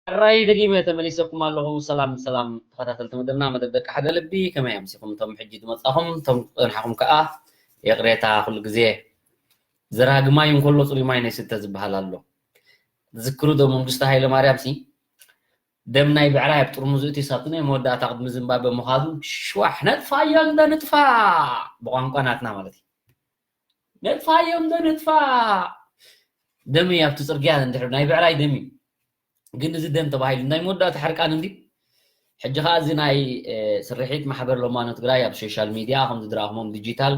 ሕራይ ደጊመ ተመሊሰኩም ኣለኹ። ሰላም ሰላም ተኸታተልቲ መደብና፣ መደብ ደቂ ሓደ ልቢ፣ ከመይ ኣምሲኹም? እቶም ሕጂ ዝመጻኹም፣ እቶም ዝጸንሓኹም ከኣ ይቕሬታ። ኩሉ ግዜ ዘራግ ማይ እንከሎ ጽሩይ ማይ ናይ ስተ ዝበሃል ኣሎ። ትዝክሩ ዶ መንግስቱ ሃይለ ማርያም ሲ ደም ናይ ብዕራይ ኣብ ጥርሙዝ እቲ ሳብቲ ናይ መወዳእታ ቅድሚ ዝምባበ ምዃኑ ሽዋሕ ነጥፋዮ እንደ ንጥፋ ብቋንቋ ናትና ማለት እዩ። ነጥፋዮ እንደ ንጥፋ ደም እዩ ኣብቲ ጽርግያ እንድሕር ናይ ብዕራይ ደም እዩ። ግን እዚ ደም ተባሂሉ ናይ መወዳእታ ሕርቃን እንዲ ሕጂ ኸዓ እዚ ናይ ስርሒት ማሕበር ለማኖ ትግራይ ኣብ ሶሻል ሚድያ ከምዚ ድራኹሞም ዲጂታል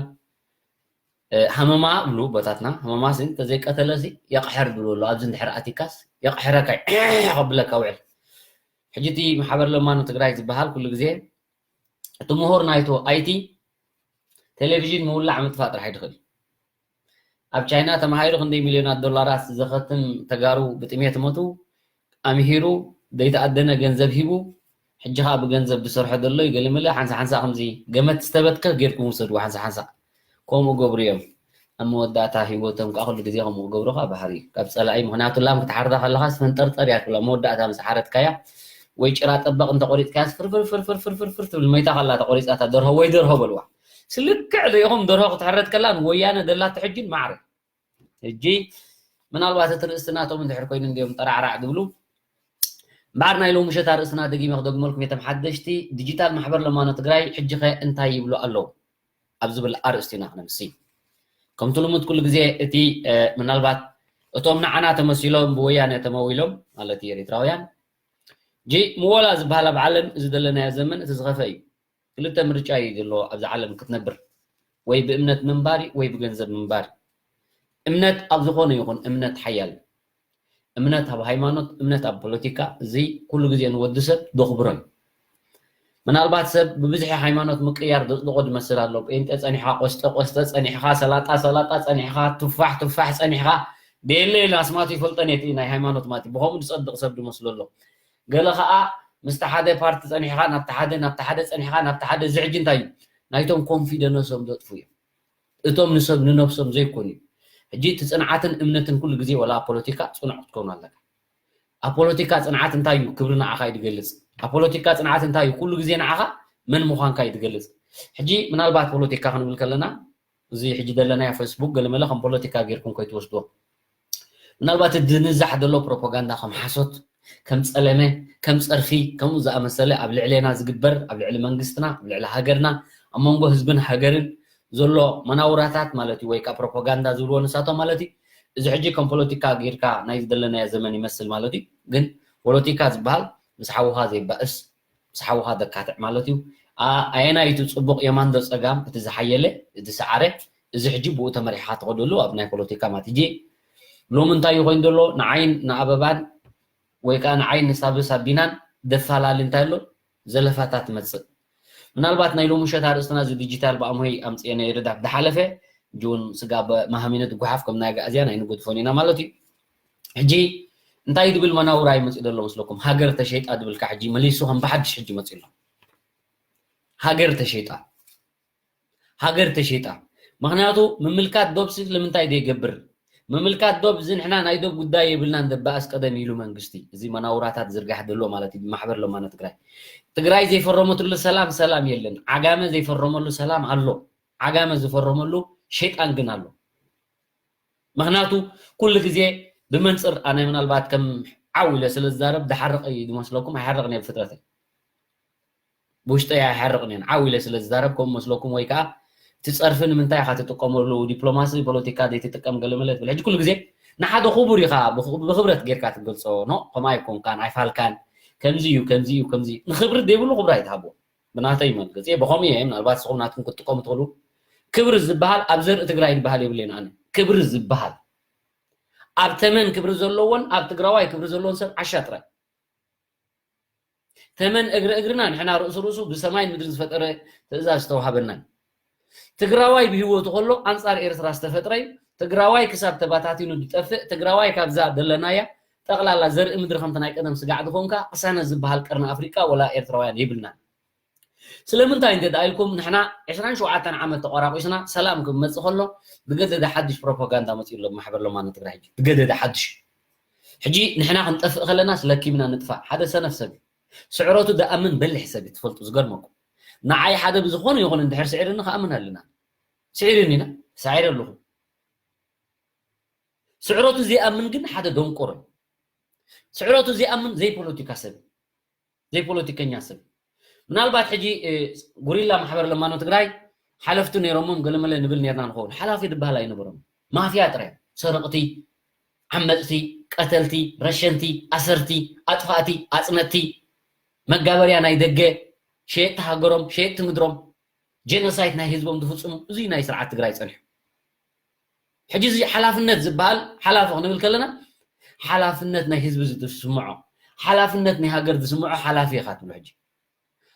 ሃመማ ብሉ ቦታትና ሃመማ ሲ እንተዘይቀተለ ሲ የቕሕር ብሉ ኣሎ። ኣብዚ እንድሕር ኣቲካስ የቕሕረካ ከብለካ ውዕል። ሕጂ እቲ ማሕበር ለማኖ ትግራይ ዝበሃል ኩሉ ግዜ እቲ ምሁር ናይቶ ኣይቲ ቴሌቪዥን ምውላዕ ምጥፋእ ጥራሕ ይድኽእል። ኣብ ቻይና ተማሂሩ ክንደይ ሚልዮናት ዶላራት ዘኸትም ተጋሩ ብጥሜት ሞቱ። ኣምሂሩ ዘይተኣደነ ገንዘብ ሂቡ ሕጂ ኸዓ ብገንዘብ ዝሰርሖ ዘሎ እዩ። ገለመለ ሓንሳ ሓንሳ ከምዚ ገመት ዝተበትከ ጌርኩም ውሰድዎ ሓንሳ ሓንሳ። ከምኡ ገብሩ እዮም። ኣብ መወዳእታ ህይወቶም ከዓ ኩሉ ግዜ ከምኡ ገብሩ ከዓ ባህሪ እዩ። ካብ ፀላኢ ምኽንያቱ ላም ክትሓርዳ ከለኻስ ፈንጠርጠር እያ ትብላ። መወዳእታ ምስ ሓረድካያ ወይ ጭራ ጠበቕ እንተቆሪፅካያስ ፍርፍር ፍርፍር ፍርፍር ፍር ትብል መይታ ከላ ተቆሪፃታ ደርሆ ወይ ደርሆ በልዋ። ስልክዕ ዶ ኢኹም ደርሆ ክትሕረድ ከላ ንወያነ ደላቶ ሕጅን ማዕረ። ሕጂ ምናልባት እቲ ርእስቲ ናቶም እንድሕር ኮይኑ እንዲዮም ጠራዕራዕ ዝብሉ። እምበኣር ናይ ሎሚ ምሸት ኣርእስትና ደጊመ ክደግመልኩም እየ። እቶም ሓደሽቲ ዲጂታል ማሕበር ለማኖ ትግራይ ሕጂ ኸ እንታይ ይብሉ ኣለዉ ኣብ ዝብል ኣርእስቲ ኢና ክነምሲ። ከምቲ ልሙድ ኩሉ ግዜ እቲ ምናልባት እቶም ንዓና ተመሲሎም ብወያነ ተመዊሎም ማለት እዩ ኤርትራውያን ጂ ምወላ ዝበሃል ኣብ ዓለም እዚ ዘለናዮ ዘመን እቲ ዝኸፈ እዩ። ክልተ ምርጫ እዩ ዘሎ ኣብዛ ዓለም ክትነብር፣ ወይ ብእምነት ምንባር እዩ ወይ ብገንዘብ ምንባር እዩ። እምነት ኣብ ዝኾነ ይኹን እምነት ሓያል እዩ። እምነት ኣብ ሃይማኖት፣ እምነት ኣብ ፖለቲካ፣ እዚ ኩሉ ግዜ ንወዲ ሰብ ዘኽብሮ እዩ። ምናልባት ሰብ ብብዝሒ ሃይማኖት ምቅያር ዘጽድቖ ዝመስል ኣሎ። ጴንጤ ጸኒሕኻ ቆስጠ፣ ቆስጠ ጸኒሕኻ ሰላጣ፣ ሰላጣ ጸኒሕኻ ቱፋሕ፣ ቱፋሕ ጸኒሕኻ ደየለ የለ ኣስማቱ ይፈልጠን እየ፣ እቲ ናይ ሃይማኖት ማለት እዩ። ብኸምኡ ዝጸድቕ ሰብ ዝመስሎ ኣሎ። ገለ ኸኣ ምስቲ ሓደ ፓርቲ ጸኒሕኻ ናብቲ ሓደ፣ ናብቲ ሓደ ጸኒሕኻ ናብቲ ሓደ፣ እዚ ሕጂ እንታይ እዩ? ናይቶም ኮንፊደንሶም ዘጥፉ እዮም። እቶም ንሰብ ንነብሶም ዘይኮኑ እዩ። ሕጂ እቲ ጽንዓትን እምነትን ኩሉ ግዜ ወላ ኣብ ፖለቲካ ጽኑዕ ክትከውን ኣለካ። ኣብ ፖለቲካ ጽንዓት እንታይ እዩ? ክብሪ ንዓኻ እዩ ዝገልጽ። ኣብ ፖለቲካ ጽንዓት እንታይ እዩ? ኩሉ ግዜ ንዓኻ መን ምዃንካ እዩ ዝገልጽ። ሕጂ ምናልባት ፖለቲካ ክንብል ከለና፣ እዚ ሕጂ ዘለናዮ ፌስቡክ ገለመለ ከም ፖለቲካ ጌርኩም ከይትወስድዎ። ምናልባት እቲ ዝንዛሕ ዘሎ ፕሮፓጋንዳ ከም ሓሶት፣ ከም ጸለመ፣ ከም ጸርፊ፣ ከምኡ ዝኣመሰለ ኣብ ልዕሌና ዝግበር፣ ኣብ ልዕሊ መንግስትና፣ ኣብ ልዕሊ ሃገርና፣ ኣብ መንጎ ህዝብን ሃገርን ዘሎ መናውራታት ማለት እዩ፣ ወይ ከዓ ፕሮፓጋንዳ ዝብልዎ ንሳቶም ማለት እዩ። እዚ ሕጂ ከም ፖለቲካ ጌርካ ናይ ዝደለናዮ ዘመን ይመስል ማለት እዩ። ግን ፖለቲካ ዝበሃል ምስ ሓውኻ ዘይባእስ፣ ምስ ሓውኻ ዘካትዕ ማለት እዩ። ኣ-፣ ኣየናይ እቲ ጽቡቕ፣ የማን ዶ ጸጋም፣ እቲ ዝሓየለ፣ እቲ ዝሰዓረ፣ እዚ ሕጂ ብኡ ተመሪሕኻ ትኸደሉ ኣብ ናይ ፖለቲካ ማለት። ሕጂ ሎሚ እንታይ እዩ ኮይኑ ዘሎ? ንዓይን ንኣበባን ወይ ከዓ ንዓይን ንሳብ ሳቢናን ደፋላሊ እንታይ ኣሎ? ዘለፋታት ትመጽእ። ምናልባት ናይ ሎሚ ምሸት ኣርእስትና እዚ ዲጂታል ብኣምሆይ ኣምጽኤ ነይረ፣ ዳ-፣ ዝሓለፈ ጁን ስጋ በ-፣ ማህሚነት ጓሓፍ ከም ናይ ኣግኣዝያን ኣይንገድፎን ኢና ማለት እዩ። ሕጂ እንታይ ድብል መናውራ ይመጽእ ዘሎ መስለኩም? ሃገር ተሸይጣ ድብል ከዓ ሕጂ መሊሱ ከም ብሓድሽ ሕጂ መጽኡ ኣሎ። ሃገር ተሸይጣ። ሃገር ተሸይጣ። ምኽንያቱ ምምልካት ዶብ ሲ-፣ ስለምንታይ ዘይገብር? ምምልካት ዶብ እዚ ንሕና ናይ ዶብ ጉዳይ የብልናን፣ ደባእስ ቀደም ኢሉ መንግስቲ። እዚ መናውራታት ዝርጋሕ ዘሎ ማለት እዩ፣ ማሕበር ለማኖ ትግራይ። ትግራይ ዘይፈረመትሉ ሰላም፣ ሰላም የለን። ዓጋመ ዘይፈረመሉ ሰላም ኣሎ። ዓጋመ ዝፈረመሉ ሸይጣን ግን ኣሎ። ምኽንያቱ ኩሉ ግዜ ብመንፅር ኣነ ምናልባት ከም ዓው ኢለ ስለ ዝዛረብ ዝሓርቕ እዩ ዝመስለኩም፣ ኣይሓርቕን እየ ብፍጥረተይ። ብውሽጠይ ኣይሓርቕን እየን። ዓው ኢለ ስለ ዝዛረብ ከምኡ መስለኩም፣ ወይ ከዓ እቲ ፀርፊ ንምንታይ ኢኻ ትጥቀመሉ? ዲፕሎማሲ፣ ፖለቲካ ዘይትጥቀም ገለ መለ ትብል። ሕጂ ኩሉ ግዜ ንሓደ ክቡር ኢኻ ብኽ-፣ ብኽብረት ጌርካ ትገልፆ። ኖ፣ ከምኡ ኣይኮንካን፣ ኣይፋልካን። ከምዚ እዩ፣ ከምዚ እዩ፣ ከምዚ እዩ። ንኽብሪ ዘይብሉ ክብሪ ኣይትሃብዎ። ብናተይ መልክዕ፣ ብኸምኡ እየ፣ ምናልባት ንስኹም ናትኩም ክትጥቀሙ ትኽእሉ። ክብሪ ዝበሃል ኣብ ዘርኢ ትግራይ ዝበሃል የብለይን ኣነ። ክብሪ ዝበሃል ኣብ ተመን ክብሪ ዘለዎን ኣብ ትግራዋይ ክብሪ ዘለዎን ሰብ ዓሻ ጥራይ። ተመን እግሪ እግርና ንሕና ርእሱ ርእሱ ብሰማይን ምድርን ዝፈጠረ ትእዛዝ ዝተዋሃበና እዩ። ትግራዋይ ብህይወቱ ከሎ ኣንጻር ኤርትራ ዝተፈጥረ እዩ። ትግራዋይ ክሳብ ተባታቲኑ ዝጠፍእ፣ ትግራዋይ ካብዛ ዘለናያ ጠቕላላ ዘርኢ ምድሪ ከምቲ ናይ ቀደም ስጋዕ ዝኾንካ ቅሳነት ዝበሃል ቀርኒ ኣፍሪቃ ወላ ኤርትራውያን የብልናን። ስለምንታይ እንተ ደኣ ኢልኩም፣ ንሕና ዕስራን ሸውዓተን ዓመት ተቆራቂስና፣ ሰላም ክመጽእ ከሎ ብገደደ ሓድሽ ፕሮፓጋንዳ መጺኡ ኣሎ ማሕበር ለማኖ ትግራይ። ሕጂ ብገደደ ሓድሽ። ሕጂ ንሕና ክንጠፍእ ከለና ስለኪምና ንጥፋእ። ሓደ ሰነፍ ሰብ እዩ። ስዕረቱ ደኣምን በሊሕ ሰብ እዩ፣ ትፈልጡ፣ ዝገርመኩም። ንዓይ ሓደ ብዝኾነ ይኹን እንድሕር ስዒርኒ ክኣምን ኣለና። ስዒርኒ ኢና፣ ሳዒረ ኣለኹ። ስዕረቱ ዘይኣምን ግን ሓደ ደንቆሮ እዩ። ስዕረቱ ዘይኣምን ዘይፖለቲካ ሰብ እዩ። ዘይፖለቲከኛ ሰብ። ምናልባት ሕጂ፣ እ፣ ጉሪላ ማሕበር ለማኖ ትግራይ ሓለፍቲ ነይሮሞም ገለመለ ንብል ነይርና ንኸውን። ሓላፊ ዝበሃል ኣይነበሮም። ማፍያ ጥራይ። ሰረቕቲ፣ ዓመፅቲ፣ ቀተልቲ፣ ረሸንቲ፣ ኣሰርቲ፣ ኣጥፋእቲ፣ ኣፅነትቲ፣ መጋበርያ ናይ ደገ፣ ሸየጥቲ ሃገሮም፣ ሸየጥቲ ምድሮም፣ ጄኖሳይድ ናይ ህዝቦም ዝፍፅሙ፣ እዚ ናይ ስርዓት ትግራይ ፀኒሑ። ሕጂ እዚ ሓላፍነት ዝበሃል፣ ሓላፊ ክንብል ከለና፣ ሓላፍነት ናይ ህዝቢ ዝስምዖ፣ ሓላፍነት ናይ ሃገር ዝስምዖ ሓላፊ ኢኻ ትብሎ። ሕጂ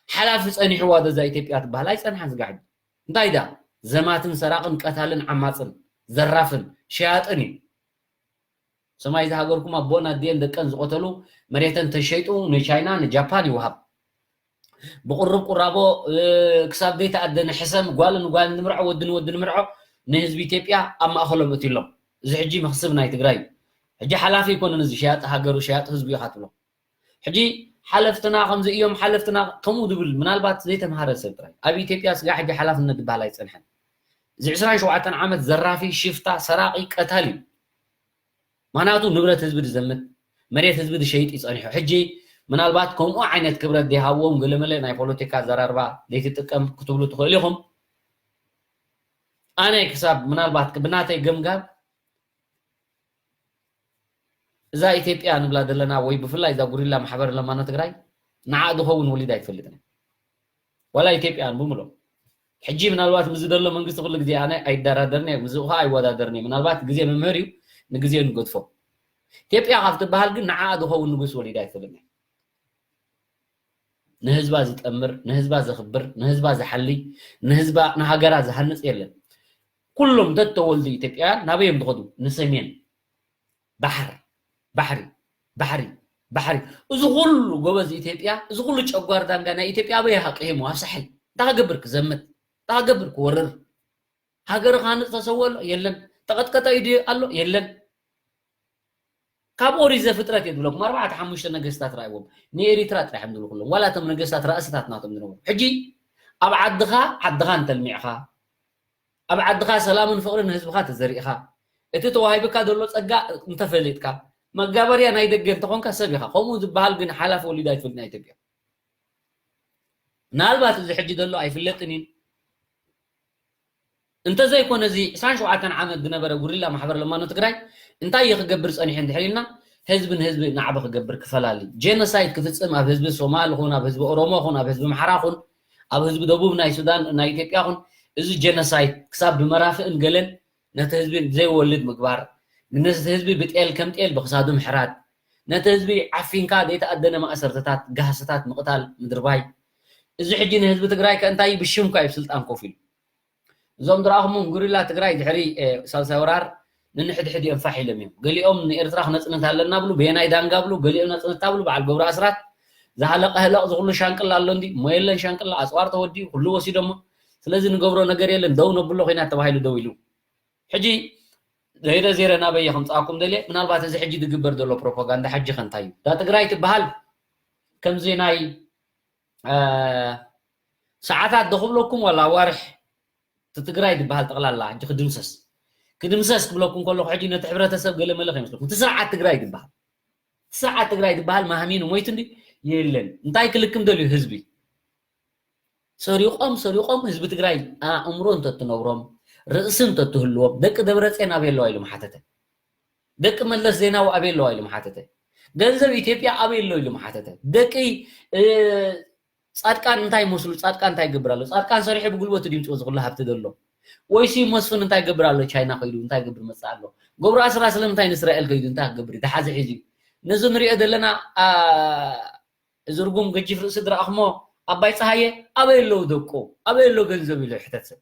ሓላፊ ጸኒሕዋ ዶ እዛ ኢትዮጵያ ትበሃል? ኣይጸንሓን። ስጋ ሕጂ እንታይ ዳ ዘማትን ሰራቕን ቀታልን ዓማጽን ዘራፍን ሸያጥን እዩ። ሰማይ ዝሃገርኩም ኣቦን ኣዴን ደቀን ዝቐተሉ መሬተን ተሸይጡ ንቻይና ንጃፓን ይወሃብ። ብቁሩብ ቁራቦ፣ እ፣ ክሳብ ዘይተኣደነ ሕሰም ጓል ንጓል ንምርዖ፣ ወዲ ንወዲ ንምርዖ ንህዝቢ ኢትዮጵያ ኣብ ማእኸሎም እትሎም። እዚ ሕጂ መኽስብ ናይ ትግራይ እዩ። ሕጂ ሓላፊ ኣይኮነን እዚ ሸያጢ ሃገሩ፣ ሸያጢ ህዝቡ ኢኻ ትብሎ። ሕጂ ሓለፍትና ከምዚ እዮም፣ ሓለፍትና ከምኡ ዝብል ምናልባት ዘይተምሃረ ሰብ ጥራይ። ኣብ ኢትዮጵያ ስጋ ሕጂ ሓላፍነት ዝበሃል ኣይጸንሐን። እዚ ዕስራን ሸውዓተን ዓመት ዘራፊ፣ ሽፍታ፣ ሰራቒ፣ ቀታሊ እዩ። ምኽንያቱ ንብረት ህዝቢ ዝዘምት፣ መሬት ህዝቢ ዝሸይጥ እዩ ጸኒሑ። ሕጂ ምናልባት ከምኡ ዓይነት ክብረት ዘይሃብዎም ገለመለ ናይ ፖለቲካ ኣዘራርባ ዘይትጥቀም ክትብሉ ትኽእሉ ኢኹም። ኣነ ክሳብ ምናልባት ብናተይ ገምጋም እዛ ኢትዮጵያ ንብላ ዘለና ወይ ብፍላይ እዛ ጉሪላ ማሕበር ለማኖ ትግራይ ንዓ ዝኸውን ወሊዳ ኣይትፈልጥን። ዋላ ኢትዮጵያን ብምሎም። ሕጂ ምናልባት ምስዚ ዘሎ መንግስቲ ኩሉ ግዜ ኣነ ኣይደራደርን እየ፣ ምስኡ ከዓ ኣይወዳደርን እየ። ምናልባት ግዜ መምህር እዩ፣ ንግዜ ንገድፎ። ኢትዮጵያ ካብ ትበሃል ግን ንዓ ዝኸውን ንጉስ ወሊዳ ኣይትፈልጥን። ንህዝባ ዝጠምር፣ ንህዝባ ዘኽብር፣ ንህዝባ ዝሓሊ፣ ንህዝባ፣ ንሃገራ ዝሃንጽ የለን። ኩሎም ተተወልዱ ኢትዮጵያውያን ናበይ እዮም ዝኸዱ? ንሰሜን። ባሕር ባሕሪ ባሕሪ ባሕሪ። እዚ ኩሉ ጎበዝ ኢትዮጵያ፣ እዚ ኩሉ ጨጓር ዳንጋ ናይ ኢትዮጵያ ኣበይ ሃቂሙ? ኣብ ሳሕል እንታይ ክገብር ክዘምት? እንታይ ክገብር ክወርር? ሃገር ክሃንፅ ተሰወ ኣሎ የለን። ተቐጥቀጠ ኢዩ ኣሎ የለን። ካብ ኦሪት ዘፍጥረት እየ ዝብለኩም፣ ኣርባዕተ ሓሙሽተ ነገስታት ራእይዎም። ንኤሪትራ ጥራሕ እዮም ዝልኩሎም፣ ዋላ እቶም ነገስታት ራእስታት ናቶም ዝነበሩ። ሕጂ ኣብ ዓድኻ ዓድኻ እንተልሚዕኻ፣ ኣብ ዓድኻ ሰላምን ፍቕርን ንህዝብኻ ተዘሪእኻ፣ እቲ ተዋሂብካ ዘሎ ጸጋ እንተፈሊጥካ፣ መጋበርያ ናይ ደገ እንተኾንካ ሰብ ኢኻ። ከምኡ ዝበሃል ግን ሓላፊ ወሊዳ ኣይትፈልጥን ኢትዮጵያ። ምናልባት እዚ ሕጂ ዘሎ ኣይፍለጥን እዩ። እንተዘይኮነ እዚ ዕስራን ሸውዓተን ዓመት ዝነበረ ጉሪላ ማሕበር ለማኖ ትግራይ እንታይ እዩ ክገብር ጸኒሑ እንድሕር ኢልና፣ ህዝቢ ንህዝቢ ናዕቢ ክገብር ክፈላሊ፣ ጄኖሳይድ ክፍጽም ኣብ ህዝቢ ሶማል ኹን፣ ኣብ ህዝቢ ኦሮሞ ኹን፣ ኣብ ህዝቢ ኣምሓራ ኹን፣ ኣብ ህዝቢ ደቡብ ናይ ሱዳን ናይ ኢትዮጵያ ኹን፣ እዚ ጄኖሳይድ ክሳብ ብመራፍእን ገለን ነቲ ህዝቢ ዘይወልድ ምግባር፣ ነቲ ህዝቢ ብጤል ከም ጤል ብክሳዱ ምሕራድ፣ ነቲ ህዝቢ ዓፊንካ ዘይተኣደነ ማእሰርትታት፣ ጋህስታት ምቕታል ምድርባይ። እዚ ሕጂ ንህዝቢ ትግራይ ከ እንታይ እዩ? ብሽምኳ እዩ ስልጣን ኮፍ ኢሉ። እዞም ዝረኣኹሞም ጉሪላ ትግራይ ድሕሪ ሳልሳይ ወራር ንንሕድሕድ እዮም ፋሕ ኢሎም እዮም። ገሊኦም ንኤርትራ ክነፅንት ኣለና ብሉ፣ በየናይ ዳንጋ ብሉ፣ ገሊኦም ነፅንታ ብሉ፣ በዓል ገብሩ ኣስራት ዝሃለቀ ህለቕ ዝኩሉ ሻንቅላ ኣሎ እንዲ እሞ የለን ሻንቅላ፣ ኣፅዋር ተወዲኡ ኩሉ ወሲዶሞ። ስለዚ ንገብሮ ነገር የለን፣ ደው ነብሎ ኮይና ተባሂሉ ደው ኢሉ። ሕጂ ዘይረ ዜረ ናበየ ከምፃኩም ደልየ፣ ምናልባት እዚ ሕጂ ዝግበር ዘሎ ፕሮፓጋንዳ ሕጂ ከ እንታይ እዩ? እዛ ትግራይ ትበሃል ከምዚ ናይ ሰዓታት ዶ ክብለኩም ዋላ ዋርሕ እቲ ትግራይ ዝበሃል ጠቕላላ ሕጂ ክድምሰስ ክድምሰስ ክብለኩም ከለኹ ሕጂ ነቲ ሕብረተሰብ ገለ መለ ከይመስለኩም እቲ ስርዓት ትግራይ ዝበሃል እቲ ስርዓት ትግራይ ዝበሃል ማህሚኑ ሞይቱ እንዲ የለን። እንታይ ክልክም ደልዩ ህዝቢ? ሰሪቖም ሰሪቖም ህዝቢ ትግራይ ኣእምሮ እንተትነብሮም ርእሲ እንተትህልዎም ደቂ ደብረፅዮን ኣበይ ኣለዋ ኢሉ ምሓተተ። ደቂ መለስ ዜናዊ ኣበይ ኣለዋ ኢሉ ምሓተተ። ገንዘብ ኢትዮጵያ ኣበይ ኣሎ ኢሉ ምሓተተ። ደቂ ፃድቃን እንታይ ይመስሉ? ፃድቃን እንታይ ይገብር ኣሎ? ፃድቃን ሰሪሑ ብጉልበቱ ድምፅኡ ዝኽሉ ሃብቲ ዘሎ ወይሲ መስፍን እንታይ ይገብር ኣሎ? ቻይና ከይዱ እንታይ ይገብር መፅእ ኣሎ? ገብሩ ኣስራ ስለምንታይ ንእስራኤል ከይዱ እንታይ ክገብር እዩ? ደሓዚ ሒዙ እዩ። ነዚ ንሪኦ ዘለና ዝርጉም ገጂፍ ርእሲ ድረኣኽሞ ኣባይ ፀሃየ ኣበይ ኣለዉ ደቁ ኣበይ ኣሎ ገንዘብ ኢሉ ሕተት ሰብ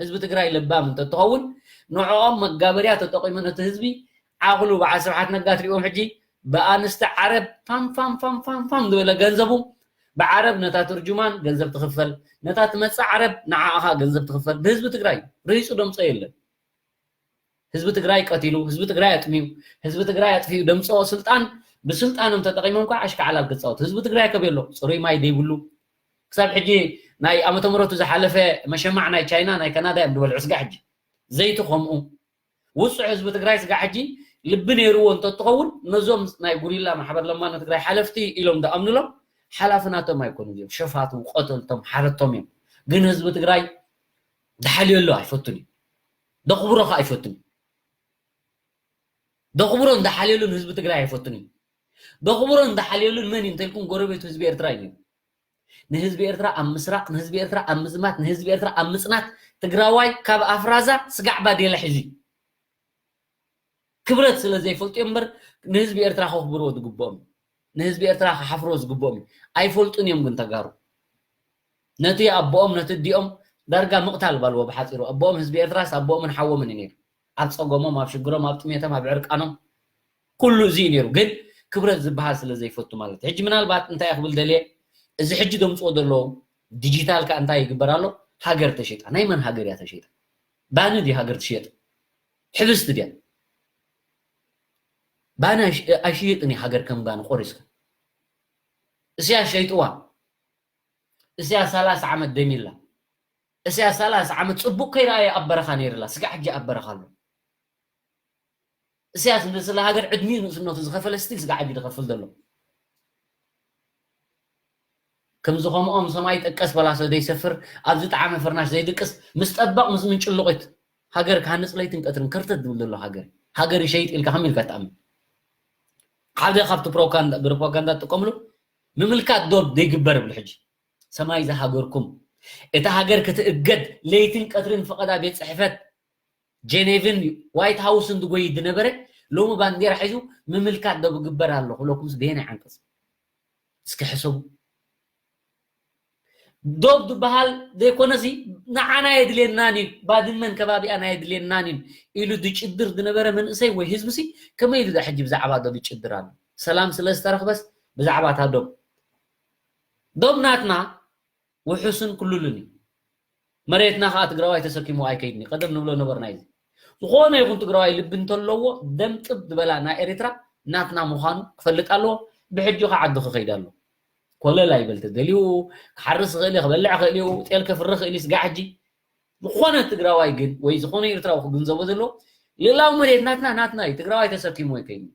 ህዝቢ ትግራይ ለባም እንተትኸውን ንዕኦም መጋበርያ ተጠቂሙ ነቲ ህዝቢ ዓቕሉ በዓል ስብሓት ነጋ ትሪእዎም ሕጂ ብኣንስቲ ዓረብ ፋም ፋም ፋም ፋም ፋም ዝበለ ገንዘቡ ብዓረብ ነታ ትርጁማን ገንዘብ ትኽፈል ነታ ትመፅእ ዓረብ ንዓኣኻ ገንዘብ ትኽፈል ብህዝቢ ትግራይ ርሂፁ ደምፆ የለን ህዝቢ ትግራይ ቀቲሉ፣ ህዝቢ ትግራይ ኣጥምዩ፣ ህዝቢ ትግራይ ኣጥፊኡ ደምፀኦ ስልጣን ብስልጣኖም ተጠቂሞም ከዓ ኣሽካዕላል ክፃወቱ። ህዝቢ ትግራይ ከበይ ኣሎ? ፅሩይ ማይ ዘይብሉ። ክሳብ ሕጂ ናይ ዓመተ ምሕረቱ ዝሓለፈ መሸማዕ ናይ ቻይና ናይ ካናዳ እዮም ዝበልዑ ስጋ ሕጂ። ዘይቲ ከምኡ። ውፁዕ ህዝቢ ትግራይ ስጋ ሕጂ ልቢ ነይርዎ እንተትኸውን ነዞም ናይ ጉሪላ ማሕበር ለማኖ ትግራይ ሓለፍቲ ኢሎም ዝኣምኑሎም ሓላፊ ናቶም ኣይኮኑ እዮም። ሸፋቱ፣ ቀተልቶም፣ ሓረቶም እዮም። ግን ህዝቢ ትግራይ ዝሓልዮ ኣሎ ኣይፈቱን እዩ። ደኽብሮ ከዓ ኣይፈቱን እዩ። ደኽብሮ እንዳሓልየሉን ህዝቢ ትግራይ ኣይፈቱን እዩ። ደኽብሮ እንዳሓልየሉን መን እዩ እንተልኩም ጎረቤቱ ህዝቢ ኤርትራ እዩ። ንህዝቢ ኤርትራ ኣብ ምስራቕ፣ ንህዝቢ ኤርትራ ኣብ ምዝማት፣ ንህዝቢ ኤርትራ ኣብ ምጽናት ትግራዋይ ካብ ኣፍራዛ ስጋዕ ባዴላ ሒዙ እዩ። ክብረት ስለ ዘይፈልጡ እዮም እምበር ንህዝቢ ኤርትራ ከኽብርዎ ዝግብኦም እዩ። ንህዝቢ ኤርትራ ክሓፍርዎ ዝግብኦም እዩ። ኣይፈልጡን እዮም ግን ተጋሩ። ነቲ ኣቦኦም ነቲ ኣዲኦም ዳርጋ ምቕታል ባልዎ ብሓፂሩ ኣቦኦም ህዝቢ ኤርትራስ ኣቦኦምን ሓዎምን እዩ ነይሩ ኣብ ፀገሞም ኣብ ሽግሮም ኣብ ጥሜቶም ኣብ ዕርቃኖም ኩሉ እዚ እዩ ነይሩ ግን ክብረት ዝበሃል ስለ ዘይፈቱ ማለት እዩ ሕጂ ምናልባት እንታይ ክብል ደልየ እዚ ሕጂ ደምፅዎ ዘለዉ ዲጂታል ከዓ እንታይ ይግበር ኣሎ ሃገር ተሸጣ ናይ መን ሃገር እያ ተሸጣ ባኒ ድዩ ሃገር ትሸጥ ሕብስቲ ድያ ባኒ ኣይሽየጥን እዩ ሃገር ከም ባኒ ቆሪስካ እስያ ሸይጥዋ እስያ ሰላሳ ዓመት ደሚላ እስያ ሰላሳ ዓመት ፅቡቅ ከይረኣየ ኣብ በረኻ ነይርላ ስጋ ሕጂ ኣብ በረኻ ኣሎ እስያስ ንስለ ሃገር ዕድሚኡ ንእስነቱ ዝኸፈለ ስቲል ስጋ ሕጂ ዝኸፍል ዘሎ ከምዚ ከምኦም ሰማይ ጠቀስ በላሶ ዘይሰፍር ኣብዚ ጣዕመ ፍርናሽ ዘይድቅስ ምስ ጠባቕ ምስ ምንጭልቑት ሃገር ክሃንፅ ለይትን ቀትርን ከርተት ዝብል ዘሎ ሃገር ሃገር ይሸይጥ ኢልካ ከመይ ኢልካ ትኣምን ሓደ ካብቲ ፕሮፓጋንዳ ዝጥቀምሉ ምምልካት ዶብ ዘይግበር ይብሉ ሕጂ ሰማይ ዝሃገርኩም እታ ሃገር ክትእገድ ለይትን ቀትርን ፈቐዳ ቤት ፅሕፈት ጀኔቭን ዋይት ሃውስን ዝጎይ ዝነበረ ሎሚ ባንዴራ ሒዙ ምምልካት ዶ ብግበር ኣሎ ክብለኩምስ በየናይ ዓንቀፅ እስኪ ሕሰቡ ዶብ ዝበሃል ዘይኮነሲ ንዓና የድልየናን እዩ፣ ባድመን ከባቢኣን ኣየድልየናን እዩ ኢሉ ዝጭድር ዝነበረ መንእሰይ ወይ ህዝቢ ሲ ከመይ ኢሉ ሕጂ ብዛዕባ ዶብ ይጭድር ኣሎ? ሰላም ስለ ዝተረኽበስ ብዛዕባ እታ ዶብ፣ ዶብ ናትና ውሑስን ክልሉን እዩ። መሬትና ከዓ ትግራዋይ ተሰኪሙ ኣይከይድን እዩ። ቀደም ንብሎ ነበርና እዩ። ዝኾነ ይኹን ትግራዋይ ልቢ እንተለዎ ደም ጥብ ዝበላ ናይ ኤርትራ ናትና ምዃኑ ክፈልጥ ኣለዎ። ብሕጂ ከዓ ዓዲ ክኸይድ ኣለዎ። ኮለል ኣይበል ተደልዩ ክሓርስ ክእል እዩ፣ ክበልዕ ክእል እዩ፣ ጤል ከፍሪ ክእል እዩ። ስጋዕ ሕጂ ዝኾነ ትግራዋይ ግን ወይ ዝኾነ ኤርትራዊ ክግንዘቦ ዘለዎ ልእላዊ መሬት ናትና ናትና እዩ። ትግራዋይ ተሰኪሙ ኣይከይድን።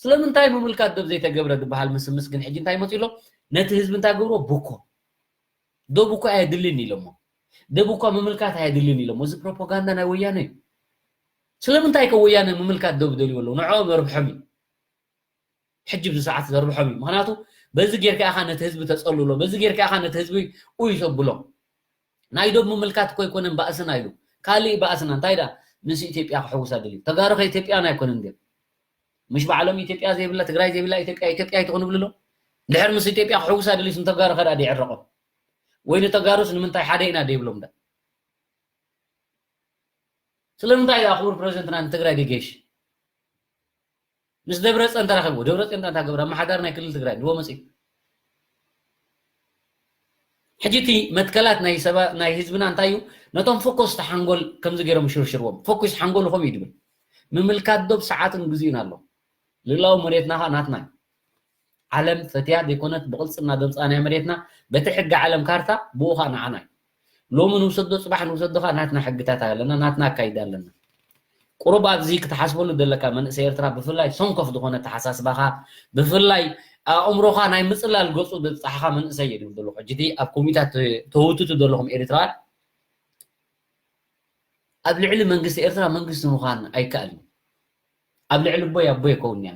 ስለምንታይ ምምልካት ዶብ ዘይተገብረ ዝበሃል ምስምስ ግን ሕጂ እንታይ መፂ ኣሎ? ነቲ ህዝቢ እንታይ ገብሮ? ቡኮ ዶብ እኮ ኣየድልን ኢሎሞ። ዶብ እኳ ምምልካት ኣየድልን ኢሎሞ። እዚ ፕሮፓጋንዳ ናይ ወያነ እዩ። ስለምንታይ ከ ወያነ ምምልካት ዶብ ደልዩ ኣለዉ? ንዕኦም ዘርብሖም እዩ። ሕጂ ብዚ ሰዓት ዘርብሖም እዩ። ምኽንያቱ በዚ ጌርካ ኢኻ ነቲ ህዝቢ ተጸልሎ፣ በዚ ጌርካ ኢኻ ነቲ ህዝቢ ኡይ ተብሎ። ናይ ዶብ ምምልካት እኮ ኣይኮነን ባእስና ኢሉ። ካልእ ባእስና እንታይ ደኣ ምስ ኢትዮጵያ ክሕውሳ ደልዩ። ተጋሩ ከ ኢትዮጵያን ኣይኮነን ድዮም? ምሽ ባዕሎም ኢትዮጵያ ዘይብላ፣ ትግራይ ዘይብላ ኢትዮጵያ፣ ኢትዮጵያ ኣይትኾኑ ብልሎ። ድሕር ምስ ኢትዮጵያ ክሕውሳ ደልዩስ ንተጋሩ ከ ደኣ ደይዕረቖም? ወይ ንተጋሩስ ንምንታይ ሓደ ኢና ደይብሎም ዳ? ስለምንታይ ደኣ ክቡር ፕረዚደንትና ንትግራይ ደይገይሽ? ምስ ደብረፅዮን ተራኺቡ፣ ደብረፅዮን እንታይ ገበረ? ኣመሓዳሪ ናይ ክልል ትግራይ ድዎ መፅኡ። ሕጂ እቲ መትከላት ናይ ሰባ-፣ ናይ ህዝብና እንታይ እዩ? ነቶም ፎኮስቲ ሓንጎል ከምዚ ገይሮም ይሽርሽርዎም። ፎኩስ ሓንጎልኹም እዩ ድብል። ምምልካት ዶብ ሰዓትን ግዜኡን ኣሎ። ልእላዊ መሬትና ኸኣ ናትና እዩ። ዓለም ፈትያ ዘይኮነት ብቕልጽና ዘምጽኣ ናይ መሬትና በቲ ሕጊ ዓለም ካርታ ብኡ ኸኣ ንዓና እዩ። ሎሚ ንውሰዶ፣ ጽባሕ ንውሰዶ ኸኣ ናትና ሕግታት ኣለና፣ ናትና ኣካይዳ ኣለና። ቁሩብ ኣብዚ ክትሓስበሉ ዘለካ መንእሰይ ኤርትራ፣ ብፍላይ ሰንኮፍ ዝኾነ ኣተሓሳስባኻ፣ ብፍላይ ኣእምሮኻ ናይ ምጽላል ገጹ ዘብጻሕኻ መንእሰይ እየ ዝብል ዘለኹ። ሕጂ እቲ ኣብ ኮሚታት ተውትቱ ዘለኹም ኤርትራውያን፣ ኣብ ልዕሊ መንግስቲ ኤርትራ መንግስቲ ምዃን ኣይከኣልን። ኣብ ልዕሊ ኣቦይ ኣቦ ይከውን እያ።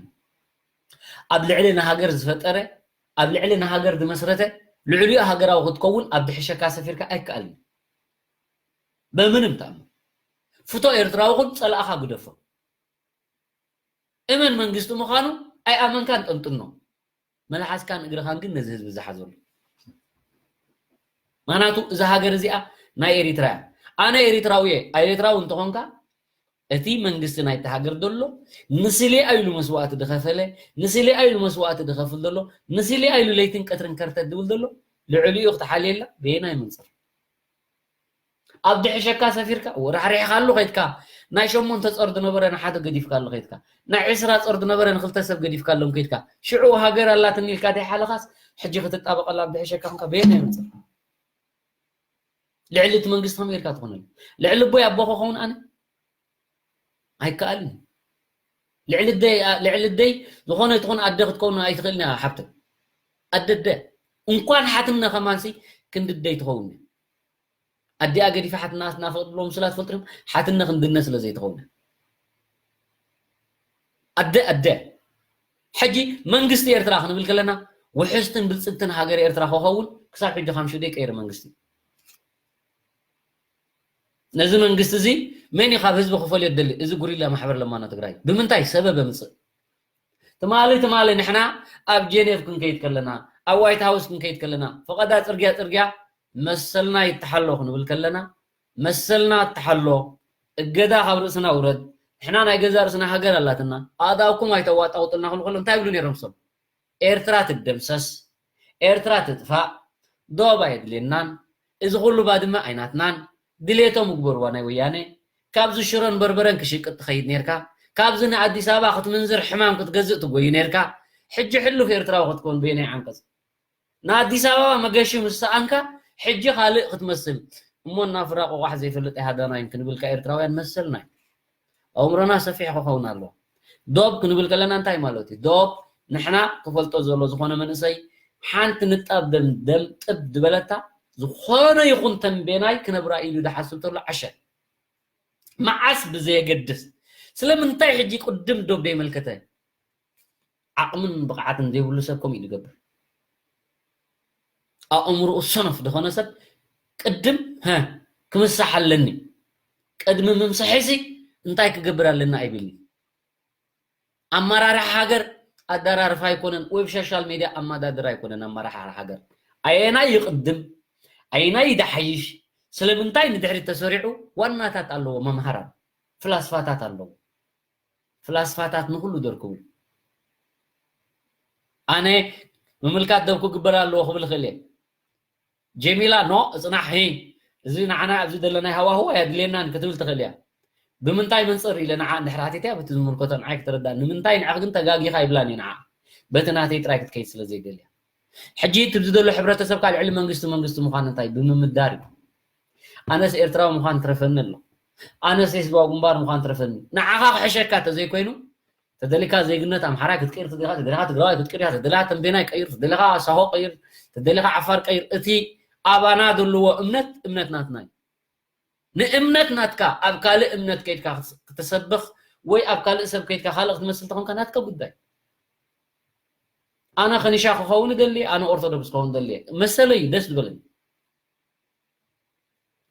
ኣብ ልዕሊ ንሃገር ዝፈጠረ፣ ኣብ ልዕሊ ንሃገር ዝመስረተ፣ ልዕሊኡ ሃገራዊ ክትከውን ኣብ ድሕሸካ ሰፊርካ ኣይከኣልን። በምንም ተኣምር። ፍቶ ኤርትራዊ ኩን፣ ጸላእኻ ግደፎ። እመን መንግስቲ ምዃኑ፣ ኣይኣመንካን ጠንጥኖ። መልሓስካን እግርኻን ግን ነዚ ህዝቢ ዝሓዘሉ። ምኽንያቱ እዛ ሃገር እዚኣ ናይ ኤሪትራ እያ። ኣነ ኤሪትራዊ እየ። ኤሪትራዊ እንተኾንካ፣ እቲ መንግስቲ ናይቲ ሃገር ዘሎ፣ ንስሌኣ ኢሉ መስዋእቲ ዝኸፈለ፣ ንስሌኣ ኢሉ መስዋእቲ ዝኸፍል ዘሎ፣ ንስሌኣ ኢሉ ለይትን ቀትርን ከርተት ዝብል ዘሎ፣ ልዕሊኡ ክትሓልየላ በየናይ መንጽር? ኣብ ድሕሸካ ሰፊርካ፣ ራሕሪሕካሉ ከይድካ፣ ናይ ሸሞንተ ጸር ዝነበረ ንሓደ ገዲፍካሉ ከይድካ፣ ናይ ዕስራ ጸር ዝነበረ ንክልተ ሰብ ገዲፍካሎም ከይድካ፣ ሽዑ ሃገር ኣላትኒ ኢልካ ዘይሓለኻስ፣ ሕጂ ክትጣበቐላ ኣብ ድሕሸካ ኮንካ በየናይ መንጽር? ልዕሊ እቲ መንግስቲ ከመይ ጌርካ ትኾነሉ? ልዕሊ ኣቦይ ኣቦ ክኸውን ኣነ? ኣይከኣልን። ልዕሊ ኣደይ፣ ልዕሊ ኣደይ ዝኾነ ትኹን ኣደ ክትከውን ኣይትኽእልን ኢኻ ሓብተይ። ኣደ ኣደ። እንኳን ሓትነ ከማንሲ ክንዲ ኣደይ ትኸውን። ኣዲኣ ገዲፋ ሓትና ኣስናፈ ብሎም ስላ ትፈልጥም ሓትነ ክንድነ ስለ ዘይትኸውን። ኣደ ኣደ። ሕጂ መንግስቲ ኤርትራ ክንብል ከለና ውሕስትን ብልጽግትን ሃገር ኤርትራ ክኸውን ክሳብ ሕጂ ካብ ሽዑ ዘይቀየረ መንግስቲ። ነዚ መንግስቲ እዚ መን እዩ ካብ ህዝቢ ክፈልዮ ዝደሊ? እዚ ጉሪላ ማሕበር ለማኖ ትግራይ። ብምንታይ ሰበብ ኣምጽእ? ትማሊ፣ ትማሊ ንሕና ኣብ ጄኔቭ ክንከይድ ከለና፣ ኣብ ዋይት ሃውስ ክንከይድ ከለና፣ ፈቐዳ ጽርግያ፣ ጽርግያ መሰልና ይተሓሎ ክንብል ከለና፣ መሰልና ተሓሎ፣ እገዳ ካብ ርእስና ውረድ፣ ንሕና ናይ ገዛ ርእስና ሃገር ኣላትና፣ ኣእዳውኩም ኣይተዋጣውጡልና ክብሉ ከሎ እንታይ ይብሉ ነይሮም እሶም? ኤርትራ ትደምሰስ፣ ኤርትራ ትጥፋእ፣ ዶብ ኣየድልየናን፣ እዚ ኩሉ ባድመ ኣይናትናን፣ ድሌቶም ግበርዋ ናይ ወያነ፣ ካብዚ ሽሮን በርበረን ክሽቅጥ ትኸይድ ነይርካ፣ ካብዚ ንኣዲስ ኣበባ ክትምንዝር ሕማም ክትገዝእ ትጎዩ ነይርካ፣ ሕጂ ሕሉፍ ኤርትራዊ ክትከውን በየናይ ዓንቀጽ? ንኣዲስ ኣበባ መገሺ ምስ ሰኣንካ፣ ሕጂ ካልእ ክትመስል። እሞ እናፍራ ቆቋሕ ዘይፈልጥ ኣይሃዳናይን ክንብልካ ኤርትራውያን መሰልና እዩ። ኣእምሮና ሰፊሕ ክኸውን ኣለዎ። ዶብ ክንብል ከለና እንታይ ማለት እዩ? ዶብ ንሕና ክፈልጦ ዘሎ ዝኾነ መንእሰይ ሓንቲ ንጣብ ደም፣ ደም ጥብ ዝበለታ ዝኾነ ይኹን ተንቤናይ ክነብራ ኢሉ ዝሓስብ ተሎ ዓሸ። መዓስ ብዘየገድስ። ስለምንታይ ሕጂ ቅድም ዶብ ዘይመልከተ? ዓቕምን ብቕዓትን ዘይብሉ ሰብ ከምኡ እዩ ዝገብር። ኣእምሮኡ ሰነፍ ዝኾነ ሰብ ቅድም፣ "ሀ፣ ክምሳሕ ኣለኒ። ቅድሚ ምምሳሐይሲ እንታይ ክገብር ኣለኒ?" ኣይብልን። ኣመራርሓ ሃገር ኣደራርፋ ኣይኮነን፣ ወይ ብሶሻል ሜድያ ኣመዳድራ ኣይኮነን ኣመራርሓ ሃገር። ኣየናይ ይቕድም፣ ኣየናይ ይደሓይሽ፣ ስለምንታይ ንድሕሪት ተሰሪዑ? ዋናታት ኣለዎ፣ መምሃራን ፍላስፋታት ኣለዎ። ፍላስፋታት ንኹሉ ደርክቡ። ኣነ ምምልካት ደብ ክግበር ኣለዎ ክብል ክእል እየ። ጀሚላ ኖ እፅናሕ፣ ሂ፣ እዚ ንዓና ኣብዚ ዘለናይ ሃዋህው ኣየድልየናን ክትብል ትኽእል እያ። ብምንታይ መንፅር ኢለ ንዓ እንድሕር ኣቲትያ በቲ ዝምልከቶ ንዓይ ክትርዳእ፣ ንምንታይ ንዓኽ ግን ተጋጊኻ ይብላን እየ ንዓ። በቲ ናተይ ጥራይ ክትከይድ ስለ ዘይደልያ። ሕጂ እቲ ኣብዚ ዘሎ ሕብረተሰብካ ልዕሊ መንግስቲ መንግስቲ ምዃኑ እንታይ ብምምዳር እዩ? ኣነስ ኤርትራዊ ምዃን ትረፈኒ ኣሎ። ኣነስ ህዝባዊ ግንባር ምዃን ትረፈኒ። ንዓኻ ክሕሸካ ተዘይኮይኑ፣ ተደሊካ ዜግነት ኣምሓራይ ክትቅይር ትደሊኻ፣ ተደሊኻ ትግራዋይ ክትቅይር ኢኻ፣ ተደሊኻ ተንቤናይ ቀይር፣ ተደሊኻ ሳሆ ቀይር፣ ተደሊኻ ዓፋር ቀይር። እቲ ኣባና ዘለዎ እምነት፣ እምነት ናትና እዩ። ንእምነት ናትካ ኣብ ካልእ እምነት ከይድካ ክትሰብኽ ወይ ኣብ ካልእ ሰብ ከይድካ ካልእ ክትመስል ተኾንካ ናትካ ጉዳይ። ኣነ ከኒሻ ክኸውን እደሊ፣ ኣነ ኦርቶዶክስ ክኸውን እደሊ። መሰለይ እዩ፣ ደስ ዝበለኒ።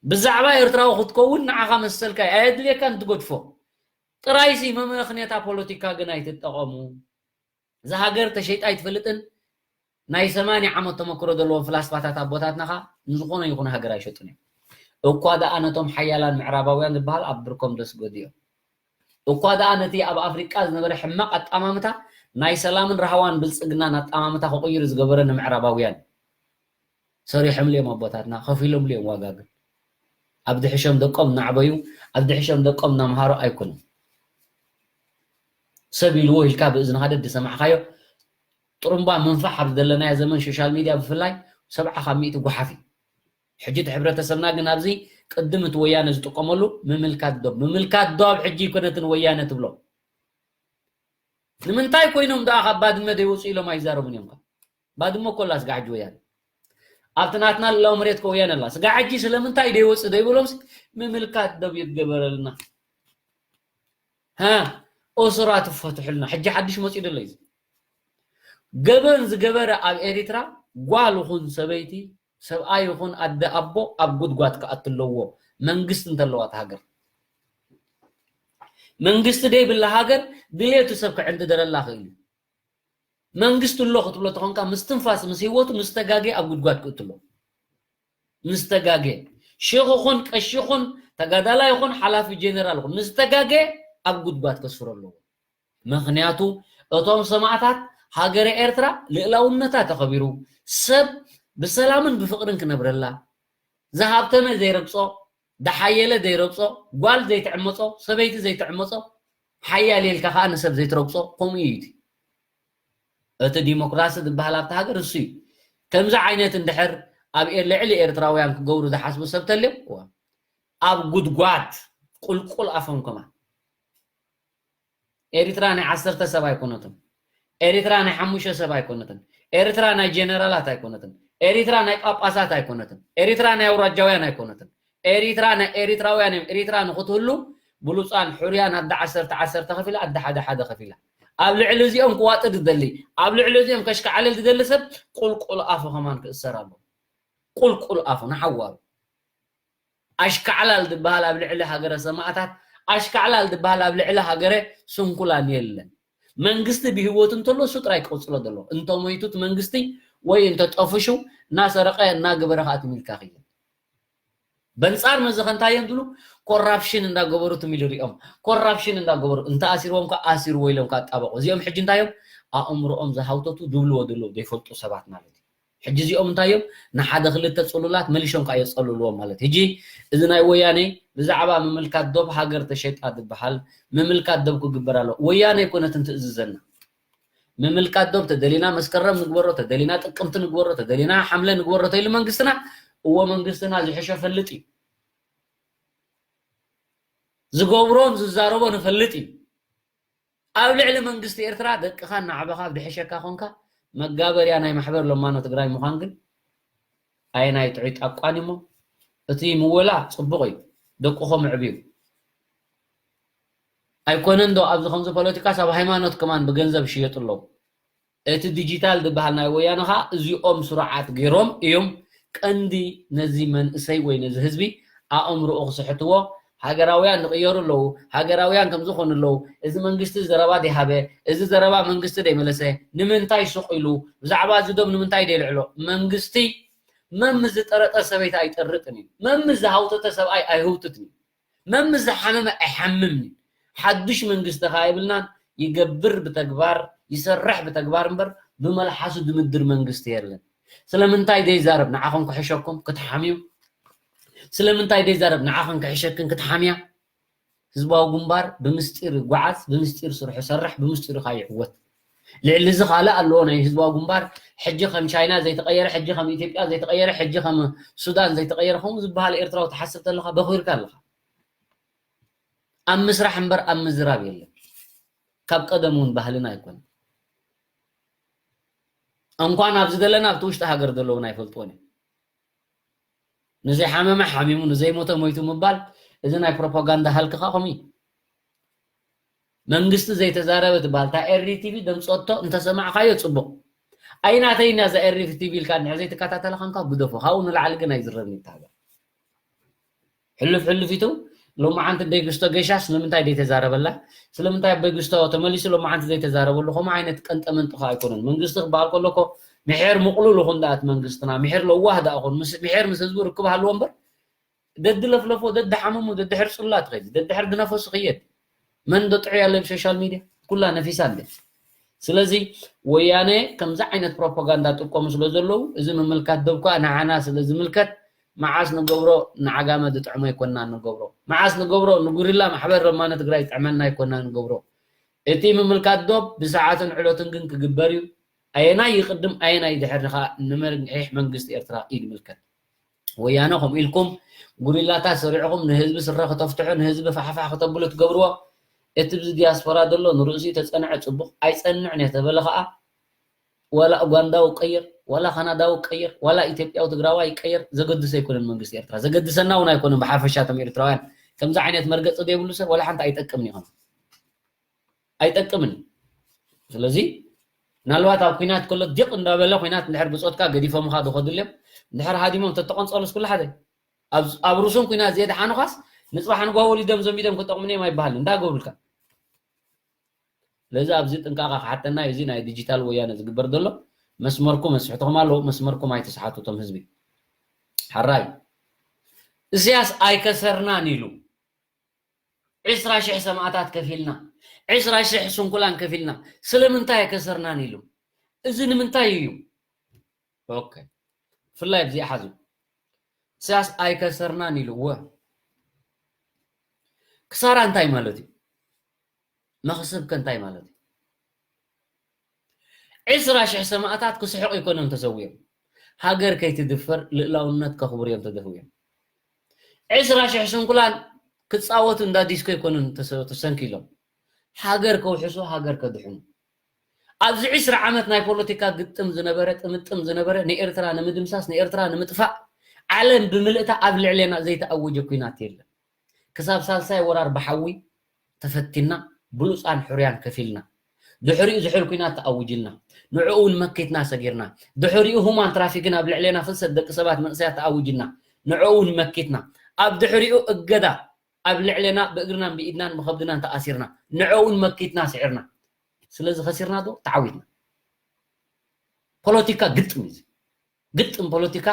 ብዛዕባ ኤርትራዊ ክትከውን ንዓኻ መሰልካ እዩ፣ ኣየድልየካን ትገድፎ። ጥራይሲ መመኽንያታ ፖለቲካ ግን ኣይትጠቐሙ። እዛ ሃገር ተሸይጣ ኣይትፈልጥን። ናይ ሰማንያ ዓመት ተመክሮ ዘለዎም ፍላስፋታት ኣቦታትና ኸኣ ንዝኾነ ይኹን ሃገር ኣይሸጡን እዮም። እኳ ደኣ ነቶም ሓያላን ምዕራባውያን ዝበሃል ኣብ ብርኮም ደስገዱ እዮም። እኳ ደኣ ነቲ ኣብ ኣፍሪቃ ዝነበረ ሕማቕ ኣጠማምታ ናይ ሰላምን ራህዋን ብልጽግናን ኣጠማምታ ክቕይሩ ዝገበረ ንምዕራባውያን እዩ። ሰሪሖምሉ እዮም ኣቦታትና፣ ከፊሎምሉ እዮም ዋጋ። ግን ኣብ ድሕሾም ደቆም እናዕበዩ፣ ኣብ ድሕሾም ደቆም እናምሃሩ ኣይኮኑን። ሰብ ኢልዎ ኢልካ ብእዝንኻ ደድ ዝሰማዕካዮ ጥሩምባ ምንፋሕ ኣብ ዘለናዮ ዘመን ሶሻል ሚድያ ብፍላይ ሰብዓ ካብ ሚእቲ ጓሓፍ እዩ። ሕጂ እቲ ሕብረተሰብና ግን ኣብዚ ቅድም እቲ ወያነ ዝጥቀመሉ ምምልካት ዶብ፣ ምምልካት ዶብ ሕጂ ኣይኮነትን ወያነ ትብሎ። ንምንታይ ኮይኖም ደኣ ካብ ባድመ ደይወፁ ኢሎም ኣይዛረቡን እዮም። ካብ ባድመ እኮ ኣላ ስጋ ሕጂ ወያነ። ኣብቲ ናትና ልእላዊ መሬት እኮ ወያነ ኣላ። ስጋ ሕጂ ስለምንታይ ደይወፅእ ደይብሎምስ ምምልካት ዶብ ይገበረልና። ሃ፣ እሱራት ይፈትሑልና። ሕጂ ሓድሽ መፂኡ ደሎ እዩ። ገበን ዝገበረ ኣብ ኤሪትራ ጓል ይኹን ሰበይቲ፣ ሰብኣይ ይኹን ኣደ ኣቦ ኣብ ጉድጓድ ክኣቱ ኣለዎ። መንግስቲ እንተለዋ እታ ሃገር። መንግስቲ ደይብላ ሃገር ድሌቱ ሰብ ክዕንድደረላ ክእል እዩ። መንግስቲ ኣሎ ክትብሎ ተኾንካ ምስ ትንፋስ ምስ ህይወቱ ምስ ተጋጌ ኣብ ጉድጓድ ክእቱ ኣለዎ። ምስ ተጋጌ ሼኽ ይኹን ቀሺ ይኹን ተጋዳላይ ይኹን ሓላፊ ጀነራል ይኹን ምስ ተጋጌ ኣብ ጉድጓድ ከስፍሮ ኣለዎ። ምኽንያቱ እቶም ሰማእታት ሃገረ ኤርትራ ልእላውነታ ተኸቢሩ ሰብ ብሰላምን ብፍቕርን ክነብረላ ዝሃብተመ ዘይረግጾ፣ ዝሓየለ ዘይረግጾ፣ ጓል ዘይትዕመጾ፣ ሰበይቲ ዘይትዕመጾ፣ ሓያል ኢልካ ከኣ ንሰብ ዘይትረግጾ፣ ከምኡ እዩ እቲ። እቲ ዲሞክራሲ ዝበሃል ኣብቲ ሃገር እሱ እዩ። ከምዚ ዓይነት እንድሕር ኣብ ኤ-፣ ልዕሊ ኤርትራውያን ክገብሩ ዝሓስቡ ሰብ ተልዮም፣ እዋ፣ ኣብ ጉድጓድ ቁልቁል ኣፎም ከማን። ኤሪትራ ናይ ዓሰርተ ሰብ ኣይኮነትን። ኤሪትራ ናይ ሓሙሽተ ሰብ ኣይኮነትን። ኤሪትራ ናይ ጀነራላት ኣይኮነትን። ኤሪትራ ናይ ጳጳሳት ኣይኮነትን። ኤሪትራ ናይ ኣውራጃውያን ኣይኮነትን። ኤሪትራ ናይ ኤሪትራውያን እዮም። ኤሪትራ ንኽትህሉ ብሉፃን ሕሩያን ኣደ ዓሰርተ ዓሰርተ ከፊላ፣ ኣደ ሓደ ሓደ ከፊላ። ኣብ ልዕሊ እዚኦም ክዋጥ ዝደሊ፣ ኣብ ልዕሊ እዚኦም ከሽካዕልል ዝደሊ ሰብ ቁልቁል ኣፉ ከማን ክእሰር ኣለዎ። ቁልቁል ኣፉ ንሓዋሩ። ኣሽካዕላል ዝበሃል ኣብ ልዕሊ ሃገረ ሰማእታት፣ ኣሽካዕላል ዝበሃል ኣብ ልዕሊ ሃገረ ስንኩላን የለን። መንግስቲ ብህይወት እንተሎ እሱ ጥራይ ክቕጽሎ ዘለዎ። እንተ ሞይቱ እቲ መንግስቲ ወይ እንተ ጠፍሹ እናሰረቐ እናገበረ ከኣ ትም ኢልካ ክይድ። በንጻር መዚ ከ እንታይ እዮም ዝብሉ? ኮራፕሽን እንዳገበሩ ትም ኢሉ ሪኦም። ኮራፕሽን እንዳገበሩ እንተ ኣሲርዎም ከ ኣሲርዎ ኢሎም ከ ኣጣበቑ። እዚኦም ሕጂ እንታይ እዮም? ኣእምሮኦም ዝሃውተቱ ዝብልዎ ዘለዉ ዘይፈልጡ ሰባት ማለት እዩ። ሕጂ እዚኦም እንታይ እዮም? ንሓደ ክልተ ጽሉላት መሊሾም ከኣ የጸልልዎም ማለት። ሕጂ እዚ ናይ ወያነ ብዛዕባ ምምልካት ዶብ ሃገር ተሸይጣ ዝበሃል ምምልካት ዶብ ክግበር ኣለዎ። ወያነ ኣይኮነትን ትእዝዘና። ምምልካት ዶብ ተደሊና መስከረም ንግበሮ፣ ተደሊና ጥቅምቲ ንግበሮ፣ ተደሊና ሓምለ ንግበሮ ተይሉ መንግስትና፣ እዎ መንግስትና ዝሕሾ ፈልጥ እዩ። ዝገብሮን ዝዛረቦን ይፈልጥ እዩ። ኣብ ልዕሊ መንግስቲ ኤርትራ ደቅኻ እናዕበኻ ኣብ ድሕሸካ ኮንካ መጋበርያ ናይ ማሕበር ለማኖ ትግራይ ምዃን ግን ኣየናይ ጥዑይ ጣቋን እሞ እቲ ምወላ ጽቡቕ እዩ። ደቅኹም ኣዕብዩ። ኣይኮነን ዶ ኣብዚ ከምዚ ፖለቲካስ ኣብ ሃይማኖት ከማን ብገንዘብ ይሽየጡ ኣለዉ። እቲ ዲጂታል ዝበሃል ናይ ወያነ ኸኣ እዚኦም ስሩዓት ገይሮም እዮም ቀንዲ ነዚ መንእሰይ ወይ ነዚ ህዝቢ ኣእምሮኡ ክስሕትዎ፣ ሃገራውያን ንቕየሩ ኣለዉ፣ ሃገራውያን ከም ዝኾኑ ኣለዉ፣ እዚ መንግስቲ ዘረባ ደይሃበ፣ እዚ ዘረባ መንግስቲ ደይመለሰ፣ ንምንታይ ሱቕ ኢሉ፣ ብዛዕባ እዚ ዶብ ንምንታይ ደይልዕሎ? መንግስቲ መም ዝጠረጠ ሰበይቲ ኣይጠርጥን እዩ። መም ዝሃውተተ ሰብኣይ ኣይህውትትን እዩ። መም ዝሓመመ ኣይሓምምን እዩ። ሓዱሽ መንግስቲ ኸዓ ይብልናን ይገብር ብተግባር ይሰርሕ ብተግባር እምበር ብመልሓሱ ድምድር መንግስቲ የለን። ስለምንታይ ደይዛረብ ንዓኹም ክሕሸኩም ክትሓምዩ? ስለምንታይ ደይዛረብ ንዓኹም ክሕሸክን ክትሓምያ? ህዝባዊ ግንባር ብምስጢር ይጓዓዝ፣ ብምስጢር ስርሑ ይሰርሕ፣ ብምስጢር ኸዓ ይዕወት። ልዕሊ እዚ ካልእ ኣለዎ ናይ ህዝባዊ ግንባር ሕጂ ከም ቻይና ዘይተቐየረ፣ ሕጂ ከም ኢትዮጵያ ዘይተቐየረ፣ ሕጂ ከም ሱዳን ዘይተቐየረ ከምኡ ዝበሃል ኤርትራዊ ትሓስብ ተለኻ በኺርካ ኣለኻ። ኣብ ምስራሕ እምበር ኣብ ምዝራብ የለን። ካብ ቀደም እውን ባህልና ኣይኮነን። እንኳን ኣብዚ ዘለና ኣብቲ ውሽጢ ሃገር ዘለውን ኣይፈልጥዎን እዮም። ንዘይሓመመ ሓሚሙ ንዘይሞተ ሞይቱ ምባል እዚ ናይ ፕሮፓጋንዳ ሃልክኻ ከምኡ እዩ። መንግስቲ ዘይተዛረበ ትበሃል እታ ኤሪ ቲቪ ደምፀቶ እንተሰማዕካዮ ፅቡቕ። ኣይናተይን እያ እዛ ኤሪ ቲቪ ኢልካ እንድሕር ዘይትከታተላ ኸንካ ግደፎ። ካብኡ ንላዕሊ ግን ኣይዝረብን እዩ እታ ሃገር። ሕልፍ ሕልፍ ኢቱ ሎማዓንቲ ደይ ግስቶ ገሻ ስለምንታይ ደይተዛረበላ? ስለምንታይ ኣቦይ ግስቶ ተመሊሱ ሎማዓንቲ ዘይተዛረበሉ? ከምኡ ዓይነት ቀንጠመንጢ ኸ ኣይኮነን። መንግስቲ ክበሃል ከሎ እኮ ምሕር ምቕሉል ይኹን ደኣ እቲ መንግስትና፣ ምሕር ለዋህ ደኣ ይኹን፣ ምስ-፣ ምሕር ምስ ህዝቡ ርክብ ሃልዎ እምበር ደድለፍለፎ፣ ደድሓመሙ፣ ደድሕርፁላ ትኸይድ፣ ደድሕር ድነፈሱ ክየድ። መን ዶ ጥዑይ ኣሎ ብሶሻል ሚድያ? ኩላ ነፊሳ እንደ። ስለዚ ወያነ ከምዚ ዓይነት ፕሮፓጋንዳ ጥቀሙ ስለ ዘለዉ፣ እዚ ምምልካት ዶብ ከኣ ንዓና ስለ ዝምልከት፣ መዓስ ንገብሮ ንዓጋመ ዝጥዕሞ ኣይኮንና ንገብሮ። መዓስ ንገብሮ ንጉሪላ ማሕበር ለማነ ትግራይ ዝጥዕመና ኣይኮንና ንገብሮ። እቲ ምምልካት ዶብ ብሰዓትን ዕለቱን ግን ክግበር እዩ። ኣየናይ ይቕድም ኣየናይ ይድሕር ከኣ ንመሪሕ መንግስቲ ኤርትራ እዩ ዝምልከት። ወያነ ከምኡ ኢልኩም ጉሪላታት ሰሪዕኹም ንህዝቢ ስረ ከተፍትሑ፣ ንህዝቢ ፋሕፋሕ ከተብሉ ትገብርዎ። እቲ ብዚ ዲያስፖራ ዘሎ ንርእሱ ተጸንዐ ጽቡቕ፣ ኣይጸንዕን እየ ተበለ ከኣ ዋላ ኡጋንዳዊ ቀይር፣ ዋላ ካናዳዊ ቀይር፣ ዋላ ኢትዮጵያዊ ትግራዋይ ቀይር ዘገድስ ኣይኮነን መንግስቲ ኤርትራ። ዘገድሰና እውን ኣይኮነን ብሓፈሻ እቶም ኤርትራውያን። ከምዚ ዓይነት መርገጺ ዘይብሉ ሰብ ዋላ ሓንቲ ኣይጠቅምን እዩ። ኣይጠቅምን እዩ። ስለዚ ምናልባት ኣብ ኲናት ከሎ ዲቕ እንዳበለ ኲናት እንድሕር ብጾትካ ገዲፎምኻ ዝኸዱ እዮም። እንድሕር ሃዲሞም ተተቐንጸሉስ ኩሉ ሓደ። ኣብ፣ ኣብ ሩስን ኲናት ዘየድሓኑኻስ ንጽባሕ ንግሆ ወሊዶም ዘሚዶም ክጠቕሙኒ እዮም ኣይበሃልን። እንዳገብሩልካ። ስለዚ ኣብዚ ጥንቃቐ ክሓተና እዩ። እዚ ናይ ዲጂታል ወያነ ዝግበር ዘሎ መስመርኩም ኣስሕትኹም ኣለዉ። መስመርኩም ኣይትስሓቱ እቶም ህዝቢ። ሓራይ። እስያስ ኣይከሰርናን ኢሉ። ዕስራ ሽሕ ሰማእታት ከፊልና፣ ዕስራ ሽሕ ስንኩላን ከፊልና፣ ስለምንታይ ኣይከሰርናን ኢሉ? እዚ ንምንታይ እዩ? ኦኬ። ብፍላይ ኣብዚ ሓዙ። እስያስ ኣይከሰርናን ኢሉ። እወ። ክሳራ እንታይ ማለት እዩ? መኽስብ ከ እንታይ ማለት እዩ? ዕስራ ሽሕ ሰማእታት ክስሕቕ ኣይኮነን ተሰዊኦም። ሃገር ከይትድፈር፣ ልእላውነት ከኽብሩ እዮም ተደፍዮም። ዕስራ ሽሕ ስንኩላን ክጻወቱ እንዳ ዲስኮ ኣይኮኑን ተሰ-፣ ተሰንኪሎም። ሃገር ከውሕሱ፣ ሃገር ከድሕኑ። ኣብዚ ዕስራ ዓመት ናይ ፖለቲካ ግጥም ዝነበረ፣ ጥምጥም ዝነበረ፣ ንኤርትራ ንምድምሳስ፣ ንኤርትራ ንምጥፋእ፣ ዓለም ብምልእታ ኣብ ልዕሌና ዘይተኣወጀ ኲናት የለን። ክሳብ ሳልሳይ ወራር ብሓዊ ተፈቲና፣ ብሉጻን ሕሩያን ከፊልና። ድሕሪኡ ዝሑል ኲናት ተኣዊጅልና። ንዕኡ እውን መኪትና ሰጊርና። ድሕሪኡ ሁማን ትራፊክን ኣብ ልዕሌና ፍልሰት ደቂ ሰባት መንእሰያት ተኣዊጅልና። ንዕኡ እውን መኪትና። ኣብ ድሕሪኡ እገዳ ኣብ ልዕሌና ብእግርናን ብኢድናን ብኸብድናን ተኣሲርና። ንዕኡ እውን መኪትና ስዒርና። ስለዚ ከሲርና ዶ? ተዓዊትና። ፖለቲካ ግጥም እዩ እዚ። ግጥም ፖለቲካ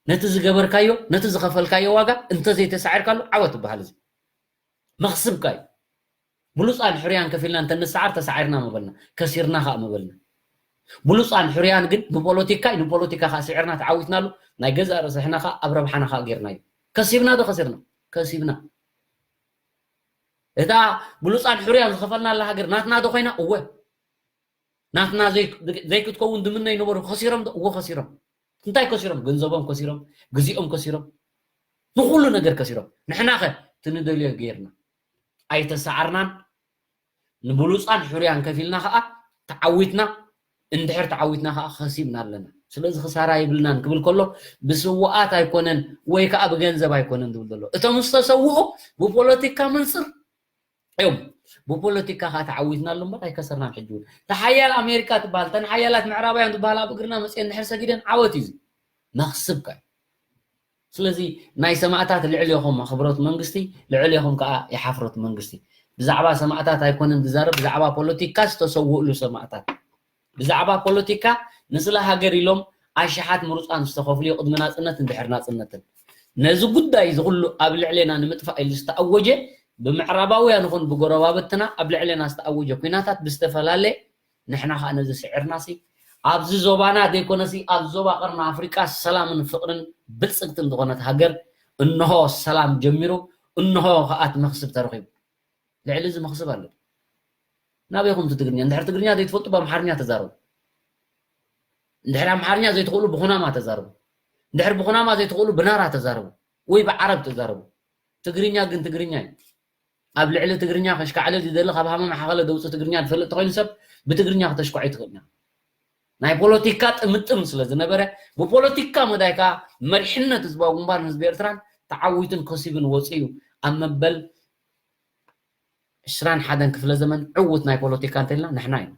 ነቲ ዝገበርካዮ፣ ነቲ ዝኸፈልካዮ ዋጋ እንተዘይተሳዒርካሉ ዓወት ይበሃል እዚ። መኽስብካ እዩ። ብሉጻን ሕሩያን ከፊልና እንተንሰዓር ተሳዒርና ምበልና፣ ከሲርና ኸኣ ምበልና። ብሉጻን ሕሩያን ግን ብፖለቲካ እዩ፣ ንፖለቲካ ኸኣ ስዒርና ተዓዊትናሉ፣ ናይ ገዛእ ርእስና ኸኣ ኣብ ረብሓና ኸኣ ጌርናዮ። ከሲብና ዶ ከሲርና? ከሲብና። እታ ብሉጻን ሕሩያን ዝኸፈልናላ ሃገር ናትና ዶ ኾይና? እወ። ናትና ዘይ-፣ ዘይክትከውን ድምነ ይነበሩ። ከሲሮም ዶ? እወ ከሲሮም። እንታይ ከሲሮም? ገንዘቦም ከሲሮም፣ ግዜኦም ከሲሮም፣ ንኹሉ ነገር ከሲሮም። ንሕና ኸ እቲ ንደልዮ ገይርና። ኣይተሰዓርናን፣ ንብሉጻን ሕሩያን ከፊልና ኸኣ ተዓዊትና፣ እንድሕር ተዓዊትና ኸኣ ከሲብና ኣለና። ስለዚ ክሳራ የብልናን ክብል ከሎ ብስውኣት ኣይኮነን ወይ ከኣ ብገንዘብ ኣይኮነን ዝብል ዘሎ። እቶም ዝተሰውኡ ብፖለቲካ መንጽር እዮም። ብፖለቲካ ኸኣ ተዓዊትና ኣሎ እምበር ኣይከሰርናን። ሕጂ እውን እታ ሓያል ኣሜሪካ ትበሃል፣ እተን ሓያላት ምዕራባውያን ዝበሃላ ኣብ እግርና መፅየን እንድሕር ሰጊደን ዓወት እዩ እዚ። መኽስብካ እዩ። ስለዚ ናይ ሰማእታት ልዕሌኹም ኣኽብሮት መንግስቲ፣ ልዕሌኹም ከኣ የሓፍሮት መንግስቲ። ብዛዕባ ሰማእታት ኣይኮነን ዝዛረብ፣ ብዛዕባ ፖለቲካ ዝተሰውእሉ ሰማእታት። ብዛዕባ ፖለቲካ ንስለ ሃገር ኢሎም ኣሽሓት ምሩፃን ዝተኸፍሉ ቅድሚ ናፅነትን ድሕሪ ናፅነትን። ነዚ ጉዳይ እዚ ኩሉ ኣብ ልዕሌና ንምጥፋእ ኢሉ ዝተኣወጀ፣ ብምዕራባውያን ይኹን ብጎረባብትና ኣብ ልዕሌና ዝተኣወጀ ኩናታት ብዝተፈላለየ፣ ንሕና ከዓ ነዚ ስዒርናሲ ኣብዚ ዞባና ዘይኮነሲ ኣብ ዞባ ቀርኒ ኣፍሪቃ ሰላምን ፍቕርን ብልፅግትን ዝኾነት ሃገር እንሆ ሰላም ጀሚሩ፣ እንሆ ከዓ እቲ መኽስብ ተረኺቡ። ልዕሊ እዚ መኽስብ ኣሎ። ናበይ ኢኹም እቲ ትግርኛ? እንድሕር ትግርኛ ዘይትፈልጡ ብኣምሓርኛ ተዛረቡ። እንድሕር ኣምሓርኛ ዘይትኽእሉ ብኹናማ ተዛረቡ። እንድሕር ብኹናማ ዘይትኽእሉ ብናራ ተዛረቡ ወይ ብዓረብ ተዛረቡ። ትግርኛ ግን ትግርኛ እዩ። ኣብ ልዕሊ ትግርኛ ከሽካዕልል ዝደሊ ካብ ሃመ ማሓኸለ ደውፅእ ትግርኛ ዝፈልጥ ተኮይኑ ሰብ ብትግርኛ ክተሽኩዖ ይትኽእል ኢና። ናይ ፖለቲካ ጥምጥም ስለ ዝነበረ ብፖለቲካ መዳይ ከዓ መሪሕነት ህዝባዊ ግንባር ንህዝቢ ኤርትራን ተዓዊቱን ከሲቡን ወፂኡ ኣብ መበል ዕስራን ሓደን ክፍለ ዘመን ዕዉት ናይ ፖለቲካ እንተልና ንሕና ኢና።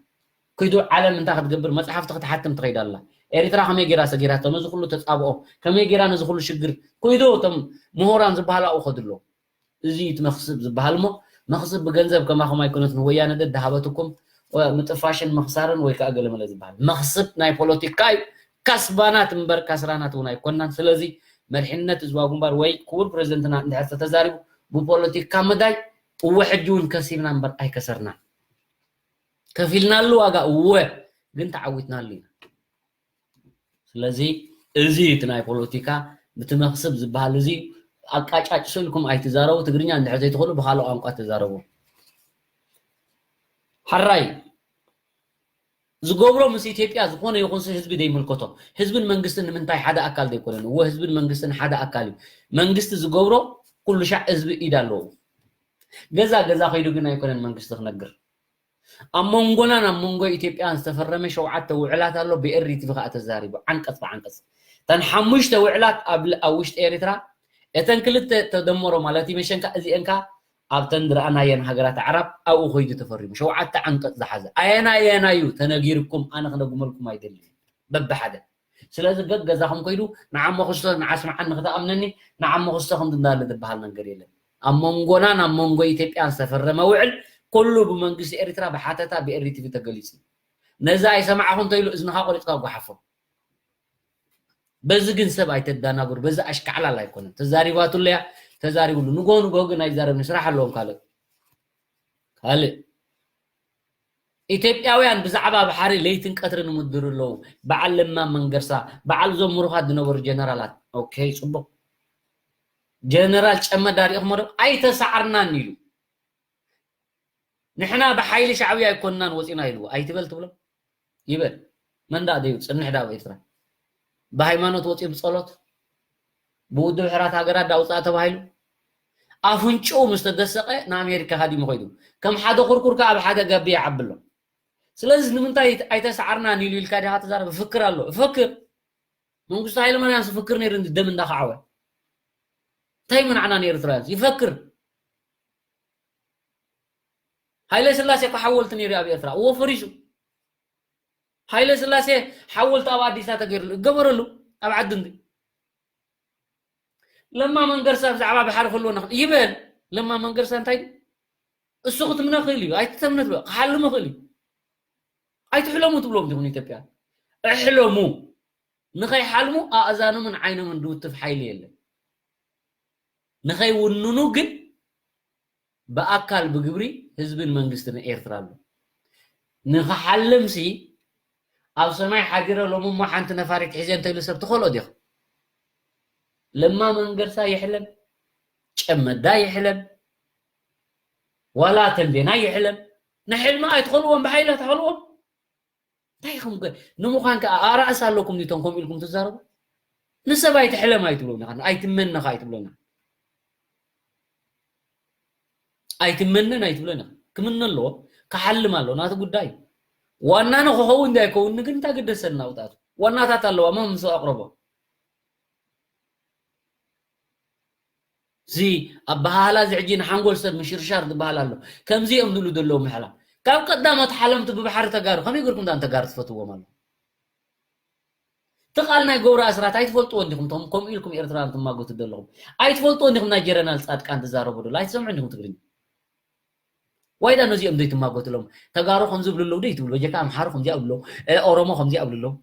ክይዱ ዓለም እንታይ ክትገብር መፅሓፍቲ ክትሓትም ትኸይድ ኣላ። ኤሪትራ ከመይ ገይራ ሰጊራቶ ነዚ ኩሉ ተፃብኦ ከመይ ገይራ ነዚ ኩሉ ሽግር ክይዱ እቶም ምሁራን ዝበሃሉ ኣብኡ ከድሎ እዚ እቲ መኽስብ ዝበሃል እሞ መኽስብ ብገንዘብ ከማኹም ኣይኮነት ንወያነ ደዳሃበትኩም ምጥፋሽን ምኽሳርን ወይ ከዓ ገለመለ ዝበሃል መኽስብ ናይ ፖለቲካ እዩ። ካስባናት እምበር ካስራናት እውን ኣይኮናን። ስለዚ መሪሕነት ህዝባዊ ግንባር ወይ ክቡር ፕሬዚደንትና እንድሕር ተተዛሪቡ ብፖለቲካ መዳይ እወ ሕጂ እውን ከሲብና እምበር ኣይከሰርናን። ከፊልናሉ ዋጋ እወ ግን ተዓዊትናሉ ኢና። ስለዚ እዚ እቲ ናይ ፖለቲካ ብቲ መኽስብ ዝበሃል እዚ ኣቃጫጭ ስልኩም ኣይትዛረቡ። ትግርኛ እንድሕር ዘይትኽእሉ ብካልእ ቋንቋ ተዛረቡ። ሓራይ ዝገብሮ ምስ ኢትዮጵያ ዝኾነ ይኹን ህዝቢ ዘይምልከቶ። ህዝብን መንግስትን ንምንታይ ሓደ ኣካል ዘይኮነን? እዎ ህዝብን መንግስትን ሓደ ኣካል እዩ። መንግስቲ ዝገብሮ ኩሉ ሻዕ ህዝቢ ኢድ ኣለዎ። ገዛ ገዛ ከይዱ ግን ኣይኮነን መንግስቲ ክነግር። ኣብ መንጎናን ኣብ መንጎ ኢትዮጵያን ዝተፈረመ ሸውዓተ ውዕላት ኣሎ። ብኤሪ ቲቪ ከዓ ተዛሪቡ ዓንቀፅ ብዓንቀፅ። እተን ሓሙሽተ ውዕላት ኣብ ል- ኣብ ውሽጢ ኤርትራ እተን ክልተ ተደመሮ ማለት እዩ መሸንካ እዚአን ከዓ ኣብተን ዝረኣናየን ሃገራት ኣዕራብ ኣብኡ ከይዱ ተፈሪሙ። ሸውዓተ ዓንቀፅ ዝሓዘ ኣየናይ ኣየናይ እዩ ተነጊርኩም ኣነ ክነጉመልኩም ኣይደልን በብሓደ። ስለዚ ገገዛኹም ከይዱ ንዓሞ ክስቶ ንዓስምዓኒ ክትኣምነኒ ንዓሞ ክስቶ ከምዚ እንዳለ ዝበሃል ነገር የለን። ኣብ መንጎናን ኣብ መንጎ ኢትዮጵያን ዝተፈረመ ውዕል ኩሉ ብመንግስቲ ኤርትራ ብሓተታ ብኤሪ ቲቪ ተገሊጹ። ነዚ ኣይሰማዕኹ እንተኢሉ እዝንኻ ቆሪጽካ ጓሓፎ። በዚ ግን ሰብ ኣይተዳናጉር። በዚ ኣሽካዕላል ኣይኮነን። ተዛሪባትሉ እያ ተዛሪብሉ። ንጎ ንጎ ግን ኣይዛረብን። ስራሕ ኣለዎም ካልእ ካልእ ኢትዮጵያውያን ብዛዕባ ባሕሪ ለይትን ቀትርን ይምድሩ ኣለዉ። በዓል ለማ መንገርሳ፣ በዓል እዞም ምሩኻት ዝነበሩ ጀነራላት። ኦኬ፣ ጽቡቕ። ጀነራል ጨመዳ ሪኢኹሞ ዶ? ኣይተሳዕርናን ኢሉ። ንሕና ብሓይሊ ሻዕብያ ኣይኮንናን ወጺና ኢልዎ። ኣይትበል ትብሎ? ይበል። መን ደኣ ደዩ? ጽንሕ ደኣ ኣብ ኤርትራ። ብሃይማኖት ወጺኡ ብጸሎት ብውድብ ሕራት ሃገራት ዳውፅኣ ተባሂሉ ኣፍንጭኡ ምስ ተደሰቐ ንኣሜሪካ ሃዲሙ ኸይዱ። ከም ሓደ ኩርኩር ከኣ ኣብ ሓደ ጋቢ ይዓቢ ኣሎ። ስለዚ ንምንታይ ኣይተሰዓርናን ኢሉ ኢልካ ዲኻ ትዛረብ? እፍክር ኣሎ። እፈክር። መንግስቱ ሃይለማርያም ዝፍክር ነይሩ እንዲ ደም እንዳኸዓወ። እንታይ ምንዓና ነኤርትራውያንስ? ይፈክር። ሃይለ ስላሴ እኮ ሓወልቲ ነይሩ ኣብ ኤርትራ። እዎ ፈሪሱ። ሃይለ ስላሴ ሓወልቲ ኣብ ኣዲስ ኣበባ ተገይርሉ። ይገበረሉ ኣብ ዓዲ እንዲ። ለማ መንገርሳ ብዛዕባ ባሕሪ ክህልወና ይበል። ለማ መንገርሳ እንታይ እሱ ክትምነ ክእል እዩ። ኣይትተምነ ትብሎ። ክሓልሙ ክእል እዩ። ኣይትሕለሙ ትብሎም ዲኹም ኢትዮጵያ? እሕለሙ። ንኸይሓልሙ ኣእዛኖምን ዓይኖምን ድውትፍ ሓይሊ የለን። ንኸይውንኑ ግን ብኣካል ብግብሪ ህዝብን መንግስትን ኤርትራ ኣሎ። ንኽሓልምሲ ኣብ ሰማይ ሓዲረ ሎሚ እሞ ሓንቲ ነፋሪት ሒዘ እንተኢሉ ሰብ ትኸልኦ ዲኹ? ለማ መንገርሳ ይሕለም፣ ጨመዳ ይሕለም፣ ዋላ ተንቤና ይሕለም። ንሕልሚ ኣይትኸልዎም፣ ብሓይሊ ኣይትኸልዎም። እንታይ ኢኹም ከ ንምዃን ከ ኣራእስ ኣለኩም ዲቶም ከምኡ ኢልኩም ትዛረቡ? ንሰብ ኣይትሕለም ኣይትብሎና፣ ኣይትመነኻ ኣይትብሎና። ኣይትመነን ኣይትብሎና። ክምነ ኣለዎ፣ ክሓልም ኣለዎ፣ ናቱ ጉዳይ። ዋና ንክኸውን እንዳይከውን ግን እንታይ ግደሰና ውጣቱ? ዋናታት ኣለዋ፣ መን ምስ ኣቕረቦ? እዚ ኣበሃህላ እዚ ሕጂ ንሓንጎል ሰብ ምሽርሻር ዝበሃል ኣሎ። ከምዚ እዮም ዝብሉ ዘለዉ ምሕላ። ካብ ቀዳሞት ሓለምቲ ብባሕሪ ተጋሩ፣ ከመይ ገርኩም ዳን ተጋሩ ትፈትዎም ኣሎ? እቲ ቃል ናይ ገብሩ ኣስራት ኣይትፈልጥዎ እንዲኹም፣ እቶም ከምኡ ኢልኩም ኤርትራውያን ትማጎቱ ዘለኹም። ኣይትፈልጥዎ እንዲኹም ናይ ጀረናል ጻድቃን ትዛረቡ ደሎ? ኣይትሰምዑ እንዲኹም ትግርኛ? ዋይዳ ነዚኦም ዘይትማጎትሎም? ተጋሩ ከምዚ ይብሉ ኣለዉ ዶ ይትብሉ? በጀካ ኣምሓሩ ከምዚ ይብሉ ኣለዉ፣ እ፣ ኦሮሞ ከምዚ ይብሉ ኣለዉ።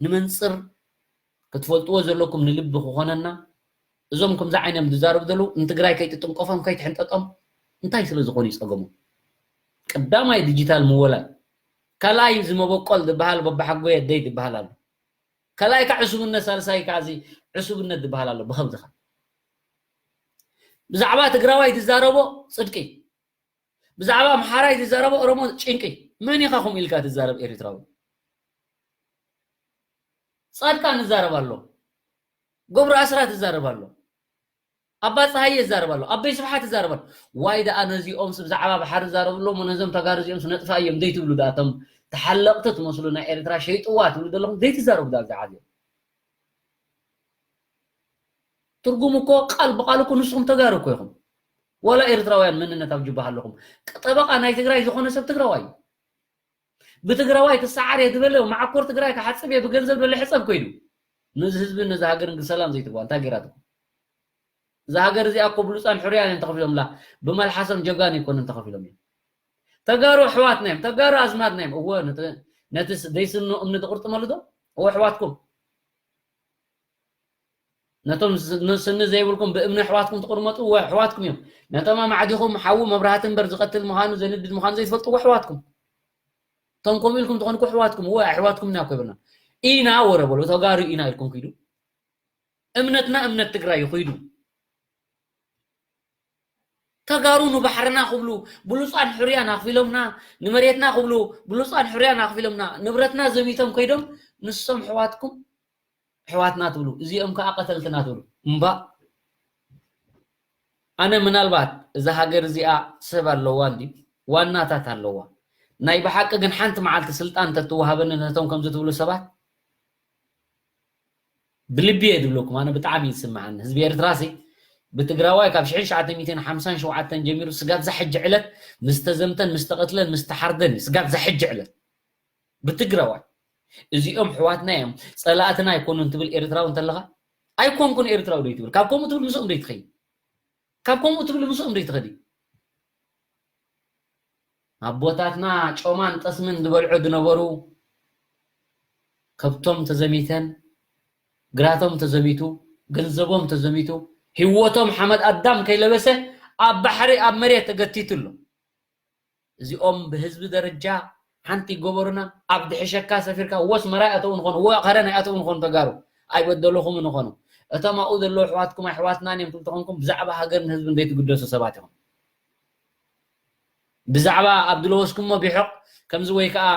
ንመንፅር ክትፈልጥዎ ዘለኩም ንልቢ ክኾነና፣ እዞም ከምዚ ዓይኖም ዝዛረቡ ዘለዉ ንትግራይ ከይትጥንቀፎም ከይትሕንጠጦም እንታይ ስለ ዝኾኑ እዩ ፀገሞም? ቀዳማይ ዲጂታል ምወላ እዩ። ካልኣይ እዚ መበቆል ዝበሃል በባሓጎየ ኣደይ ዝበሃል ኣሎ። ካልኣይ ከዓ ዕሱብነት፣ ሳልሳይ ከዓ እዚ ዕሱብነት ዝበሃል ኣሎ። ብኸምዚ ኸ ብዛዕባ ትግራዋይ ትዛረቦ ፅድቂ፣ ብዛዕባ ኣምሓራይ ትዛረቦ ኦሮሞ ጭንቂ። መን ኢኻ ከምኡ ኢልካ ትዛረብ ኤርትራዊ? ጻድቃን ይዛረብ ኣሎ፣ ገብሩ ኣስራት ይዛረብ ኣሎ፣ ኣባ ጸሃየ ይዛረብ ኣሎ፣ ኣበይ ስብሓት ይዛረብ ኣሎ። ዋይ ደኣ ነዚኦም ስብ ብዛዕባ ባሕሪ ይዛረቡ ኣለዉ፣ ነዞም ተጋሩ እዚኦም ስነጥፋ እዮም ዘይትብሉ ደኣ፣ እቶም ተሓለቕቲ ትመስሉ ናይ ኤርትራ ሸይጥዋ ትብሉ ዘለኹም ዘይትዛረቡ ደኣ ብዛዕባ እዚኦም። ትርጉም እኮ ቃል ብቃል እኮ ንስኹም ተጋሩ እኮ ኢኹም። ዋላ ኤርትራውያን መንነት ኣብ ጅባህ ኣለኹም። ጠበቃ ናይ ትግራይ ዝኾነ ሰብ ትግራዋይ እዩ። ብትግራዋይ ክሰዓር እየ ዝበለ፣ መዓኮር ትግራይ ክሓጽብ እየ ብገንዘብ ደለ ሕጸብ ኮይዱ። ነዚ ህዝብን ነዚ ሃገርን ግን ሰላም ዘይትህብዋ እንታይ ገይራትኩም? እዛ ሃገር እዚኣ እኮ ብሉጻን ሕሩያን እዮም ተኸፊሎምላ። ብመልሓሶም ጀጋኑ ኣይኮኑን ተኸፊሎም እዮም። ተጋሩ ኣሕዋትና እዮም፣ ተጋሩ ኣዝማድና እዮም። እወ፣ ነቲ፣ ነቲ ስ-፣ ዘይስኖ እምኒ ትቕርጥመሉ ዶ? እወ፣ ኣሕዋትኩም። ነቶም ስ-፣ ን-፣ ስኒ ዘይብልኩም ብእምኒ ኣሕዋትኩም ትቕርመጡ፣ እወ፣ ኣሕዋትኩም እዮም። ነቶም ኣማዕዲኹም ሓዊ መብራህቲ እምበር ዝቐትል ምዃኑ፣ ዘንድድ ምዃኑ ዘይትፈልጡ፣ እወ፣ ኣሕዋትኩም። እቶም ከምኡ ኢልኩም ትኾንኩ ኣሕዋትኩም፣ እወ፣ ኣሕዋትኩም ኢና እኮ ይብልና። ኢና ወረ በሉ፣ ተጋሩ ኢና ኢልኩም ኪዱ። እምነትና እምነት ትግራይ እዩ፣ ኪዱ። ተጋሩ ንባሕርና ክብሉ ብሉፃን ሕሩያን ኣኽፊሎምና፣ ንመሬትና ክብሉ ብሉፃን ሕሩያን ኣኽፊሎምና፣ ንብረትና ዘሚቶም ከይዶም፣ ንሶም ኣሕዋትኩም ኣሕዋትና ትብሉ፣ እዚኦም ከዓ ቀተልትና ትብሉ። እምባእ፣ ኣነ ምናልባት እዛ ሃገር እዚኣ ሰብ ኣለዋ እንዲ ዋናታት ኣለዋ። ናይ ብሓቂ ግን ሓንቲ መዓልቲ ስልጣን ተትወሃበኒ ነቶም ከምዚ ትብሉ ሰባት ብልቢ እየ ዝብለኩም፣ ኣነ ብጣዕሚ እዩ ዝስምዓኒ። ህዝቢ ኤርትራ ሲ ብትግራዋይ ካብ ሽሕን ትሽዓተ ሚእትን ሓምሳን ሸውዓተን ጀሚሩ ስጋብ እዛ ሕጂ ዕለት ምስ ተዘምተን ምስ ተቐትለን ምስ ተሓርደን እዩ ስጋብ እዛ ሕጂ ዕለት ብትግራዋይ። እዚኦም ኣሕዋትና እዮም፣ ጸላእትና ኣይኮኑን ትብል ኤርትራዊ እንተለኻ፣ ኣይኮንኩን ኤርትራዊ ዶ ይትብል? ካብ ከምኡ ትብል ምስኦም ዶ ይትኸይድ? ካብ ከምኡ ትብል ምስኦም ዶ ይትኸዲ? ኣቦታትና ጮማን ጠስምን ዝበልዑ ዝነበሩ ከብቶም ተዘሚተን፣ ግራቶም ተዘሚቱ፣ ገንዘቦም ተዘሚቱ፣ ህይወቶም ሓመድ ኣዳም ከይለበሰ ኣብ ባሕሪ ኣብ መሬት ተገቲቱ ኣሎ። እዚኦም ብህዝቢ ደረጃ ሓንቲ ይገበሩና፣ ኣብ ድሕሸካ ሰፊርካ ወስ መራ ይኣተው ንኾኑ፣ ወ ከረን ይኣተው ንኾኑ ተጋሩ፣ ኣይበደልኹምን ንኾኑ። እቶም ኣብኡ ዘለዉ ኣሕዋትኩም ኣሕዋትናን እዮም ትብሉ ተኾንኩም፣ ብዛዕባ ሃገርን ህዝብን ዘይትግደሱ ሰባት ኢኹም። ብዛዕባ ኣብ ዝለወስኩሞ ቢሕቕ ከምዚ ወይ ከዓ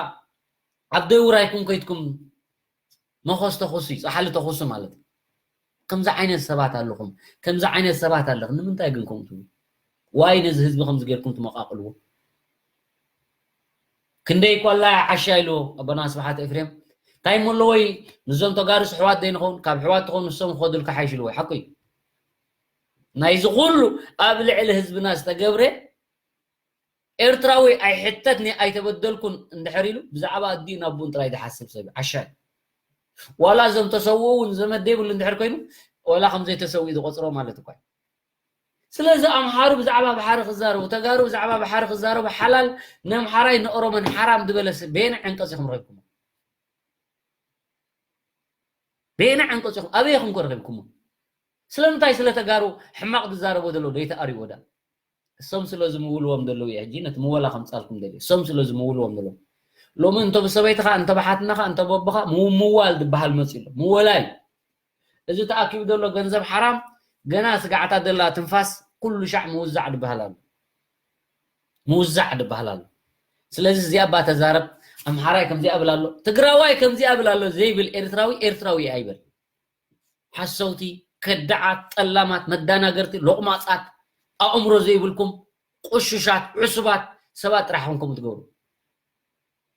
ኣብ ደውራይኩም ከይድኩም መኾስ ተኹሱ እዩ፣ ጻሕሊ ተኹሱ ማለት እዩ። ከምዚ ዓይነት ሰባት ኣለኹም፣ ከምዚ ዓይነት ሰባት ኣለኽ፣ ንምንታይ ግን ከምኡ ትብሉ? ዋይ ነዚ ህዝቢ ከምዚ ጌርኩም ትመቓቕልዎ? ክንደይ እኳ ኣላ ዓሻ ኢሉ ኣቦና ስብሓት ኤፍሬም፣ እንታይ እሞ ኣለዎ ወይ ንዞም ተጋሩስ ኣሕዋት ዘይንኸውን? ካብ ኣሕዋት ትኾኑ ንሶም ክኸዱልካ ሓይሽ ኢልዎ፣ ሓቁ እዩ። ናይዚ ኩሉ ኣብ ልዕሊ ህዝብና ዝተገብረ ኤርትራዊ ኣይሕተትኒ ኣይተበደልኩን እንድሕር ኢሉ ብዛዕባ ኣዲኡ ናቡን ጥራይ ዝሓስብ ሰብ እዩ። ዓሻ እዩ። ዋላ እዞም ተሰውኡ እውን ዘመድ ዘይብሉ እንድሕር ኮይኑ ዋላ ከም ዘይተሰውኡ ዝቆፅሮ ማለት እኳ እዩ። ስለዚ ኣምሓሩ ብዛዕባ ባሕሪ ክዛረቡ፣ ተጋሩ ብዛዕባ ባሕሪ ክዛረቡ ሓላል ነምሓራይ ንኦሮሞን ሓራም ዝበለ ሰብ በየናይ ዓንቀፅ ኢኹም ረኺብኩሞ? በየናይ ዓንቀፅ ኢኹም? ኣበይ ኢኹም ከ ረኺብኩሞ? ስለምንታይ ስለ ተጋሩ ሕማቕ ዝዛረቦ ዘሎ ዘይተኣርይዎ ዳ? እሶም ስለ ዝምውልዎም ዘለዉ እየ ሕጂ ነቲ ምወላ ከምጻልኩም ደልየ። እሶም ስለ ዝምውልዎም ዘለዉ። ሎሚ እንተ ብሰበይትኻ፣ እንተ ብሓትናኻ፣ እንተ በቦኻ ምው-፣ ምዋል ዝበሃል መጺኡ ኣሎ። ምወላ እዩ። እዚ ተኣኪቡ ዘሎ ገንዘብ ሓራም፣ ገና ስጋዕታ ዘላ ትንፋስ ኩሉ ሻዕ ምውዛዕ ዝበሃል ኣሎ። ምውዛዕ ዝበሃል ኣሎ። ስለዚ እዚኣ እባ ተዛረብ፣ ኣምሓራይ ከምዚኣ ብል ኣሎ፣ ትግራዋይ ከምዚኣ ብል ኣሎ ዘይብል ኤርትራዊ፣ ኤርትራዊ ኣይበል። ሓሰውቲ፣ ከዳዓት፣ ጠላማት፣ መዳናገርቲ፣ ሎቕማጻት፣ ኣእምሮ ዘይብልኩም፣ ቁሹሻት፣ ዕሱባት ሰባት ጥራሕ ኢኹም ከምኡ ትገብሩ።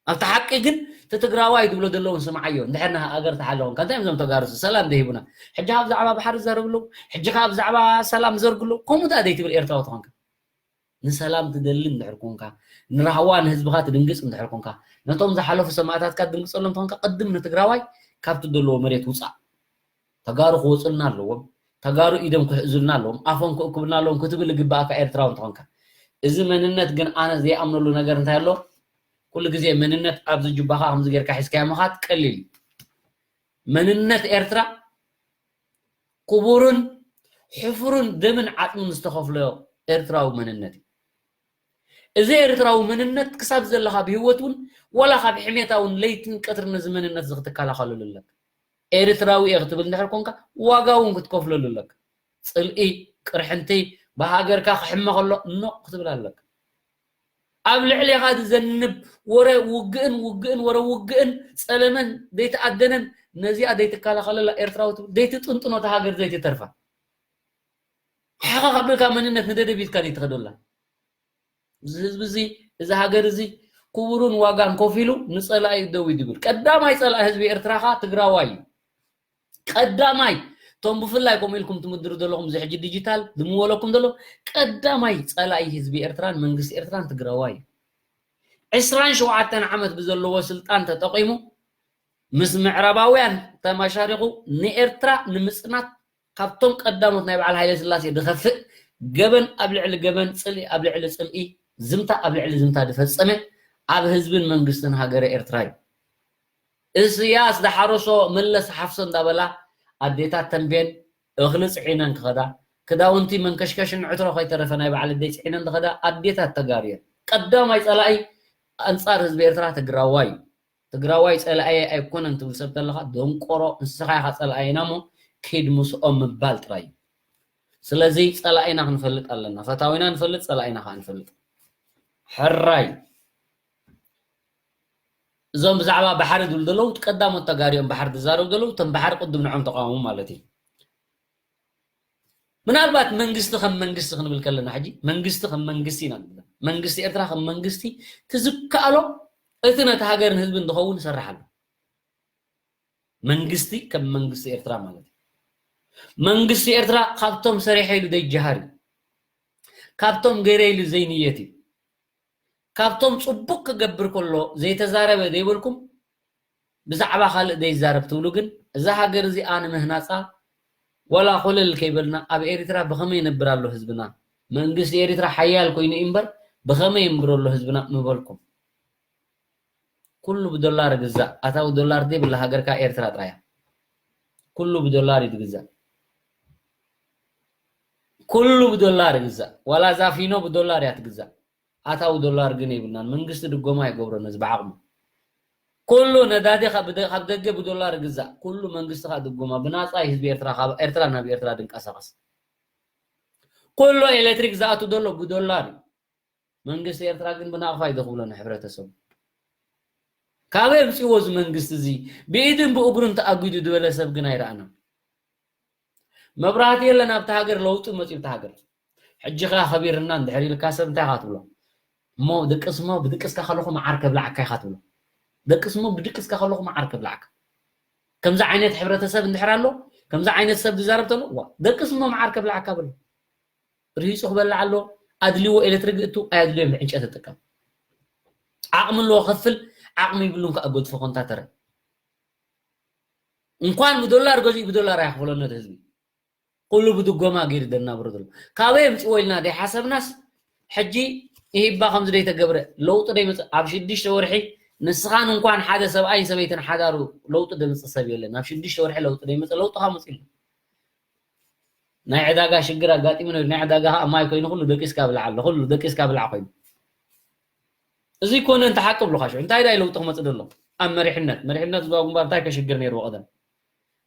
ኣብቲ ሓቂ ግን እቲ ትግራዋይ ዝብሎ ዘለውን ስምዓዮ። እንድሕር ንሃገር ተሓለኹም፣ ከ እንታይ እዮም እዞም ተጋሩ ሰላም ዘይህቡና? ሕጂ ከኣ ብዛዕባ ባሕሪ ዝዛረቡ ኣለዉ፣ ሕጂ ከኣ ብዛዕባ ሰላም ዝዘርጉ ኣለዉ። ከምኡ ደኣ ዘይትብል ኤርትራዊ ተኾንካ። ንሰላም ትደሊ እንድሕር ኮንካ፣ ንራህዋ ንህዝብኻ ትድንግጽ እንድሕር ኮንካ፣ ነቶም ዝሓለፉ ሰማእታትካ ትድንግጸሎም እንተኾንካ፣ ቅድም ንትግራዋይ ካብቲ ዘለዎ መሬት ውጻእ። ተጋሩ ክወጹልና ኣለዎም። ተጋሩ ኢዶም ክሕዙልና ኣለዎም። ኣፎም ክእክቡልና ኣለዎም ክትብል ዝግባእካ ኤርትራዊ እንተኾንካ። እዚ መንነት ግን ኣነ ዘይኣምነሉ ነገር እንታይ ኣሎ? ኩሉ ግዜ መንነት ኣብዚ ጁባኻ ከምዚ ጌርካ ሒዝካዮ ምኻድ ቀሊል እዩ። መንነት ኤርትራ ክቡርን ሕፉርን ደምን ዓጽምን ዝተኸፍለዮ ኤርትራዊ መንነት እዩ። እዚ ኤርትራዊ መንነት ክሳብ ዘለኻ ብህይወት እውን ዋላ ካብ ሕሜታ እውን ለይትን ቀትርን ነዚ መንነት እዚ ክትከላኸለሉ ኣለካ። ኤርትራዊ እየ ክትብል እንድሕር ኮንካ ዋጋ እውን ክትከፍለሉ ኣለካ። ጽልኢ፣ ቅርሕንቲ፣ ብሃገርካ ክሕመ ከሎ ኖ ክትብል ኣለካ። ኣብ ልዕሌኻ ዝዘንብ ወረ ውግእን ውግእን ወረ ውግእን ጸለመን ዘይተኣደነን ነዚኣ ዘይትከላኸለላ ኤርትራዊ ትብል ዘይትጥንጥኖ እታ ሃገር ዘይትተርፋ ሓኻ ከብልካ መንነት ንደደቢትካ ዘይትኸደላ እዚ ህዝቢ እዚ እዚ ሃገር እዚ ክቡርን ዋጋን ከፊሉ ንጸላኢ ደው ይድብል። ቀዳማይ ጸላኢ ህዝቢ ኤርትራኻ ትግራዋይ እዩ። ቀዳማይ እቶም ብፍላይ ከምኡ ኢልኩም ትምድሩ ዘለኹም እዚ ሕጂ ዲጂታል ድምወለኩም ዘሎ ቀዳማይ ጸላኢ ህዝቢ ኤርትራን መንግስቲ ኤርትራን ትግራዋይ እዩ። ዕስራን ሸውዓተን ዓመት ብዘለዎ ስልጣን ተጠቂሙ ምስ ምዕራባውያን ተማሻሪኹ ንኤርትራ ንምጽናት ካብቶም ቀዳሞት ናይ በዓል ሃይለ ስላሴ ዝኸፍእ ገበን ኣብ ልዕሊ ገበን፣ ጽልኢ ኣብ ልዕሊ ጽልኢ፣ ዝምታ ኣብ ልዕሊ ዝምታ ዝፈጸመ ኣብ ህዝብን መንግስትን ሃገረ ኤርትራ እዩ። እስያስ ዝሓረሶ መለስ ሓፍሶ እንዳበላ ኣዴታት ተንቤን እኽሊ ጽዒነን ክኸዳ፣ ክዳውንቲ መንከሽከሽን ዕትሮ ከይተረፈ ናይ በዓል ኣደይ ጽዒነን ዝኸዳ ኣዴታት ተጋሩ እየን። ቀዳማይ ጸላኢ ኣንጻር ህዝቢ ኤርትራ ትግራዋይ እዩ። ትግራዋይ ጸላኢ ኣይኮነን ትብል ሰብ ተለኻ ደንቆሮ፣ ንስኻ ኢኻ ጸላኢና እሞ ኪድ ምስኦም ምባል ጥራይ እዩ። ስለዚ ጸላኢና ክንፈልጥ ኣለና። ፈታዊና ንፈልጥ፣ ጸላኢና ከዓ ንፈልጥ። ሕራይ። እዞም ብዛዕባ ባሕሪ ዝብሉ ዘለዉ ቀዳሞት ተጋሩ እዮም ባሕሪ ዝዛረቡ ዘለዉ፣ እቶም ባሕሪ ቅድም ንዖም ተቃወሙ ማለት እዩ። ምናልባት መንግስቲ ከም መንግስቲ ክንብል ከለና ሕጂ መንግስቲ ከም መንግስቲ ኢና ንብል። መንግስቲ ኤርትራ ከም መንግስቲ ትዝከኣሎ እቲ ነቲ ሃገርን ህዝብን ዝኸውን ይሰርሕ ኣሎ። መንግስቲ ከም መንግስቲ ኤርትራ ማለት እዩ። መንግስቲ ኤርትራ ካብቶም ሰሪሐ ኢሉ ዘይጀሃር እዩ። ካብቶም ገይረ ኢሉ ዘይንየት እዩ። ካብቶም ጽቡቅ ክገብር ከሎ ዘይተዛረበ ዘይበልኩም ብዛዕባ ካልእ ዘይዛረብ ትብሉ ግን እዛ ሃገር እዚኣ ንምህናጻ ወላ ኮለል ከይበልና ኣብ ኤርትራ ብኸመይ ይነብር ኣሎ ህዝብና? መንግስቲ ኤርትራ ሓያል ኮይኑ እዩ እምበር ብኸመይ ይንብር ኣሎ ህዝብና ምበልኩም። ኩሉ ብዶላር ግዛእ። ኣታዊ ዶላር ዘይብላ ሃገርካ ኤርትራ ጥራያ። ኩሉ ብዶላር እዩ ዝግዛእ። ኩሉ ብዶላር ይግዛእ። ዋላ እዛ ፊኖ ብዶላር እያ ትግዛእ። ኣታዊ ዶላር ግን የብልናን። መንግስቲ ድጎማ ይገብሮ ነዚ ብዓቕሙ። ኩሉ ነዳዲ ካብ ደ-፣ ካብ ደገ ብዶላር ይግዛእ። ኩሉ መንግስቲ ካብ ድጎማ ብናጻ እዩ ህዝቢ ኤርትራ ካብ ኤርትራ ናብ ኤርትራ ድንቀሳቐስ። ኩሉ ኤሌክትሪክ ዝኣቱ ዘሎ ብዶላር እዩ። መንግስቲ ኤርትራ ግን ብናቕፋ እዩ ዘኽብሎ ንሕብረተሰቡ። ካበይ ኣምጺእዎ እዚ መንግስቲ እዚ? ብኢድን ብእግሩን ተኣጒዱ ዝበለ ሰብ ግን ኣይረኣናን። መብራህቲ የለን ኣብቲ ሃገር፣ ለውጢ መጺኡ ኣብቲ ሃገር። ሕጂ ከኣ ከቢርና እንድሕር ኢልካ ሰብ እንታይ ኢኻ ትብሎ? እሞ ድቅስ እሞ ብድቅስካ ከለኹ መዓር ከብላዓካ ኢኻ ትብሎ። ደቅስ እሞ ብድቅስካ ከለኹ መዓር ከብላዓካ። ከምዚ ዓይነት ሕብረተሰብ እንድሕር ኣሎ፣ ከምዚ ዓይነት ሰብ ዝዛረብ ተሎ፣ ዋ፣ ደቅስ እሞ መዓር ከብላዓካ በሎ። ርሂጹ ክበልዕ ኣሎ፣ ኣድልዎ ኤሌክትሪክ እቱ፣ ኣየድልዮም ብዕንጨት ይጥቀም። ዓቕሚ ኣለዎ ከፍል፣ ዓቕሚ ይብሉን ከኣ ገድፎ ኮንታተረ። እንኳን ብዶላር ገዚኡ ብዶላር ኣየኽፈሎን ነቲ ህዝቢ። ኩሉ ብድጎማ ገይሩ ደናብሮ ዘሎ። ካበይ ኣምጽእዎ ኢልና ደይሓሰብናስ፣ ሕጂ ኢህባ ከምዚ ደይተገብረ፣ ለውጢ ደይመጽእ፣ ኣብ ሽዱሽተ ወርሒ ንስኻን እንኳን ሓደ ሰብኣይን ሰበይትን ሓዳሩ ለውጢ ደምጽእ ሰብ የለን። ኣብ ሽዱሽተ ወርሒ ለውጢ ደይመጽእ፣ ለውጢ ካብ መጽእ ኢሉ። ናይ ዕዳጋ ሽግር ኣጋጢሙ ነይሩ። ናይ ዕዳጋ ከኣ ማይ ኮይኑ ኩሉ ደቂስካ ብላዕ ኣሎ። ኩሉ ደቂስካ ብላዕ ኮይኑ። እዚ ኮነ እንተ ሓቂ ብሉኻ ሽዑ እንታይ ዳይ ለውጢ ክመጽእ ደሎ? ኣብ መሪሕነት፣ መሪሕነት ህዝባዊ ግንባር እንታይ ከሽግር ነይርዎ ቀደም?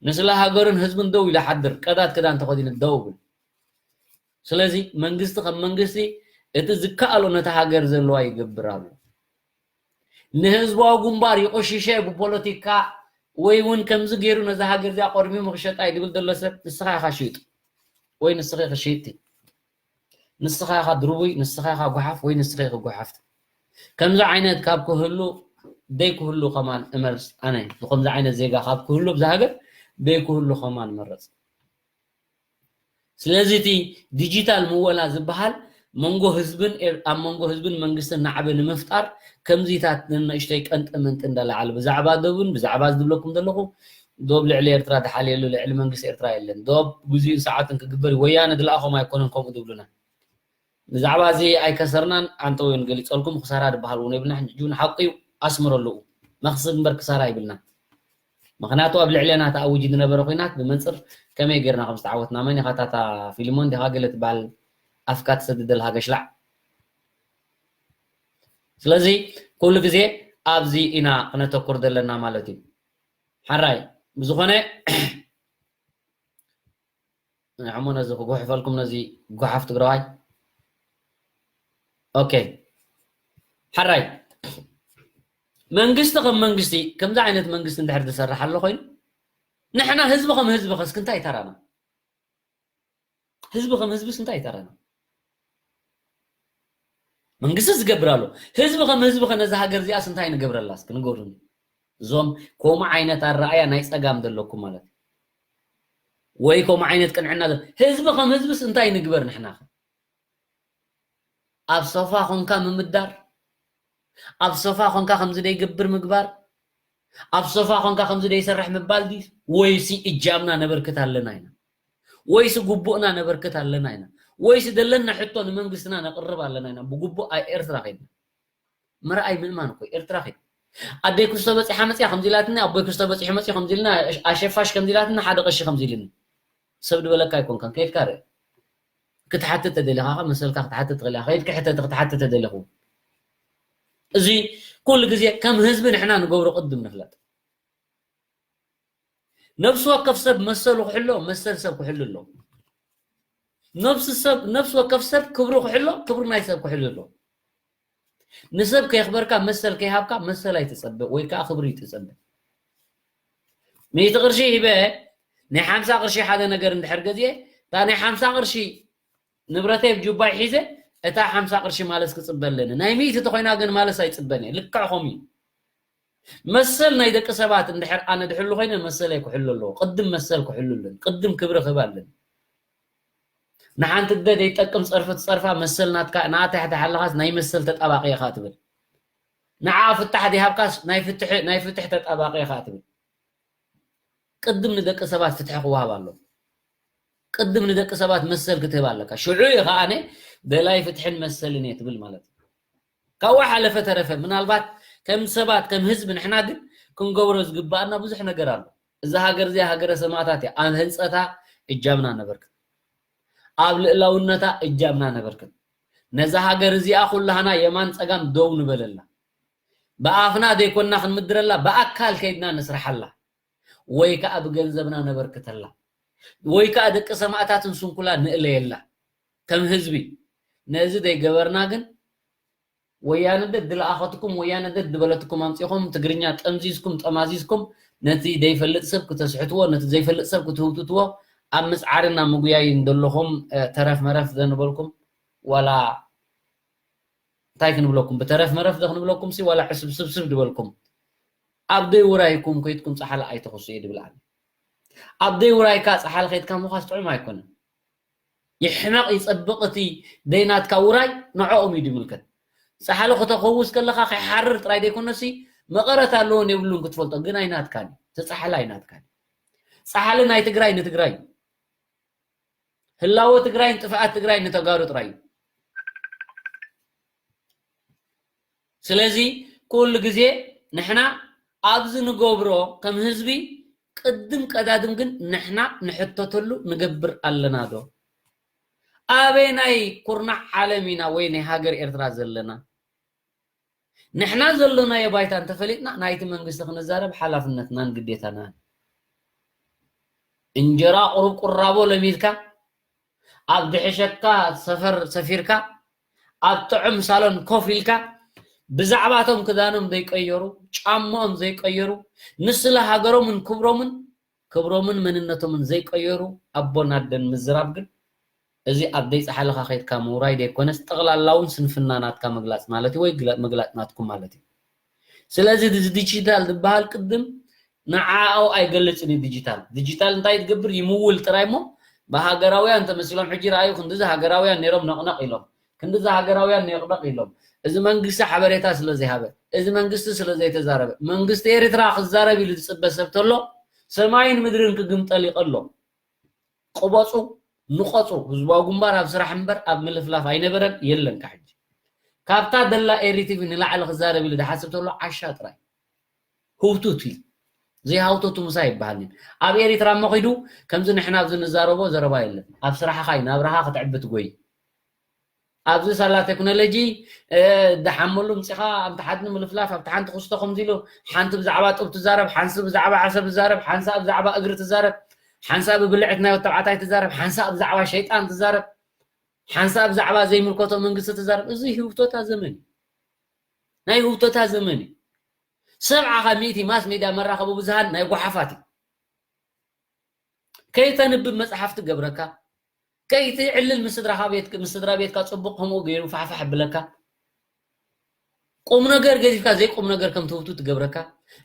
ንስለ ሃገርን ህዝብን ደው ኢሉ ሓድር፣ ቀዳድ ክዳን ተኸዲኑ ደው ብል። ስለዚ መንግስቲ ከም መንግስቲ እቲ ዝከኣሎ ነታ ሃገር ዘለዋ ይገብር ኣሎ። ንህዝባዊ ግንባር ይቆሽሸ ብፖለቲካ ወይ እውን ከምዚ ገይሩ ነዛ ሃገር እዚኣ ቆርሚሙ ክሸጣ እዩ ዝብል ዘሎ ሰብ ንስኻ ኢኻ ሽይጡ ወይ ንስኺ ኢኺ ሽይጥቲ። ንስኻ ኢኻ ድርቡይ፣ ንስኻ ኢኻ ጓሓፍ ወይ ንስኺ ኢኺ ጓሓፍቲ። ከምዚ ዓይነት ካብ ክህሉ ደይ ክህሉ ከማን እመርጽ ኣነ። ብከምዚ ዓይነት ዜጋ ካብ ክህሉ ኣብዛ ሃገር ደይ ክህሉ ከማን እመርጽ። ስለዚ እቲ ዲጂታል ምወላ ዝበሃል መንጎ ህዝብን ኤር-፣ ኣብ መንጎ ህዝብን መንግስትን ናዕቢ ንምፍጣር ከምዚታት ንንእሽተይ ቀንጠ መንጢ እንዳለዓለ ብዛዕባ ዶብን ብዛዕባ እዚ ዝብለኩም ዘለኹ ዶብ ልዕሊ ኤርትራ ዝሓልየሉ ልዕሊ መንግስቲ ኤርትራ የለን። ዶብ ግዜኡን ሰዓቱን ክግበር እዩ። ወያነ ዝለኣኾም ኣይኮነን ከምኡ ዝብሉና። ብዛዕባ እዚ ኣይከሰርናን፣ ኣንተ እውን ገሊጸልኩም ክሳራ ዝበሃል እውን የብልና። ሕጂ እውን ሓቂ እዩ፣ ኣስምረሉ። መኽስብ እምበር ክሳራ የብልና። ምኽንያቱ ኣብ ልዕሌና ተኣዊጁ ዝነበረ ኲናት ብመንፅር ከመይ ጌርና ከም ዝተዓወትና፣ መን ኢኻ ታታ ፊልሞን ዲኻ ገለ ትበሃል ኣፍካ ትሰድድ ዘለኻ ገሽላዕ። ስለዚ ኩሉ ግዜ ኣብዚ ኢና ክነተኩር ዘለና ማለት እዩ። ሓራይ ብዝኾነ ንዕሞ ነዚ ክጉሕፈልኩም ነዚ ጓሓፍ ትግራዋይ። ኦኬ ሓራይ መንግስቲ ከም መንግስቲ ከምዚ ዓይነት መንግስቲ እንድሕር ዝሰርሕ ኣሎ ኮይኑ ንሕና ህዝቢ ከም ህዝቢ ከስ ክንታይ ተራና? ህዝቢ ከም ህዝብስ እንታይ ይተረና? መንግስቲ ዝገብር ኣሎ። ህዝቢ ከም ህዝቢ ከ ነዛ ሃገር እዚኣስ እንታይ ንገብረላስ ክንገብሩኒ? እዞም ከምኡ ዓይነት ኣረኣያ ናይ ጸጋም ዘለኩም ማለት እዩ። ወይ ከምኡ ዓይነት ቅንዕና ዘለ ህዝቢ ከም ህዝብስ እንታይ ንግበር ንሕና ከ? ኣብ ሶፋ ኮንካ ምምዳር፣ ኣብ ሶፋ ኮንካ ከምዚ ደይገብር ምግባር፣ ኣብ ሶፋ ኮንካ ከምዚ ደይሰርሕ ምባል ድዩ? ወይሲ እጃምና ነበርክት ኣለና ኢና? ወይሲ ግቡእና ነበርክት ኣለና ኢና? ወይሲ ደለና ሕቶ ንመንግስትና ነቕርብ ኣለና ኢና? ብግቡእ ኣብ ኤርትራ ከይድና ምርኣይ ምእማን እኮ ኤርትራ ከይድ ኣደይ ክስቶ በፂሓ መፅያ ከምዚ ኢላትኒ ኣቦይ ክስቶ በፂሑ መፅዩ ከምዚ ኢልና ኣሸፋሽ ከምዚ ኢላትኒ ሓደ ቀሺ ከምዚ ኢልኒ ሰብ ድበለካ ኣይኮንካን ከይድካ ርእ ክትሓትት ተደሊኻ መሰልካ ክትሓትት ትኽእል ኢኻ ከይድካ ሕተት ክትሓትት ተደሊኹ እዚ ኩሉ ግዜ ከም ህዝቢ ንሕና ንገብሮ ቅድም ንፍለጥ ነብሲ ወከፍ ሰብ መሰሉ ክሕሎ መሰል ሰብ ክሕሉ ኣሎ ነብሲ ሰብ ነብሲ ወከፍ ሰብ ክብሩ ክሕሎ ክብሪ ናይ ሰብ ክሕሉ ኣሎ ንሰብ ከየኽበርካ መሰል ከይሃብካ መሰል ኣይትጸብእ ወይ ከዓ ክብሪ ይትጸብእ ሚእቲ ቅርሺ ሂበ ናይ ሓምሳ ቅርሺ ሓደ ነገር እንድሕር ገዚኤ እታ ናይ ሓምሳ ቅርሺ ንብረተይ ብ ጁባይ ሒዘ እታ ሓምሳ ቅርሺ ማለስ ክጽበ ኣለኒ ናይ ሚእቲ ተኾይና ግን ማለስ ኣይጽበን እየ ልክዕ ኸም እዩ መሰል ናይ ደቂ ሰባት እንድሕር ኣነ ድሕሉ ኮይነ መሰለይ ክሕሉ ኣለዎ ቅድም መሰል ክሕሉ ኣለኒ ቅድም ክብሪ ክህብ ኣለኒ ንሓንቲ ኣደ ዘይጠቅም ጸርፊ ትጸርፋ መሰል ናትካ ንኣታ ሕታ ሓለኻስ ናይ መሰል ተጣባቂ ኢኻ ትብል ንዓ ፍታሕ ዘይሃብካስ ናይ ፍትሒ ናይ ፍትሕ ተጣባቂ ኢኻ ትብል ቅድም ንደቂ ሰባት ፍትሒ ክወሃብ ኣሎ ቅድም ንደቂ ሰባት መሰል ክትህብ ኣለካ ሽዑ እዩ ከዓነ ደላይ ፍትሕን መሰልን እየ ትብል ማለት እዩ ካብኡ ሓለፈ ተረፈ ምናልባት ከም ሰባት ከም ህዝቢ ንሕና ግን ክንገብሮ ዝግባኣና ብዙሕ ነገር ኣሎ እዛ ሃገር እዚኣ ሃገረ ሰማእታት እያ ኣብ ህንፀታ እጃምና ነበርክት ኣብ ልእላውነታ እጃምና ነበርክት ነዛ ሃገር እዚኣ ኩላህና የማን ፀጋም ደው ንበለላ ብኣፍና ዘይኮንና ክንምድረላ ብኣካል ከይድና ንስርሓላ ወይ ከዓ ብገንዘብና ነበርክተላ ወይ ከዓ ደቂ ሰማእታትን ስንኩላ ንእለየላ ከም ህዝቢ ነዚ ዘይገበርና ግን ወያነ ደድ ዝለኣኸትኩም ወያነ ደድ ዝበለትኩም ኣምፂኹም ትግርኛ ጠምዚዝኩም ጠማዚዝኩም ነቲ ዘይፈልጥ ሰብ ክተስሕትዎ ነቲ ዘይፈልጥ ሰብ ክትህውትትዎ ኣብ ምፅዓርን ኣብ ምጉያይን ዘለኹም ተረፍ መረፍ ዘንበልኩም ዋላ እንታይ ክንብለኩም ብተረፍ መረፍ ዶ ክንብለኩም ሲ ዋላ ሕስብ ስብስብ ድበልኩም ኣብ ደይ ውራይኩም ከይድኩም ፀሓለ ኣይተኽሱ እየ ድብል ኣነ ኣብ ደይ ውራይካ ፀሓለ ከይድካ ምዃስ ጥዑም ኣይኮነን ይሕመቕ ይፀብቕ እቲ ደይናትካ ውራይ ንዕኦም እዩ ድምልከት ፀሓለ ክተኸውስ ከለካ ከይሓርር ጥራይ ዘይኮነሲ መቐረት ኣለዎን የብሉን ክትፈልጦ ግን ኣይናትካን እቲ ፀሓለ ኣይናትካን ፀሓለ ናይ ትግራይ ንትግራይ ህላወ ትግራይን ጥፍኣት ትግራይ ንተጋሩ ጥራይ እዩ ስለዚ ኩሉ ግዜ ንሕና ኣብዚ ንገብሮ ከም ህዝቢ ቅድም ቀዳድም ግን ንሕና ንሕተተሉ ንገብር ኣለና ዶ ኣበይ ናይ ኩርናዕ ዓለም ኢና ወይ ናይ ሃገር ኤርትራ ዘለና ንሕና ዘሎናዮ ባይታ እንተፈሊጥና ናይቲ መንግስቲ ክንዛረብ ሓላፍነትናን ግዴታናን እንጀራ ቁሩብ ቁራቦ ለሚድካ ኣብ ድሕሸካ ሰፈር ሰፊርካ ኣብ ጥዑም ሳሎን ኮፍ ኢልካ ብዛዕባቶም ክዳኖም ዘይቀየሩ ጫሞኦም ዘይቀየሩ ንስለ ሃገሮምን ክብሮምን ክብሮምን መንነቶምን ዘይቀየሩ ኣቦን ኣደን ምዝራብ ግን እዚ ኣብ ደይ ፃሓልኻ ከይድካ ምውራይ ደይኮነስ ጠቕላላውን ስንፍና ናትካ ምግላፅ ማለት እዩ ወይ ምግላፅ ናትኩም ማለት እዩ ስለዚ እዚ ዲጂታል ዝበሃል ቅድም ንዓኦ ኣይገልፅን እዩ ዲጂታል ዲጂታል እንታይ ትገብር ይምውል ጥራይ እሞ ብሃገራውያን ተመሲሎም ሕጂ ረኣዩ ክንዲዚ ሃገራውያን ነይሮም ነቕነቕ ኢሎም ክንዲዚ ሃገራውያን ነቕነቕ ኢሎም እዚ መንግስቲ ሓበሬታ ስለ ዘይሃበ እዚ መንግስቲ ስለ ዘይተዛረበ መንግስቲ ኤርትራ ክዛረብ ኢሉ ዝፅበ ሰብ ተሎ ሰማይን ምድርን ክግምጠል ይቐሎ ቅበፁ ንቐፁ ህዝባዊ ግንባር ኣብ ስራሕ እምበር ኣብ ምልፍላፍ ኣይነበረን የለን ካብ ሕጂ ካብታ ደላ ኤሪ ቲቪ ንላዕሊ ክዛረብ ኢሉ ዝሓስብ ተሎ ዓሻ ጥራይ ህውቱት ኢሉ ዘይሃውተቱ ምሳ ይበሃል። ኣብ ኤሪትራ እሞ ኺዱ ከምዚ ንሕና ኣብዚ ንዛረቦ ዘረባ የለን። ኣብ ስራሕኻ እዩ ናብራኻ ክትዕቢ ትጎይ። ኣብዚ ሳላ ቴክኖሎጂ ደሓመሉ ምፂኻ ኣብቲ ሓድኒ ምልፍላፍ ኣብቲ ሓንቲ ክስቶ ከምዚ ኢሉ ሓንቲ ብዛዕባ ጡብ ትዛረብ፣ ሓንሲ ብዛዕባ ዓሰብ ትዛረብ፣ ሓንሳ ብዛዕባ እግሪ ትዛረብ፣ ሓንሳ ብብልዕት ናይ ወተባዕታይ ትዛረብ፣ ሓንሳ ብዛዕባ ሸይጣን ትዛረብ፣ ሓንሳ ብዛዕባ ዘይምልከቶ መንግስቲ ትዛረብ። እዚ ህውቶታ ዘመን እዩ። ናይ ህውቶታ ዘመን እዩ። ሰብዓ ካብ ሚእቲ ማስ ሜድያ መራኸቢ ብዙሃን ናይ ጓሓፋት እዩ። ከይተንብብ መጽሓፍ ትገብረካ፣ ከይትዕልል ምስ ስድራኻ ቤት ምስ ስድራ ቤትካ ጽቡቕ ከምኡ ገይሩ ፋሕፋሕ ብለካ፣ ቁም ነገር ገዲፍካ ዘይቁም ነገር ከም ትህውቱ ትገብረካ።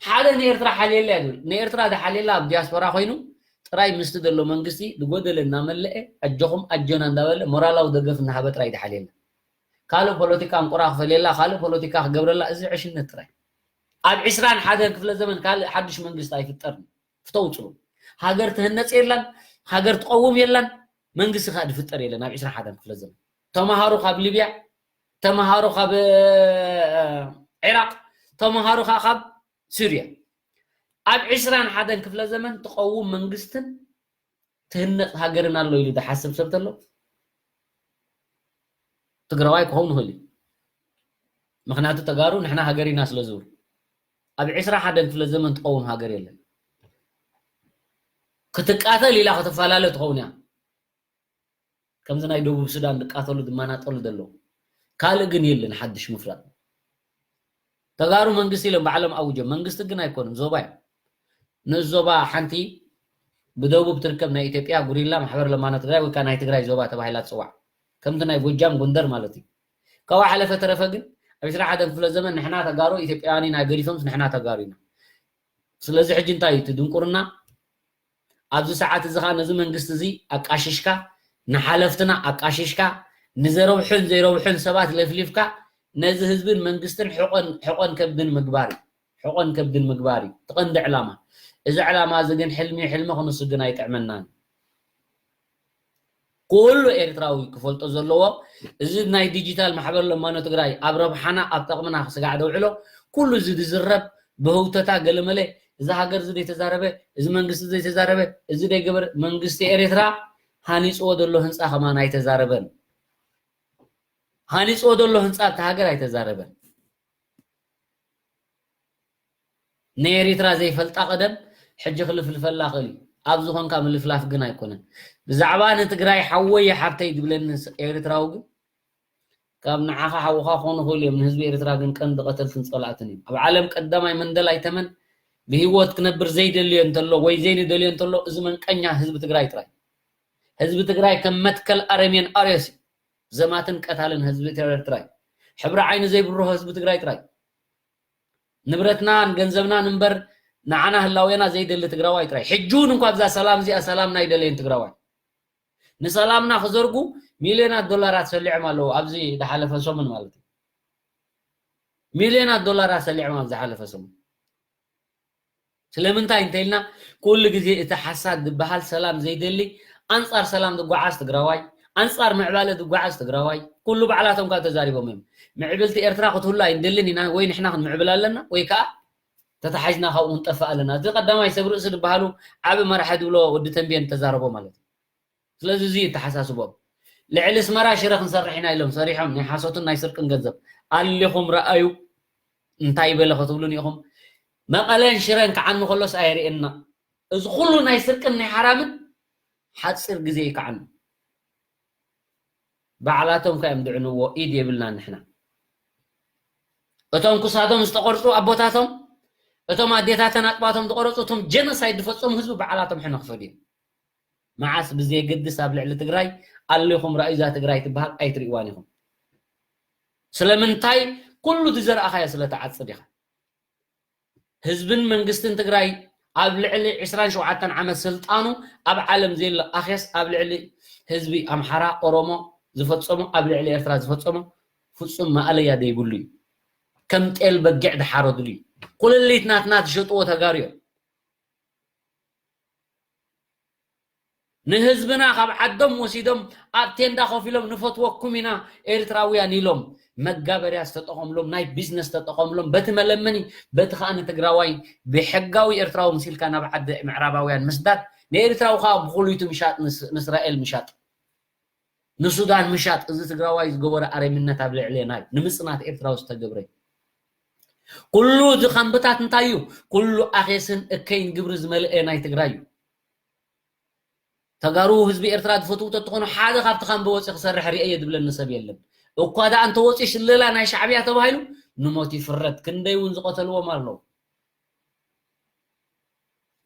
ሓደ ንኤርትራ ሓልየላ እያ ዝብል። ንኤርትራ ዝሓልየላ ኣብ ዲያስፖራ ኮይኑ ጥራይ ምስቲ ዘሎ መንግስቲ ዝጎደለ እናመለአ ኣጆኹም ኣጆና እንዳበለ ሞራላዊ ደገፍ እናሃበ ጥራይ ዝሓልየላ። ካልእ ፖለቲካ እንቁራ ክፈልየላ፣ ካልእ ፖለቲካ ክገብረላ፣ እዚ ዕሽነት ጥራይ። ኣብ ዕስራን ሓደን ክፍለ ዘመን ካልእ ሓድሽ መንግስቲ ኣይፍጠርን። ፍተው ጽሩ። ሃገር ትህነጽ የላን፣ ሃገር ትቐውም የላን፣ መንግስቲ ከኣ ዝፍጠር የለን ኣብ ዕስራን ሓደን ክፍለ ዘመን። ተማሃሩ ካብ ሊብያ፣ ተማሃሩ ካብ እ፣ ዒራቕ፣ ተማሃሩ ከኣ ካብ ሱርያ። ኣብ ዕስራን ሓደን ክፍለ ዘመን ትቐውም መንግስትን ትህነጽ ሃገርን ኣሎ ኢሉ ዝሓስብ ሰብ ተሎ ትግራዋይ ክኸውን ይኽእል እዩ። ምኽንያቱ ተጋሩ ንሕና ሃገር ኢና ስለ ዝብሉ። ኣብ ዕስራ ሓደን ክፍለ ዘመን ትቐውም ሃገር የለን። ክትቃተል ኢላ ክትፈላለ ትኸውን እያ። ከምዚ ናይ ደቡብ ሱዳን ዝቃተሉ ዝመናጠሉ ዘለዉ። ካልእ ግን የለን ሓድሽ ምፍላጥ። ተጋሩ መንግስቲ ኢሎም ባዕሎም ኣውጆም። መንግስቲ ግን ኣይኮኑን፣ ዞባ እዮም። ንእዚ ዞባ ሓንቲ ብደቡብ ትርከብ ናይ ኢትዮጵያ ጉሪላ ማሕበር ለማኖ ትግራይ ወይ ከዓ ናይ ትግራይ ዞባ ተባሂላ ትፅዋዕ። ከምቲ ናይ ጎጃም ጎንደር ማለት እዩ። ካብኡ ሓለፈ ተረፈ ግን ኣብ ዕስራ ሓደን ክፍለ ዘመን ንሕና ተጋሩ ኢትዮጵያውያን ኢና ገዲፎምስ ንሕና ተጋሩ ኢና። ስለዚ ሕጂ እንታይ እዩ እቲ ድንቁርና? ኣብዚ ሰዓት እዚ ኸዓ ነዚ መንግስቲ እዚ ኣቃሽሽካ፣ ንሓለፍትና ኣቃሽሽካ፣ ንዘረብሑን ዘይረብሑን ሰባት ለፍሊፍካ፣ ነዚ ህዝብን መንግስትን ሕቖን፣ ሕቖን ከብድን ምግባር እዩ። ሕቖን ከብድን ምግባር እዩ እቲ ቀንዲ ዕላማ። እዚ ዕላማ እዚ ግን ሕልሚ ሕልሚ ክንሱ ግን ኣይጥዕመናን። ኩሉ ኤርትራዊ ክፈልጦ ዘለዎ፣ እዚ ናይ ዲጂታል ማሕበር ለማኖ ትግራይ ኣብ ረብሓና ኣብ ጠቕምና ክስጋዕ ደውዕሎ፣ ኩሉ እዚ ዝዝረብ ብህውተታ ገለመለ፣ እዚ ሃገር እዚ ዘይተዛረበ፣ እዚ መንግስቲ ዘይተዛረበ፣ እዚ ዘይገበረ፣ መንግስቲ ኤርትራ ሃኒፅዎ ዘሎ ህንፃ ከማን ኣይተዛረበን። ሃኒፅዎ ዘሎ ህንፃ ኣብቲ ሃገር ኣይተዛረበን። ንኤሪትራ ዘይፈልጣ ቀደም ሕጂ ክልፍልፈላ ክእል እዩ። ኣብ ዝኾንካ ምልፍላፍ ግን ኣይኮነን። ብዛዕባ ንትግራይ ሓወይ ሓብተይ ዝብለኒ ኤሪትራዊ ግን ካብ ንዓኻ ሓውኻ ክኾኑ ይኽእሉ እዮም። ንህዝቢ ኤሪትራ ግን ቀንዲ ቀተልትን ጸላእትን እዮም። ኣብ ዓለም ቀዳማይ መንደላይ ተመን ብህይወት ክነብር ዘይደልዮ እንተሎ ወይ ዘይንደልዮ እንተሎ እዚ መንቀኛ ህዝቢ ትግራይ ጥራይ። ህዝቢ ትግራይ ከም መትከል ኣረሜን ኣርዮስ እዩ። ዘማትን ቀታልን ህዝቢ ኤርትራ እዩ። ሕብሪ ዓይኒ ዘይብርሆ ህዝቢ ትግራይ ጥራይ። ንብረትናን ገንዘብናን እምበር ንዓና ህላዌና ዘይደሊ ትግራዋይ ጥራይ። ሕጂ እውን እንኳ ብዛ ሰላም እዚኣ ሰላም ናይ ደለየን ትግራዋይ። ንሰላምና ክዘርጉ ሚልዮናት ዶላራት ሰሊዖም ኣለዉ። ኣብዚ ዝሓለፈ ሰሙን ማለት እዩ። ሚልዮናት ዶላራት ሰሊዖም ኣብ ዝሓለፈ ሰሙን። ስለምንታይ እንተኢልና ኩሉ ግዜ እቲ ሓሳድ ዝበሃል ሰላም ዘይደሊ ኣንጻር ሰላም ዝጓዓዝ ትግራዋይ፣ ኣንጻር ምዕባለ ዝጓዓዝ ትግራዋይ፣ ኩሉ ባዕላቶም ካብ ተዛሪቦም እዮም። ምዕብልቲ ኤርትራ ክትህሉ ኣይንደልን ኢና፣ ወይ ንሕና ክንምዕብል ኣለና፣ ወይ ከዓ ተታሓዝና ካብኡ ክንጠፍእ ኣለና። እዚ ቀዳማይ ሰብ ርእሲ ዝበሃሉ ዓቢ መራሒ ዝብሎ ወዲ ተንቤን ተዛረቦ ማለት እዩ። ስለዚ እዚ እዩ ተሓሳስቦም። ልዕሊ ኣስመራ ሽረ ክንሰርሕ ኢና ኢሎም ሰሪሖም ናይ ሓሶትን ናይ ስርቅን ገንዘብ ኣሊኹም ረኣዩ እንታይ በለ ክትብሉን ኢኹም። መቐለን ሽረን ክዓኑ ከሎስ ኣየርእየና። እዚ ኩሉ ናይ ስርቅን ናይ ሓራምን ሓፂር ግዜ እዩ ክዓኑ። ባዕላቶም ከ እዮም ድዕንዎ ኢድ የብልናን ንሕና። እቶም ክሳዶም ዝተቆርፁ ኣቦታቶም እቶም ኣዴታተን ኣጥባቶም ዝቆረፁ እቶም ጀኖሳይድ ዝፈፀሙ ህዝቢ ባዕላቶም ሕነ ክፈዱ እዮም። መዓስ ብዘየገድስ ኣብ ልዕሊ ትግራይ ኣሊኹም ረኣዩ እዛ ትግራይ ትበሃል ኣይትርእዋን ኢኹም። ስለምንታይ ኩሉ ዝዘርኣኻዮ ስለትዓፅድ ኢኻ። ህዝብን መንግስትን ትግራይ ኣብ ልዕሊ ዕስራን ሸውዓተን ዓመት ስልጣኑ ኣብ ዓለም ዘየሎ ኣኼስ ኣብ ልዕሊ ህዝቢ ኣምሓራ ኦሮሞ ዝፈፀሞ ኣብ ልዕሊ ኤርትራ ዝፈፀሞ ፍፁም ማእለያ ዘይብሉ እዩ። ከም ጤል በጊዕ ዝሓረድሉ እዩ። ኩልሊት ናትና ዝሸጥዎ ተጋሩ እዮም። ንህዝብና ካብ ዓዶም ወሲዶም ኣብ ቴንዳ ኮፍ ኢሎም ንፈትወኩም ኢና ኤርትራውያን ኢሎም መጋበርያ ዝተጠቐምሎም፣ ናይ ቢዝነስ ዝተጠቐምሎም፣ በቲ መለመኒ፣ በቲ ከዓ ንትግራዋይ ብሕጋዊ ኤርትራዊ ምሲልካ ናብ ዓዲ ምዕራባውያን ምስዳድ፣ ንኤርትራዊ ከዓ ብኩሉይቱ ምሻጥ፣ ንስ-፣ ንእስራኤል ምሻጥ፣ ንሱዳን ምሻጥ። እዚ ትግራዋይ ዝገበረ ኣረሚነት ኣብ ልዕሌና እዩ፣ ንምፅናት ኤርትራዊ ዝተገብረ እዩ። ኩሉ እዚ ካምብታት እንታይ እዩ? ኩሉ ኣኼስን እከይን ግብሪ ዝመልአ ናይ ትግራይ እዩ። ተጋሩ ህዝቢ ኤርትራ ዝፈትዉ ተትኾኑ ሓደ ካብቲ ካምቢ ወፂ ክሰርሕ ርእየ ዝብለኒ ሰብ የለን። እኳ ደኣ እንተወፂ ሽለላ ናይ ሻዕብያ ተባሂሉ ንሞት ይፍረድ። ክንደይ እውን ዝቐተልዎም ኣለዉ።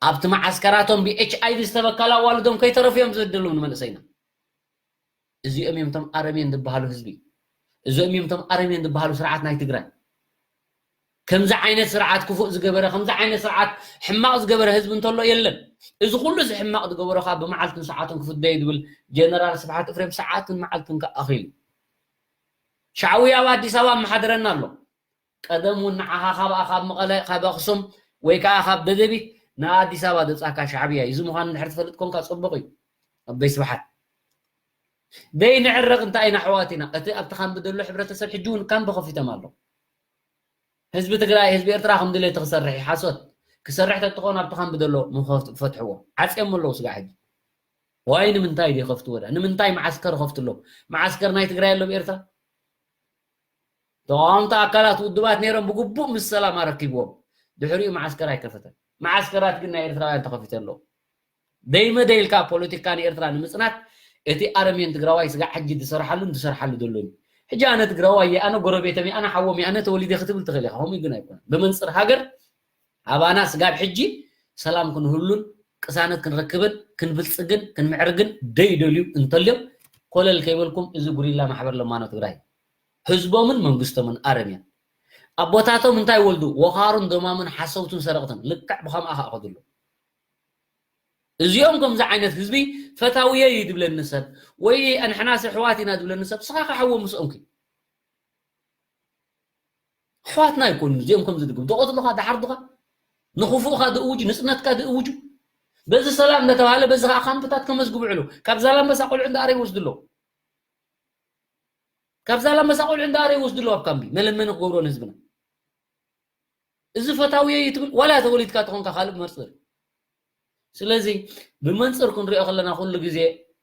ኣብቲ መዓስከራቶም ብኤች ኣይ ቪ ዝተበከላ ኣዋልዶም ከይተረፉ እዮም ዝብድሉ ንመንእሰይና። እዚኦም እዮም እቶም ኣረሜን ዝበሃሉ ህዝቢ። እዚኦም እዮም እቶም ኣረሜን ዝበሃሉ ስርዓት ናይ ትግራይ። ከምዚ ዓይነት ስርዓት ክፉእ ዝገበረ፣ ከምዚ ዓይነት ስርዓት ሕማቕ ዝገበረ ህዝቢ እንተሎ የለን። እዚ ኩሉ እዚ ሕማቕ ዝገበሮ ከዓ ብመዓልትን ሰዓትን ክፍደዩ ዝብል ጀነራል ስብሓት እፍሬም ሰዓትን መዓልትን ከዓ ኣኺሉ። ሻዕውያ ኣብ ኣዲስ ኣበባ ኣመሓድረና ኣሎ። ቀደም እውን ንዓኻ ካብኣ ካብ መቐለ፣ ካብ ኣኽሱም ወይ ከዓ ካብ ደደቢት ንኣዲስ ኣበባ ዘውፃእካ ሻዕብያ እዩ። እዚ ምዃኑ እንድሕር ትፈልጥ ኮንካ ፅቡቕ እዩ። ኣቦይ ስብሓት። ደይ ንዕረቕ እንታይ ኢና ኣሕዋት ኢና። እቲ ኣብቲ ካምቢ ዘሎ ሕብረተሰብ ሕጂ እውን ካምቢ ከፊቶም ኣሎ። ህዝቢ ትግራይ፣ ህዝቢ ኤርትራ ከም ድሌቱ ክሰርሕ እዩ። ሓሶት። ክሰርሕ ተትኾን ኣብቲ ካምቢ ዘሎ ምኸፍ-፣ ፈትሕዎ። ዓፅዮም ኣለዉ ስጋዕ ሕጂ። ዋይ ንምንታይ ድዩ ከፍትዎ ዳ? ንምንታይ መዓስከር ከፍትሎም? መዓስከር ናይ ትግራይ ኣሎ ኣብ ኤርትራ? ተቃወምቲ ኣካላት ውድባት ነይሮም ብግቡእ ምስ ሰላም ኣረኪብዎም። ድሕሪኡ መዓስከር ኣይከፈተን። መዓስከራት ግን ናይ ኤርትራውያን ተኸፊተ ኣለዉ። ደይመ ደይልካ ፖለቲካ ንኤርትራ ንምጽናት እቲ ኣረሜን ትግራዋይ ስጋዕ ሕጂ ዝሰርሓሉን ዝሰርሓሉ ዘሎን እዩ። ሕጂ ኣነ ትግራዋይ እየ፣ ኣነ ጎረቤቶም እየ፣ ኣነ ሓዎም እየ፣ ኣነ ተወሊደ ክትብል ትኽእል ኢኻ። ከምኡ ግን ኣይኮነን። ብመንጽር ሃገር ኣባና ስጋብ ሕጂ ሰላም ክንህሉን ቅሳነት ክንረክብን ክንብልጽግን ክንምዕርግን ደይደልዩ እንተልዮም ኮለል ከይበልኩም እዚ ጉሪላ ማሕበር ለማኖ ትግራይ ህዝቦምን መንግስቶምን ኣረምያ ኣቦታቶም እንታይ ወልዱ ወኻሩን ደማምን ሓሰውትን ሰረቕትን ልክዕ ብኸምኣ ከኣ ከድሉ እዚኦም ከምዚ ዓይነት ህዝቢ ፈታውየ እዩ ዝብለኒ ሰብ ወይ ኣንሕናስ ኣሕዋት ኢና ዝብለኒ ሰብ ስኻ ከሓዎ ምስኦም ኪ ኣሕዋትና ኣይኮኑን እዚኦም ከምዚ ዝግብ ደቆትልኻ ደሓርድኻ ንኽፉእኻ ዝእውጁ ንፅነትካ ዝእውጁ በዚ ሰላም እናተባሃለ በዚ ከዓ ካምፕታት ከመዝግቡ ዕሉ ካብ ዛላምበሳ ቆልዑ እንዳኣረ ይወስዱ ኣለዉ ካብ ዛላምበሳ ቆልዑ እንዳኣረ ይወስዱ ኣለዉ ኣብ ካምቢ መለመኒ ክገብሮ ንህዝብና እዚ ፈታዊ እዩ ትብል ዋላ ተወሊድካ ተኾንካ ካልእ መርፅር ስለዚ ብመንፅር ክንሪኦ ከለና ኩሉ ግዜ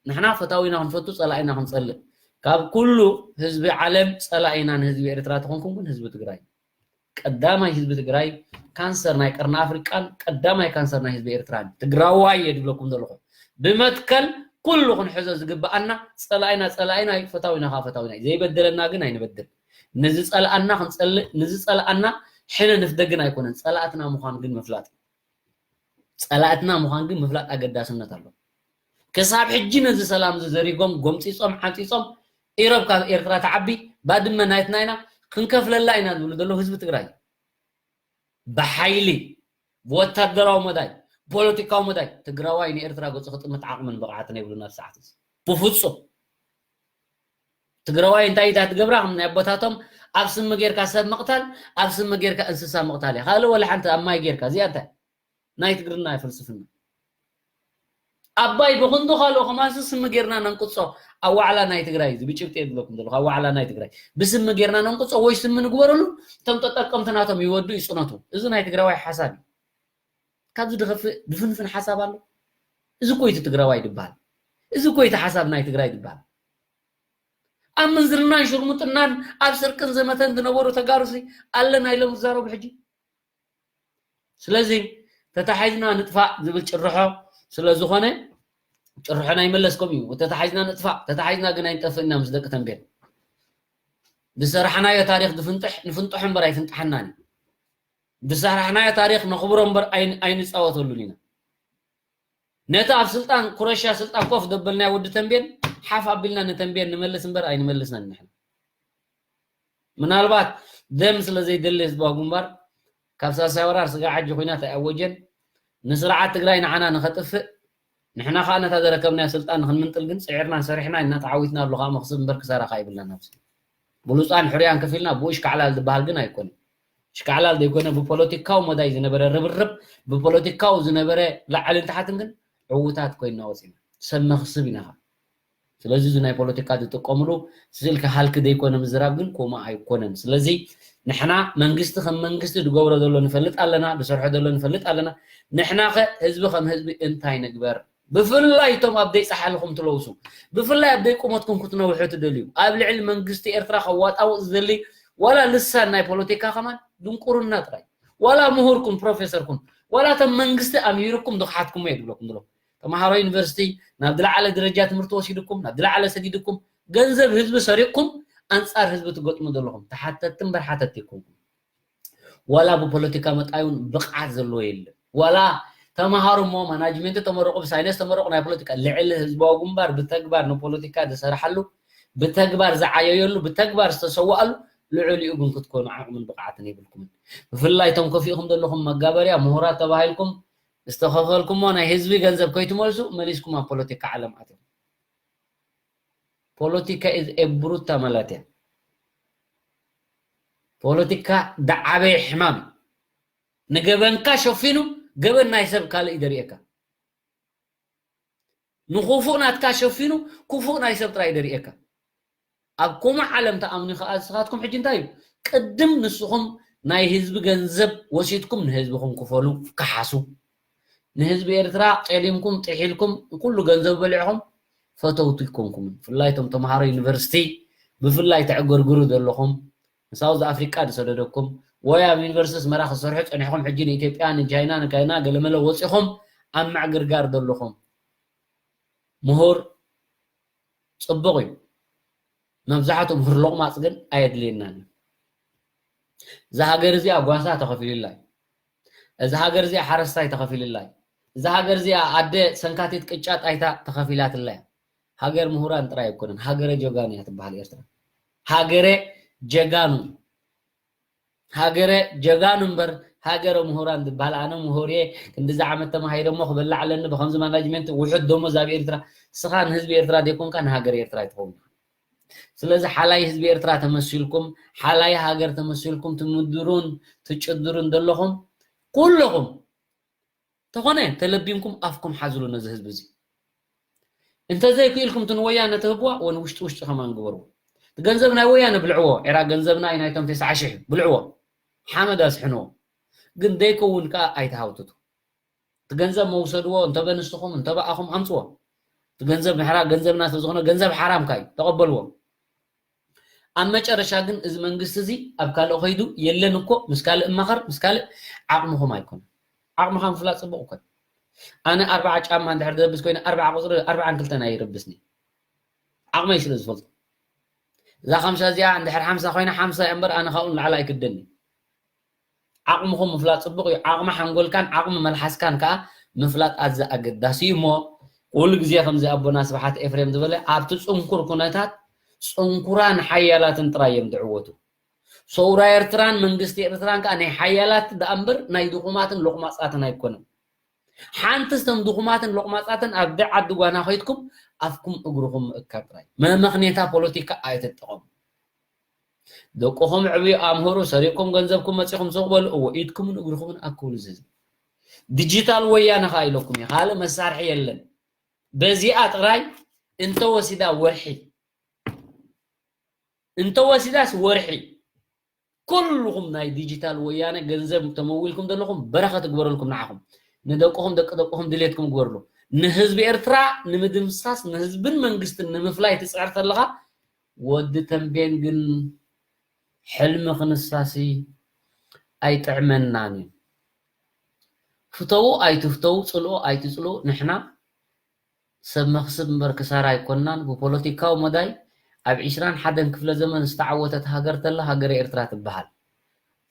ንሕና ፈታዊና ክንፈቱ ፀላኢና ክንፀልእ ካብ ኩሉ ህዝቢ ዓለም ፀላኢና ንህዝቢ ኤርትራ ተኾንኩም ግን ህዝቢ ትግራይ ቀዳማይ ህዝቢ ትግራይ ካንሰር ናይ ቀርኒ ኣፍሪቃን ቀዳማይ ካንሰር ናይ ህዝቢ ኤርትራን ትግራዋይ እየ ዝብለኩም ዘለኹ ብመትከል ኩሉ ክንሕዞ ዝግብኣና ፀላኢና ፀላኢና እዩ ፈታዊና ከዓ ፈታዊና እዩ ዘይበደለና ግን ኣይንበድል ንዝፀልኣና ክንፀልእ ንዝፀልኣና ሕነ ንፍደ ግን ኣይኮነን ፀላእትና ምዃን ግን ምፍላጥ እዩ ፀላእትና ምዃን ግን ምፍላጥ ኣገዳስነት ኣሎ ክሳብ ሕጂ ነዚ ሰላም እዚ ዘሪጎም ጎምፂፆም ዓፂፆም ኢሮብ ካብ ኤርትራ ትዓቢ ባድመ ናይትና ኢና ክንከፍለላ ኢና ዝብሉ ዘለዉ ህዝቢ ትግራይ ብሓይሊ ብወታደራዊ መዳይ ፖለቲካዊ መዳይ ትግራዋይ ንኤርትራ ገፁ ክጥምት ዓቕምን ብቕዓትን የብሉን ኣብ ሰዓት እዚ ብፍፁም ትግራዋይ እንታይ ኢታ ትገብራ ከም ናይ ኣቦታቶም ኣብ ስሚ ጌርካ ሰብ ምቕታል ኣብ ስሚ ጌርካ እንስሳ ምቕታል እያ ካልእ ወላ ሓንቲ ኣብ ማይ ጌርካ እዚኣ እንታይ ናይ ትግርና ፍልስፍና ኣባይ ብክንዱ ካልኦ ከማንስ ስሚ ጌርና ነንቅጾ ኣዋዕላ ናይ ትግራይ እዚ ብጭብጢ የብለኩም ዘለኹ ኣዋዕላ ናይ ትግራይ ብስሚ ጌርና ነንቅጾ ወይ ስሚ ንግበረሉ እቶም ተጠቀምቲ ናቶም ይወዱ ይፅነቱ እዚ ናይ ትግራዋይ ሓሳብ እዩ ካብዚ ድኸፍእ ድፍንፍን ሓሳብ ኣሎ እዚ እኮ እዩ ትግራዋይ ድበሃል እዚ እኮ እቲ ሓሳብ ናይ ትግራይ ድበሃል ኣብ ምንዝርናን ሽርሙጥናን ኣብ ስርቅን ዘመተን ዝነበሩ ተጋሩሲ ኣለና ኢሎም ዝዛረቡ ሕጂ ስለዚ ተታሒዝና ንጥፋእ ዝብል ጭርሖ ስለዝኾነ ጭርሖ ናይ መለስ ከም እዩ ተታሒዝና ንጥፋእ ተታሒዝና ግን ኣይንጠፍእና ምስ ደቂ ተንቤን ዝሰራሕናዮ ታሪክ ዝፍንጥሕ ንፍንጥሖ እምበር ኣይፍንጥሐናን እዩ ዝሰራሕናዮ ታሪክ ነኽብሮ እምበር ኣይንፃወተሉን ኢና ነቲ ኣብ ስልጣን ኩረሻ ስልጣን ኮፍ ዘበልናዮ ወዲ ተንቤን ሓፍ ኣቢልና ንተንቤን ንመልስ እምበር ኣይንመልስን ንሕና ምናልባት ደም ስለ ዘይደሊ ህዝባዊ ግንባር ካብ ሳልሳይ ወራር ስጋዕ ሕጂ ኹናት ኣይኣወጀን ንስርዓት ትግራይ ንዓና ንኸጥፍእ ንሕና ከዓ ነታ ዘረከብናዮ ስልጣን ንክንምንጥል ግን ፅዒርናን ሰሪሕና ኢና ተዓዊትና ኣሎ ከዓ መክስብ እምበር ክሳራ ከዓ ይብልናን ኣብዚ ብሉፃን ሕሩያን ከፊልና ብኡ ሽካዕላል ዝበሃል ግን ኣይኮነን ሽካዕላል ዘይኮነ ብፖለቲካዊ መዳይ ዝነበረ ርብርብ ብፖለቲካዊ ዝነበረ ላዕልን ታሕትን ግን ዕዉታት ኮይንና ወፂና ሰብ መኽስብ ኢና። ስለዚ እዚ ናይ ፖለቲካ ዝጥቀምሉ ስልኪ ሃልኪ ዘይኮነ ምዝራብ ግን ከምኡ ኣይኮነን። ስለዚ ንሕና መንግስቲ ከም መንግስቲ ዝገብሮ ዘሎ ንፈልጥ ኣለና፣ ዝሰርሖ ዘሎ ንፈልጥ ኣለና። ንሕና ከ ህዝቢ ከም ህዝቢ እንታይ ንግበር? ብፍላይ እቶም ኣብ ደይ ጻሕልኹም ትለውሱ፣ ብፍላይ ኣብ ደይ ቁመትኩም ክትነውሑ ትደልዩ፣ ኣብ ልዕሊ መንግስቲ ኤርትራ ከዋጣውጥ ዝደሊ ዋላ ልሳን ናይ ፖለቲካ ከማን ድንቁርና ጥራይ። ዋላ ምሁርኩም ፕሮፌሰርኩም ዋላ እቶም መንግስቲ ኣምሂርኩም ዝኽሓትኩም እየ ዝብለኩም ዘሎ። ተምሃሮ ዩኒቨርሲቲ ናብ ዝለዓለ ደረጃ ትምህርቲ ወሲድኩም ናብ ዝለዓለ ሰዲድኩም ገንዘብ ህዝቢ ሰሪቕኩም ኣንጻር ህዝቢ ትገጥሙ ዘለኹም ተሓተትቲ እምበር ሓተትቲ ኣይኮንኩም። ዋላ ብፖለቲካ መጣዩን ብቕዓት ዘለዎ የለን። ዋላ ተምሃሮ እሞ ማናጅመንት ተመረቑ ብሳይነስ ተመረቑ ናይ ፖለቲካ ልዕሊ ህዝባዊ ግንባር ብተግባር ንፖለቲካ ዝሰርሓሉ ብተግባር ዝዓየየሉ ብተግባር ዝተሰዋኣሉ ልዕሊኡ ግን ክትኮኑ ዓቕምን ብቕዓትን የብልኩምን። ብፍላይ እቶም ከፊእኹም ዘለኹም መጋበርያ ምሁራት ተባሂልኩም ዝተኸፈልኩሞ ናይ ህዝቢ ገንዘብ ከይትመልሱ መሊስኩም ኣብ ፖለቲካ ዓለም ኣትኹም። ፖለቲካ ኢዝ ኤ ብሩታ ማለት እያ። ፖለቲካ ዳዓበየ ሕማም ንገበንካ ሸፊኑ ገበን ናይ ሰብ ካልእ ይደርእየካ። ንክፉእ ናትካ ሸፊኑ ክፉእ ናይ ሰብ ጥራይ ይደርእየካ። ኣብ ከምኡ ዓለም ተኣምኑ ከኣ ንስኻትኩም ሕጂ እንታይ እዩ? ቅድም ንስኹም ናይ ህዝቢ ገንዘብ ወሲድኩም ንህዝብኹም ክፈሉ፣ ክሓሱ። ንህዝቢ ኤርትራ ጸሊምኩም፣ ጥሒልኩም፣ ኩሉ ገንዘብ በሊዕኹም ፈተውቲ ኣይኮንኩምን። ብፍላይ እቶም ተምሃሮ ዩኒቨርሲቲ፣ ብፍላይ ተዕገርግሩ ዘለኹም፣ ንሳውዝ ኣፍሪቃ ዝሰደደኩም፣ ወይ ኣብ ዩኒቨርሲቲ ኣስመራ ክትሰርሑ ጸኒሕኩም፣ ሕጂ ንኢትዮጵያ፣ ንቻይና፣ ንካይና ገለመለ ወጺኹም ኣብ ምዕግርጋር ዘለኹም፣ ምሁር ጽቡቕ እዩ። መብዛሕትኡ ምሁር ሎቕማጽ ግን ኣየድልየናን እዩ። እዛ ሃገር እዚኣ ጓሳ ተኸፊሉላ እዩ። እዛ ሃገር እዚኣ ሓረስታይ ተኸፊሉላ እዩ። እዛ ሃገር እዚኣ ኣደ ሰንካቲት ቅጫ ጣይታ ተኸፊላትላ እያ። ሃገር ምሁራን ጥራይ ኣይኮነን፣ ሃገረ ጀጋኑ እያ ትበሃል ኤርትራ። ሃገረ ጀጋኑ። ሃገረ ጀጋኑ እምበር ሃገረ ምሁራን ዝበሃል ኣነ ምሁር እየ፣ ክንድዚ ዓመት ተማሂረ እሞ ክበልዕ ኣለኒ ብኸምዚ ማናጅመንት ውሑድ ደሞዝ ኣብ ኤርትራ። ንስኻ ንህዝቢ ኤርትራ ዘይኮንካ ንሃገረ ኤርትራ ኣይትኸውን። ስለዚ ሓላይ ህዝቢ ኤርትራ ተመሲልኩም፣ ሓላይ ሃገር ተመሲልኩም ትምድሩን ትጭድሩን ዘለኹም ኩለኹም ተኾነ ተለቢምኩም ኣፍኩም ሓዝሉ ነዚ ህዝቢ እዚ። እንተዘይክኢልኩም እቲ ንወያነ ትህብዋ ወን ውሽጢ ውሽጢ ከማን ግበርዎ። እቲ ገንዘብ ናይ ወያነ ብልዕዎ፣ ኤራ ገንዘብና እዩ ናይቶም ተስዓ ሽሕ ብልዕዎ። ሓመድ ኣስሕንዎ። ግን ደይከውን ከኣ ኣይትሃውትቱ። እቲ ገንዘብ መውሰድዎ እንተበ ንስኹም እንተበኣኹም ኣምጽዎ። እቲ ገንዘብ ንሕራ ገንዘብና ስለዝኾነ ገንዘብ ሓራምካ እዩ። ተቐበልዎ። ኣብ መጨረሻ ግን እዚ መንግስቲ እዚ ኣብ ካልእ ከይዱ የለን እኮ ምስ ካልእ እማኸር ምስ ካልእ ዓቕምኹም ኣይኮነን። ዓቕምኻ ምፍላጥ ጽቡቕ እኮ እዩ። ኣነ ኣርባዓ ጫማ እንድሕር ደብስ ኮይነ ኣርባዓ ቁፅሪ ኣርባዓን ክልተን ኣይረብስኒ። ዓቕመይ ስለ ዝፈልጦ። እዛ ሓምሳ እዚኣ እንድሕር ሓምሳ ኮይና ሓምሳ እያ እምበር ኣነ ካብኡ ንላዕሊ ኣይክደኒ። ዓቕምኹም ምፍላጥ ጽቡቕ እዩ። ዓቕሚ ሓንጎልካን ዓቕሚ መልሓስካን ከኣ ምፍላጥ ኣዝዩ ኣገዳሲ እዩ እሞ ኩሉ ግዜ ከምዚ ኣቦና ስብሓት ኤፍሬም ዝበለ ኣብቲ ጽንኩር ኩነታት ጽንኩራን ሓያላትን ጥራይ እዮም ዝዕወቱ። ሰውራ ኤርትራን መንግስቲ ኤርትራን ከኣ ናይ ሓያላት ደኣ እምበር ናይ ድኹማትን ሎቕማጻትን ኣይኮነን። ሓንቲ ስቶም ድኹማትን ሎቕማጻትን ኣብ ደ ዓዲ ጓና ከይድኩም ኣፍኩም እግርኹም ምእካብ ጥራይ። መመኽኔታ ፖለቲካ ኣይትጠቐሙ። ደቅኹም ዕብዩ ኣምህሩ፣ ሰሪቕኩም ገንዘብኩም መጺኹም ሱቕ በሉ። እዎ ኢድኩምን እግርኹምን ኣክብሉ እዚ ህዝቢ። ዲጂታል ወያነ ከኣ ኢለኩም እየ፣ ካልእ መሳርሒ የለን። በዚኣ ጥራይ እንተወሲዳ ወርሒ እንተወሲዳስ ወርሒ ኩልኹም ናይ ዲጂታል ወያነ ገንዘብ ተመዊልኩም ዘለኹም በረኸት እግበረልኩም ንዓኹም ንደቅኹም ደቂ ደቅኹም ድሌትኩም ግበርሉ። ንህዝቢ ኤርትራ ንምድምሳስ ንህዝብን መንግስትን ንምፍላይ ትፅዕር ተለኻ ወዲ ተንቤን ግን ሕልሚ ክንሳሲ ኣይጥዕመናን እዩ። ፍተዉ ኣይትፍተዉ ፅልኦ ኣይትፅልኦ ንሕና ሰብ መኽስብ እምበር ክሳራ ኣይኮንናን። ብፖለቲካዊ መዳይ ኣብ ዒስራን ሓደን ክፍለ ዘመን ዝተዓወተት ሃገር ተላ ሃገረ ኤርትራ ትበሃል።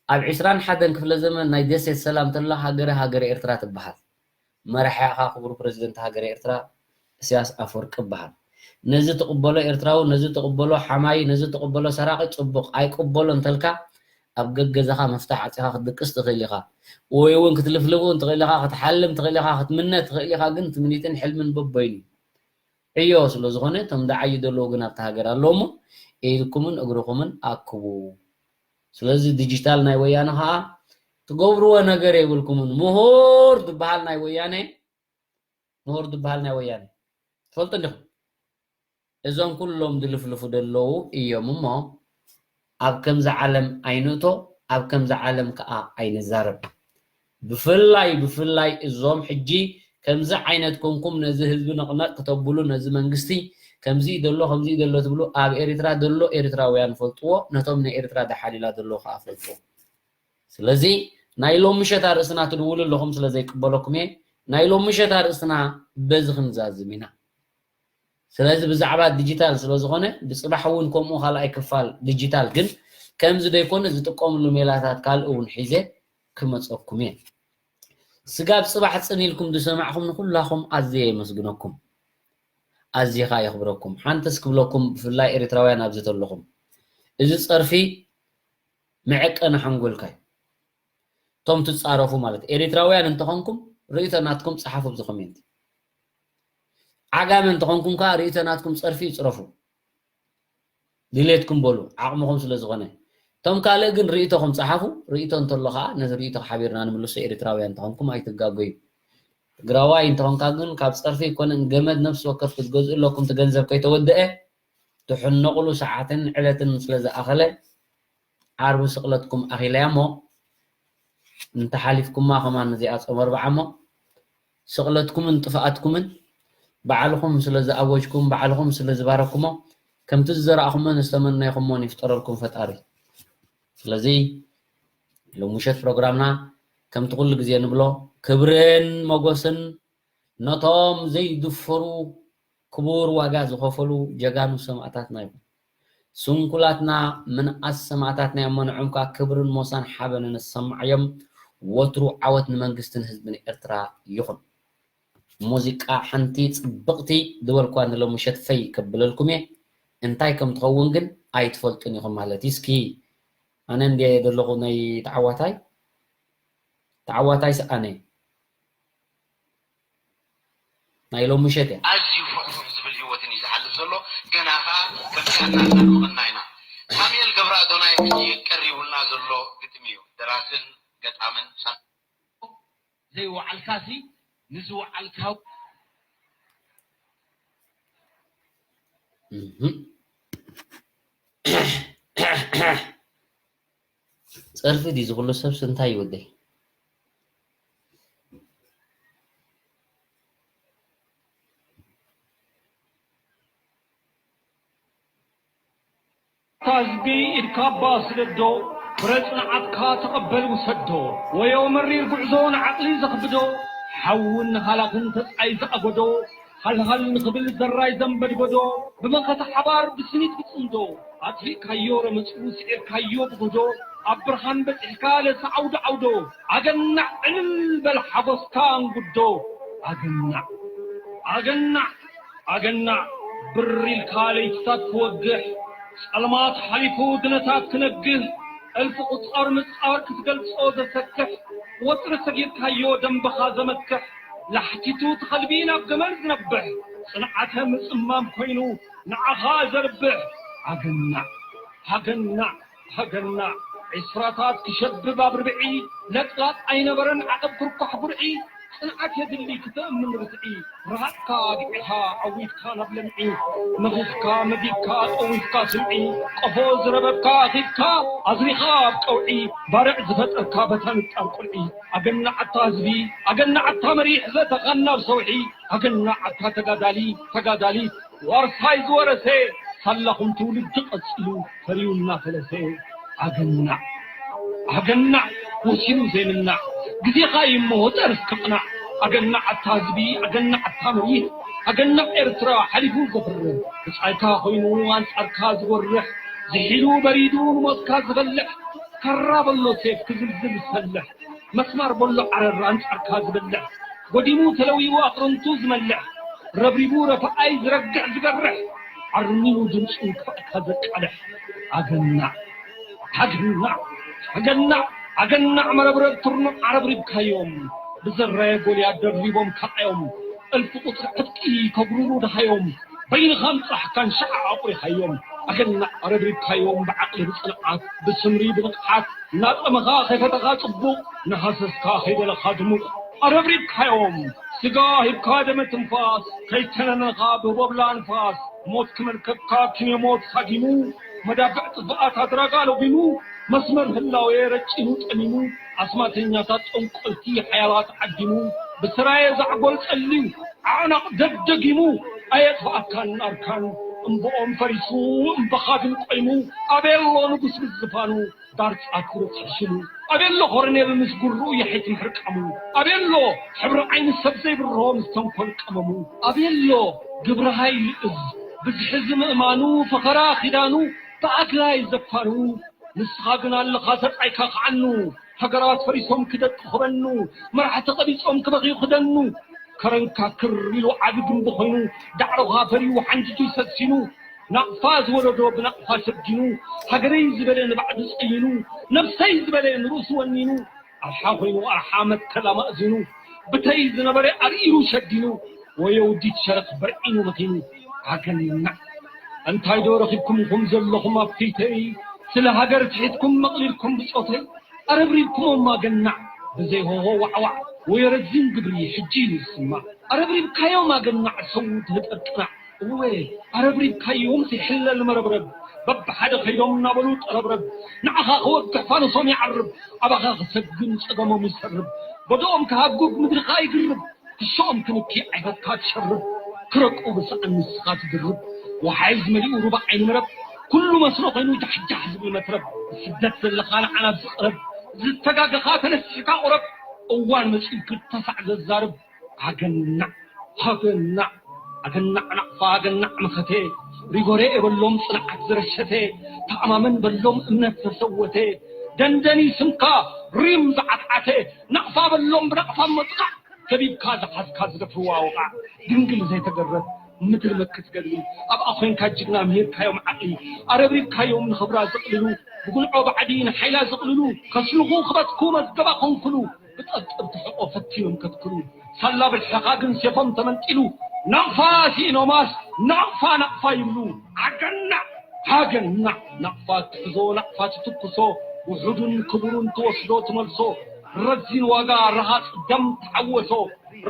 ኣብ ዒስራን ሓደን ክፍለ ዘመን ናይ ደሴት ሰላም ተላ ሃገረ ሃገረ ኤርትራ ትበሃል። መራሒኻ ክቡር ፕረዚደንት ሃገረ ኤርትራ እስያስ ኣፈወርቂ ይበሃል። ነዚ ትቕበሎ ኤርትራዊ፣ ነዚ ትቕበሎ ሓማዪ፣ ነዚ ትቕበሎ ሰራቒ ጽቡቕ፣ ኣይቅበሎ እንተልካ ኣብ ገገዛኻ መፍታሕ ዓጺኻ ክትድቅስ ትኽእል ኢኻ። ወይ እውን ክትልፍልፍ እውን ትኽእል ኢኻ፣ ክትሓልም ትኽእል ኢኻ፣ ክትምነ ትኽእል ኢኻ፣ ግን ትምኒትን ሕልምን በበይኑ እዩ። ዕዮ ስለ ዝኾነ እቶም ዝዓዩ ዘለዉ ግን ኣብቲ ሃገር ኣለዉ እሞ ኢድኩምን እግርኹምን ኣክቡ። ስለዚ ዲጂታል ናይ ወያነ ኸዓ ትገብርዎ ነገር የብልኩምን። ምሁር ዝበሃል ናይ ወያነ፣ ምሁር ዝበሃል ናይ ወያነ ትፈልጡ እንዲኹም። እዞም ኩሎም ዝልፍልፉ ዘለዉ እዮም እሞ፣ ኣብ ከምዚ ዓለም ኣይንእቶ፣ ኣብ ከምዚ ዓለም ከኣ ኣይንዛረብ። ብፍላይ፣ ብፍላይ እዞም ሕጂ ከምዚ ዓይነት ኮንኩም ነዚ ህዝቢ ነቕነቕ ክተብሉ፣ ነዚ መንግስቲ ከምዚ እዩ ዘሎ፣ ከምዚ እዩ ዘሎ ትብሉ፣ ኣብ ኤርትራ ዘሎ ኤርትራውያን ፈልጥዎ፣ ነቶም ንኤርትራ ደሓሊላ ዘለዉ ከኣ ፈልጥዎ። ስለዚ ናይ ሎሚ ምሸት ኣርእስትና ትድውሉ ኣለኹም ስለ ዘይቅበለኩም እየ። ናይ ሎሚ ምሸት ኣርእስትና በዚ ክንዛዝም ኢና። ስለዚ ብዛዕባ ዲጂታል ስለ ዝኾነ፣ ብጽባሕ እውን ከምኡ ካልኣይ ክፋል ዲጂታል፣ ግን ከምዚ ዘይኮነ ዝጥቀምሉ ሜላታት ካልእ እውን ሒዘ ክመጸኩም እየ። ስጋብ ጽባሕ ጽን ኢልኩም ዝሰማዕኩም ንኩላኹም ኣዝየ የመስግነኩም። ኣዝኻ የኽብረኩም። ሓንትስ ክብለኩም፣ ብፍላይ ኤርትራውያን ኣብዚ ዘለኹም፣ እዚ ጸርፊ መዐቀኒ ሓንጎልካ እዩ። እቶም ትጻረፉ ማለት ኤርትራውያን እንተኾንኩም፣ ርእይቶ ናትኩም ጸሓፉ ኣብዚ ኮሜንት። ዓጋመ እንተኾንኩም ከኣ ርእይቶ ናትኩም ጸርፊ ይጽረፉ። ድሌትኩም በሉ፣ ዓቕምኹም ስለ ዝኾነ። እቶም ካልእ ግን ርእይቶኹም ጸሓፉ። ርእይቶ እንተሎ ከኣ ነቲ ርእይቶ ሓቢርና ንምልሶ። ኤርትራውያን እንተኾንኩም ኣይትጋገዩ። ትግራዋይ እንተኾንካ ግን ካብ ጸርፊ ኣይኮነን ገመድ ነፍሲ ወከፍ ክትገዝኡ ኣለኩም። እቲ ገንዘብ ከይተወደአ ትሕነቑሉ ሰዓትን ዕለትን ስለ ዝኣኸለ ዓርቢ ስቕለትኩም ኣኺለያ እሞ እንተሓሊፍኩማ ከማን ነዚኣ ጾም ኣርብዓ እሞ ስቕለትኩምን ጥፍኣትኩምን ባዕልኹም ስለ ዝኣወጅኩም፣ ባዕልኹም ስለ ዝባረኩሞ፣ ከምቲ ዝዘራእኹሞን ዝተመነይኹሞን ይፍጠረልኩም ፈጣሪ። ስለዚ ሎሚ ምሸት ፕሮግራምና ከምቲ ኩሉ ግዜ ንብሎ፣ ክብርን ሞጎስን ነቶም ዘይድፈሩ ክቡር ዋጋ ዝኸፈሉ ጀጋኑ ሰማእታትና ይኹን። ስንኩላትና ምንኣስ ሰማእታትና እዮም፣ መንዖም ከኣ ክብርን ሞሳን ሓበንን ይሰማዓዮም። ወትሩ ዓወት ንመንግስትን ህዝብን ኤርትራ ይኹን። ሙዚቃ ሓንቲ ጽብቕቲ ዝበልኳ ንሎሚ ምሸት ፈይ ከብለልኩም እየ። እንታይ ከም ትኸውን ግን ኣይትፈልጡን ኢኹም ማለት እዩ። እስኪ ኣነ እንድየ ዘለኹ ናይ ተዓዋታይ፣ ተዓዋታይ ሰኣነ ናይ ሎሚ ምሸት እያ። ኣዝዩ ፍሕፉሕ ዝብል ህይወትን እዩ ዝሓልፍ ዘሎ። ገና ኸኣ ከምዚኣ እናናፍቕና ኢና። ሳሙኤል ገብረኣዶናይ ሕጂ ቀሪቡልና ዘሎ ግጥሚ እዩ። ደራስን ገጣምን ሳም-፣ ዘይወዓልካሲ ንዝወዓልካ እህ። ጸርፊ ድዩ ዝኹሉ ሰብስ እንታይ ይወደይ? ታዝቢ ኢድካ ኣባ ስደዶ፣ ፍረ ጽንዓትካ ተቐበል ውሰዶ። ወዮ መሪር ጉዕዞ ንዓቕሊ ዘኽብዶ፣ ሓውን ሃላኽን ተጻይ ዝኣጎዶ፣ ሃልሃል ንኽብል ዘራይ ዘንበድበዶ፣ ብመኸተ ሓባር ብስኒት ብጽምዶ፣ ኣጥፊእካዮ ረመጹ ስዒርካዮ ብጎዶ፣ ኣብ ብርሃን በጺሕካ ለሰ ዓውዶ ዓውዶ፣ ኣገናዕ ዕልል በል ሓጎስካ ኣንጉዶ። ኣገናዕ ኣገናዕ ኣገናዕ ብር ኢልካ ለይትታት ክወግሕ፣ ጸልማት ሓሊፉ ድነታት ክነግህ፣ እልፊ ቁጻር ምጻር ክትገልጾ ዘሰክሕ፣ ወጥሪ ሰጊርካዮ ደንበኻ ዘመክሕ፣ ላሕቲቱ ትኸልቢ ናብ ገመል ዝነብሕ፣ ጽንዓተ ምጽማም ኮይኑ ንዓኻ ዘርብሕ። ኣገናዕ ኣገናዕ ሃገርና ዒስራታት ክሸብብ ኣብ ርብዒ፣ ለቅላቕ ኣይነበረን ዓቐብ ክርኳሕ ጉርዒ፣ ጽንዓት የድሊ ክተእምን ርትዒ፣ ረሃጽካ ኣግዒኻ ዓዊትካ ናብ ለምዒ፣ መኺኽካ መጊግካ ጠዊፍካ ስምዒ፣ ቆፎ ዝረበብካ ኣኺብካ ኣዝሪኻ ኣብ ቀውዒ፣ ባርዕ ዝፈጠርካ በታ ንጣብ ቁልዒ፣ ኣገናዕ ኣታ ህዝቢ፣ ኣገናዕ ኣታ መሪሕ ዘእተኻና ኣብ ሰውሒ፣ ኣገናዕ ኣታ ተጋዳሊ፣ ተጋዳሊት፣ ዋርሳይ ዝወረሰ ሳላኹም ትውልዲ ቀጺሉ ፈርዩ እናፈለሰ። ኣገናዕ ኣገናዕ ወሲኑ ዘይምናዕ ግዜኻ ይሞ ጠርፍ ክቕናዕ። ኣገናዕ ኣታ ህዝቢ ኣገናዕ ኣታ መሪሕ ኣገናዕ ኤርትራ ሓሊፉ ዘፍርህ ብጻይካ ኮይኑ ኣንጻርካ ዝጎርሕ ዝሒሉ በሪዱ ንሞትካ ዝበልሕ ካራ በሎ ሴፍ ክዝልዝል ዝፈልሕ መስማር በሎ ዓረር ኣንጻርካ ዝበልሕ፣ ጎዲሙ ተለዊቡ ኣቕርንቱ ዝመልሕ፣ ረብሪቡ ረፋኣይ ዝረግሕ ዝገርሕ፣ ዓርሚሙ ድምጹ ክፋእካ ዘቃልሕ፣ ኣገናዕ፣ ኣገናዕ፣ ኣገናዕ፣ ኣገናዕ መረብረብ ትርኑዕ ዓረብሪብካዮም፣ ብዘራየ ጎልያድ ደርቢቦም ካዓዮም፣ እልፊ ቁጽሪ ዕጥቂ ከጉርሩ ደሃዮም፣ በይንኻ ምጽራሕ ካንሻዕ ኣቑሪኻዮም፣ ኣገናዕ ረብሪብካዮም ብዓቕሊ ብጽንዓት፣ ብስምሪ ብንቕሓት፣ እናጠመኻ ከይፈተኻ ጽቡቕ፣ እናሃሰስካ ከይደለኻ ድሙቕ፣ ኣረብሪብካዮም ስጋ ሂብካ ደመ ትንፋስ፣ ከይተነነኻ ብቦብላ ንፋስ፣ ሞት ክመልከካ ኪነ ሞት ሃጊሙ፣ መዳፍዕ ጥፍኣት ኣድራጋ ለጒሙ፣ መስመር ህላዌ ረጭኑ ጠሚሙ፣ ኣስማተኛታት ጠንቆልቲ ሓያላት ዓዲሙ፣ ብስራየ ዛዕጎል ጸልዩ፣ ዓዕናቕ ደደጊሙ፣ ኣየጥፍኣካን ኣርካን እምብኦም ፈሪሱ፣ እምበኻ ግን ቆይሙ፣ ኣበየሎ ንጉስ ምስ ዝፋኑ፣ ዳርጻት ክበጽሕ ሽሉ፣ ኣበየሎ ኮረኔል ምስ ጉርኡ የሒት ምሕርቃሙ፣ ኣበየሎ ሕብሪ ዓይኒ ሰብ ዘይብርሆ ምስ ተንኮል ቀመሙ፣ ኣበየሎ ግብሪ ሃይል እዝ ብዝሒ ዝምእማኑ፣ ፈኸራ ኪዳኑ ብኣግላይ ዘፋኑ፣ ንስኻ ግን ኣለኻ ሰጣይካ ክዓኑ፣ ሃገራት ፈሪሶም ክደቂ ክበኑ፣ መራሕቲ ቀቢጾም ክበኽዩ ክደኑ፣ ከረንካ ክር ኢሉ ዓቢ ግንቢ ኮይኑ፣ ዳዕሮኻ ፈርዩ ሓንጅቱ ሰሲኑ፣ ናቕፋ ዝወለዶ ብናቕፋ ሰጊኑ፣ ሃገረይ ዝበለ ንባዕዱ ጸይኑ፣ ነብሰይ ዝበለ ንርእሱ ወኒኑ፣ ኣርሓ ኮይኑ ኣርሓ መትከል ኣማእዚኑ፣ ብተይ ዝነበረ ኣርኢሩ ሸዲኑ፣ ወዮ ውዲት ሸረኽ በርዒኑ መኺኑ፣ ኣገናዕ! እንታይ ዶ ረኺብኩም ኢኹም ዘለኹም ኣብ ፊተይ፣ ስለ ሃገር ትሒትኩም መቕሊልኩም ብጾተይ፣ ኣረብሪብኩሞም ኣገናዕ! ብዘይ ሆሆ ዋዕዋዕ፣ ወዮ ረዚን ግብሪ ሕጂ እዩ ዝስማዕ፣ ኣረብሪብካዮም ኣገናዕ! ሰው ትህጠር ቅናዕ! እወ ኣረብሪብካዮም ዘይሕለል መረብረብ፣ በብሓደ ከይዶም እናበሉ ጠረብረብ፣ ንዓኻ ክወግሕ ፋኖሶም ይዓርብ፣ ኣባኻ ክሰግን ጸገሞም ይሰርብ፣ በደኦም ክሃጉግ ምድርኻ ይግርብ፣ ክሾኦም ክንኪ ዓይፈትካ ትሸርብ፣ ክረቁ ብሰኣን ንስኻ ትድርብ፣ ወሓይዝ መሊኡ ሩባ ዓይኒ መረብ፣ ኩሉ መስኖ ኮይኑ ጃሕጃሕ ዝብል መትረብ፣ ስደት ዘለኻ ንዓና ዝቕረብ፣ ዝተጋገኻ ተነሲሕካ ቁረብ፣ እዋን መጺኡ ክልተ ሳዕ ዘዛርብ፣ ኣገናዕ ሃገናዕ ኣገናዕ ናቕፋ ኣገናዕ መኸቴ ሪጎሬ የበሎም ጽንዓት ዝረሸተ ተኣማመን በሎም እምነት ዘሰወተ ደንደኒ ስምካ ሪም ዝዓትዓተ ናቕፋ በሎም ብናቕፋ መጥቃዕ ከቢብካ ዝሓዝካ ዝደፍርዋ ወቓዕ ድንግል ዘይተገረት ምድሪ መክት ገድሊ ኣብኣ ኮይንካ ጅግና ምሂርካዮም ዓቕሊ ኣረብሪብካዮም ንኽብራ ዘቕልሉ ብጉንዖ ባዕዲ ንሓይላ ዘቕልሉ ከስልኹ ክበትኩ መዝገባ ኮንኩሉ ብጠብጠብ ትሕቆ ፈቲኖም ከትክሉ ሳላ ብልሕኻ ግን ሴፎም ተመንጢሉ ናቕፋ ስኢኖማስ ናቕፋ ናቕፋ ይብሉ ኣገናዕ ሃገናዕ ናቕፋ ትሕዞ ናቕፋ ትትኩሶ ውሑዱን ክቡሩን ትወስዶ ትመልሶ ረዚን ዋጋ ረሃፅ ደም ተሓወሶ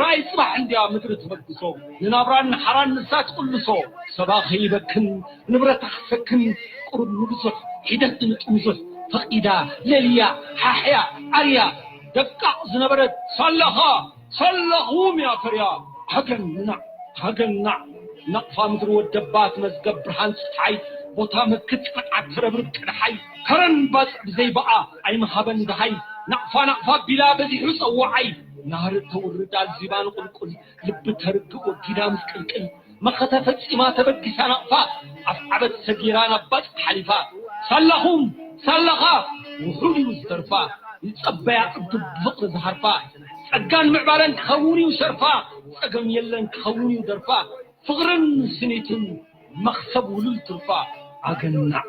ራእይ ፅባሕ እንድያ ምድሪ ትበግሶ ንናብራን ንሓራን ንሳ ትቕልሶ ሰባ ከይበክን ንብረታ ክሰክን ቁሩብ ንብዙሕ ሒደት ንጥምዙሕ ፈቒዳ ለልያ ሓሕያ ዓርያ ደቃቕ ዝነበረት ሳላኻ ሳላኹም እያ ፈርያ ሃገናዕ ሃገናዕ ናቕፋ ምድሪ ወደባት መዝገብ ብርሃን ፀሓይ ቦታ መክት ቅንዓት ተረብርብ ቅድሓይ ከረን ባፅዕ ብዘይበኣ ኣይምሃበን ደሃይ ናቕፋ ናቕፋ ቢላ በዚሑ ፀዋዓይ ናህሪ ተውርድ ኣልዚባ ንቁልቁል ልቢ ተርግእ ወጊዳ ምስ ቅልቅል መኸተ ፈጺማ ተበጊሳ ናቕፋ ኣፍዓበት ሰጊራ ናብ ባፅዕ ሓሊፋ ሳላኹም ሳላኻ ውሑድ እዩ ዝተርፋ ይጸበያ ዕዱብ ብፍቕሪ ዝሃርፋ ጸጋን ምዕባለን ክኸውን እዩ ሸርፋ ጸገም የለን ክኸውን እዩ ደርፋ ፍቕርን ስኒትን መኽሰብ ውሉል ትርፋ ኣገናዕ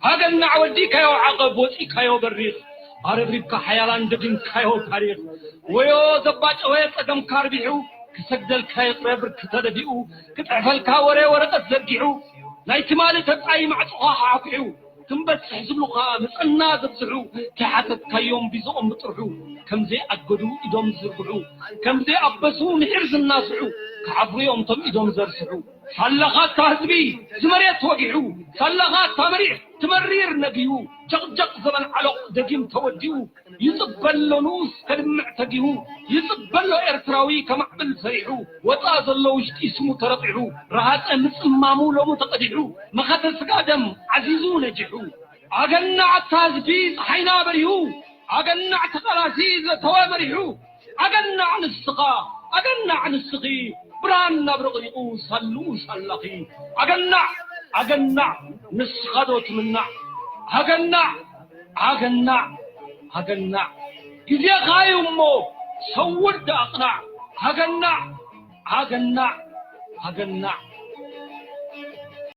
ሃገናዕ ወዲእካዮ ዓቐብ ወፂእካዮ በሪኽ ኣረብሪብካ ሓያላን ደጊምካዮ ታሪኽ ወዮ ዘባጨወ ፀገምካ ኣርቢሑ ክሰግደልካ ይቕረ ብርክ ተደፊኡ ክፅሕፈልካ ወረ ወረቐት ዘርጊሑ ናይ ትማሊ ተፃይ ማዕፆኻ ሓኩሑ ክንበፅሕ ዝብሉኻ ምፀና ዘብዝሑ ከይሓተትካዮም ቢዝኦም ብጥርሑ ከምዘይኣገዱ ኢዶም ዝዝርግሑ ከምዘይኣበሱ ምሒር ዝናስሑ ክሓፍሩ እዮም ቶም ኢዶም ዘርስሑ ሳላኻ እታ ህዝቢ ዝመሬት ወጊሑ ሳላኻ እታ መሪሕ ትመሪር ነጊሁ ጀቕጀቕ ዘበን ዓሎቕ ደጊም ተወዲኡ ይጽበሎ ንኡስ ከድምዕ ተጊሁ ይጽበሎ ኤርትራዊ ከማዕብል ፈሪሑ ወጻ ዘሎ ውሽጢ ስሙ ተረቂሑ ረሃጸ ምጽማሙ ሎሙ ተቐዲሑ መኸተ ስጋ ደም ዓዚዙ ነጂሑ ኣገናዕ ኣታ ህዝቢ ጸሓይና በሪሁ ኣገናዕ ተቓላሲ ዘተወ መሪሑ ኣገናዕ ንስኻ ኣገናዕ ንስኺ ብርሃን ናብ ረቕሪቑ ሳልኡ ሳላኺ ኣገናዕ ኣገናዕ ንስኻ ዶ ትምናዕ ሃገናዕ ሃገናዕ ሃገናዕ ግዜኻ እዩ እሞ ሰውር ዳኣቕናዕ ሃገናዕ ሃገናዕ ሃገናዕ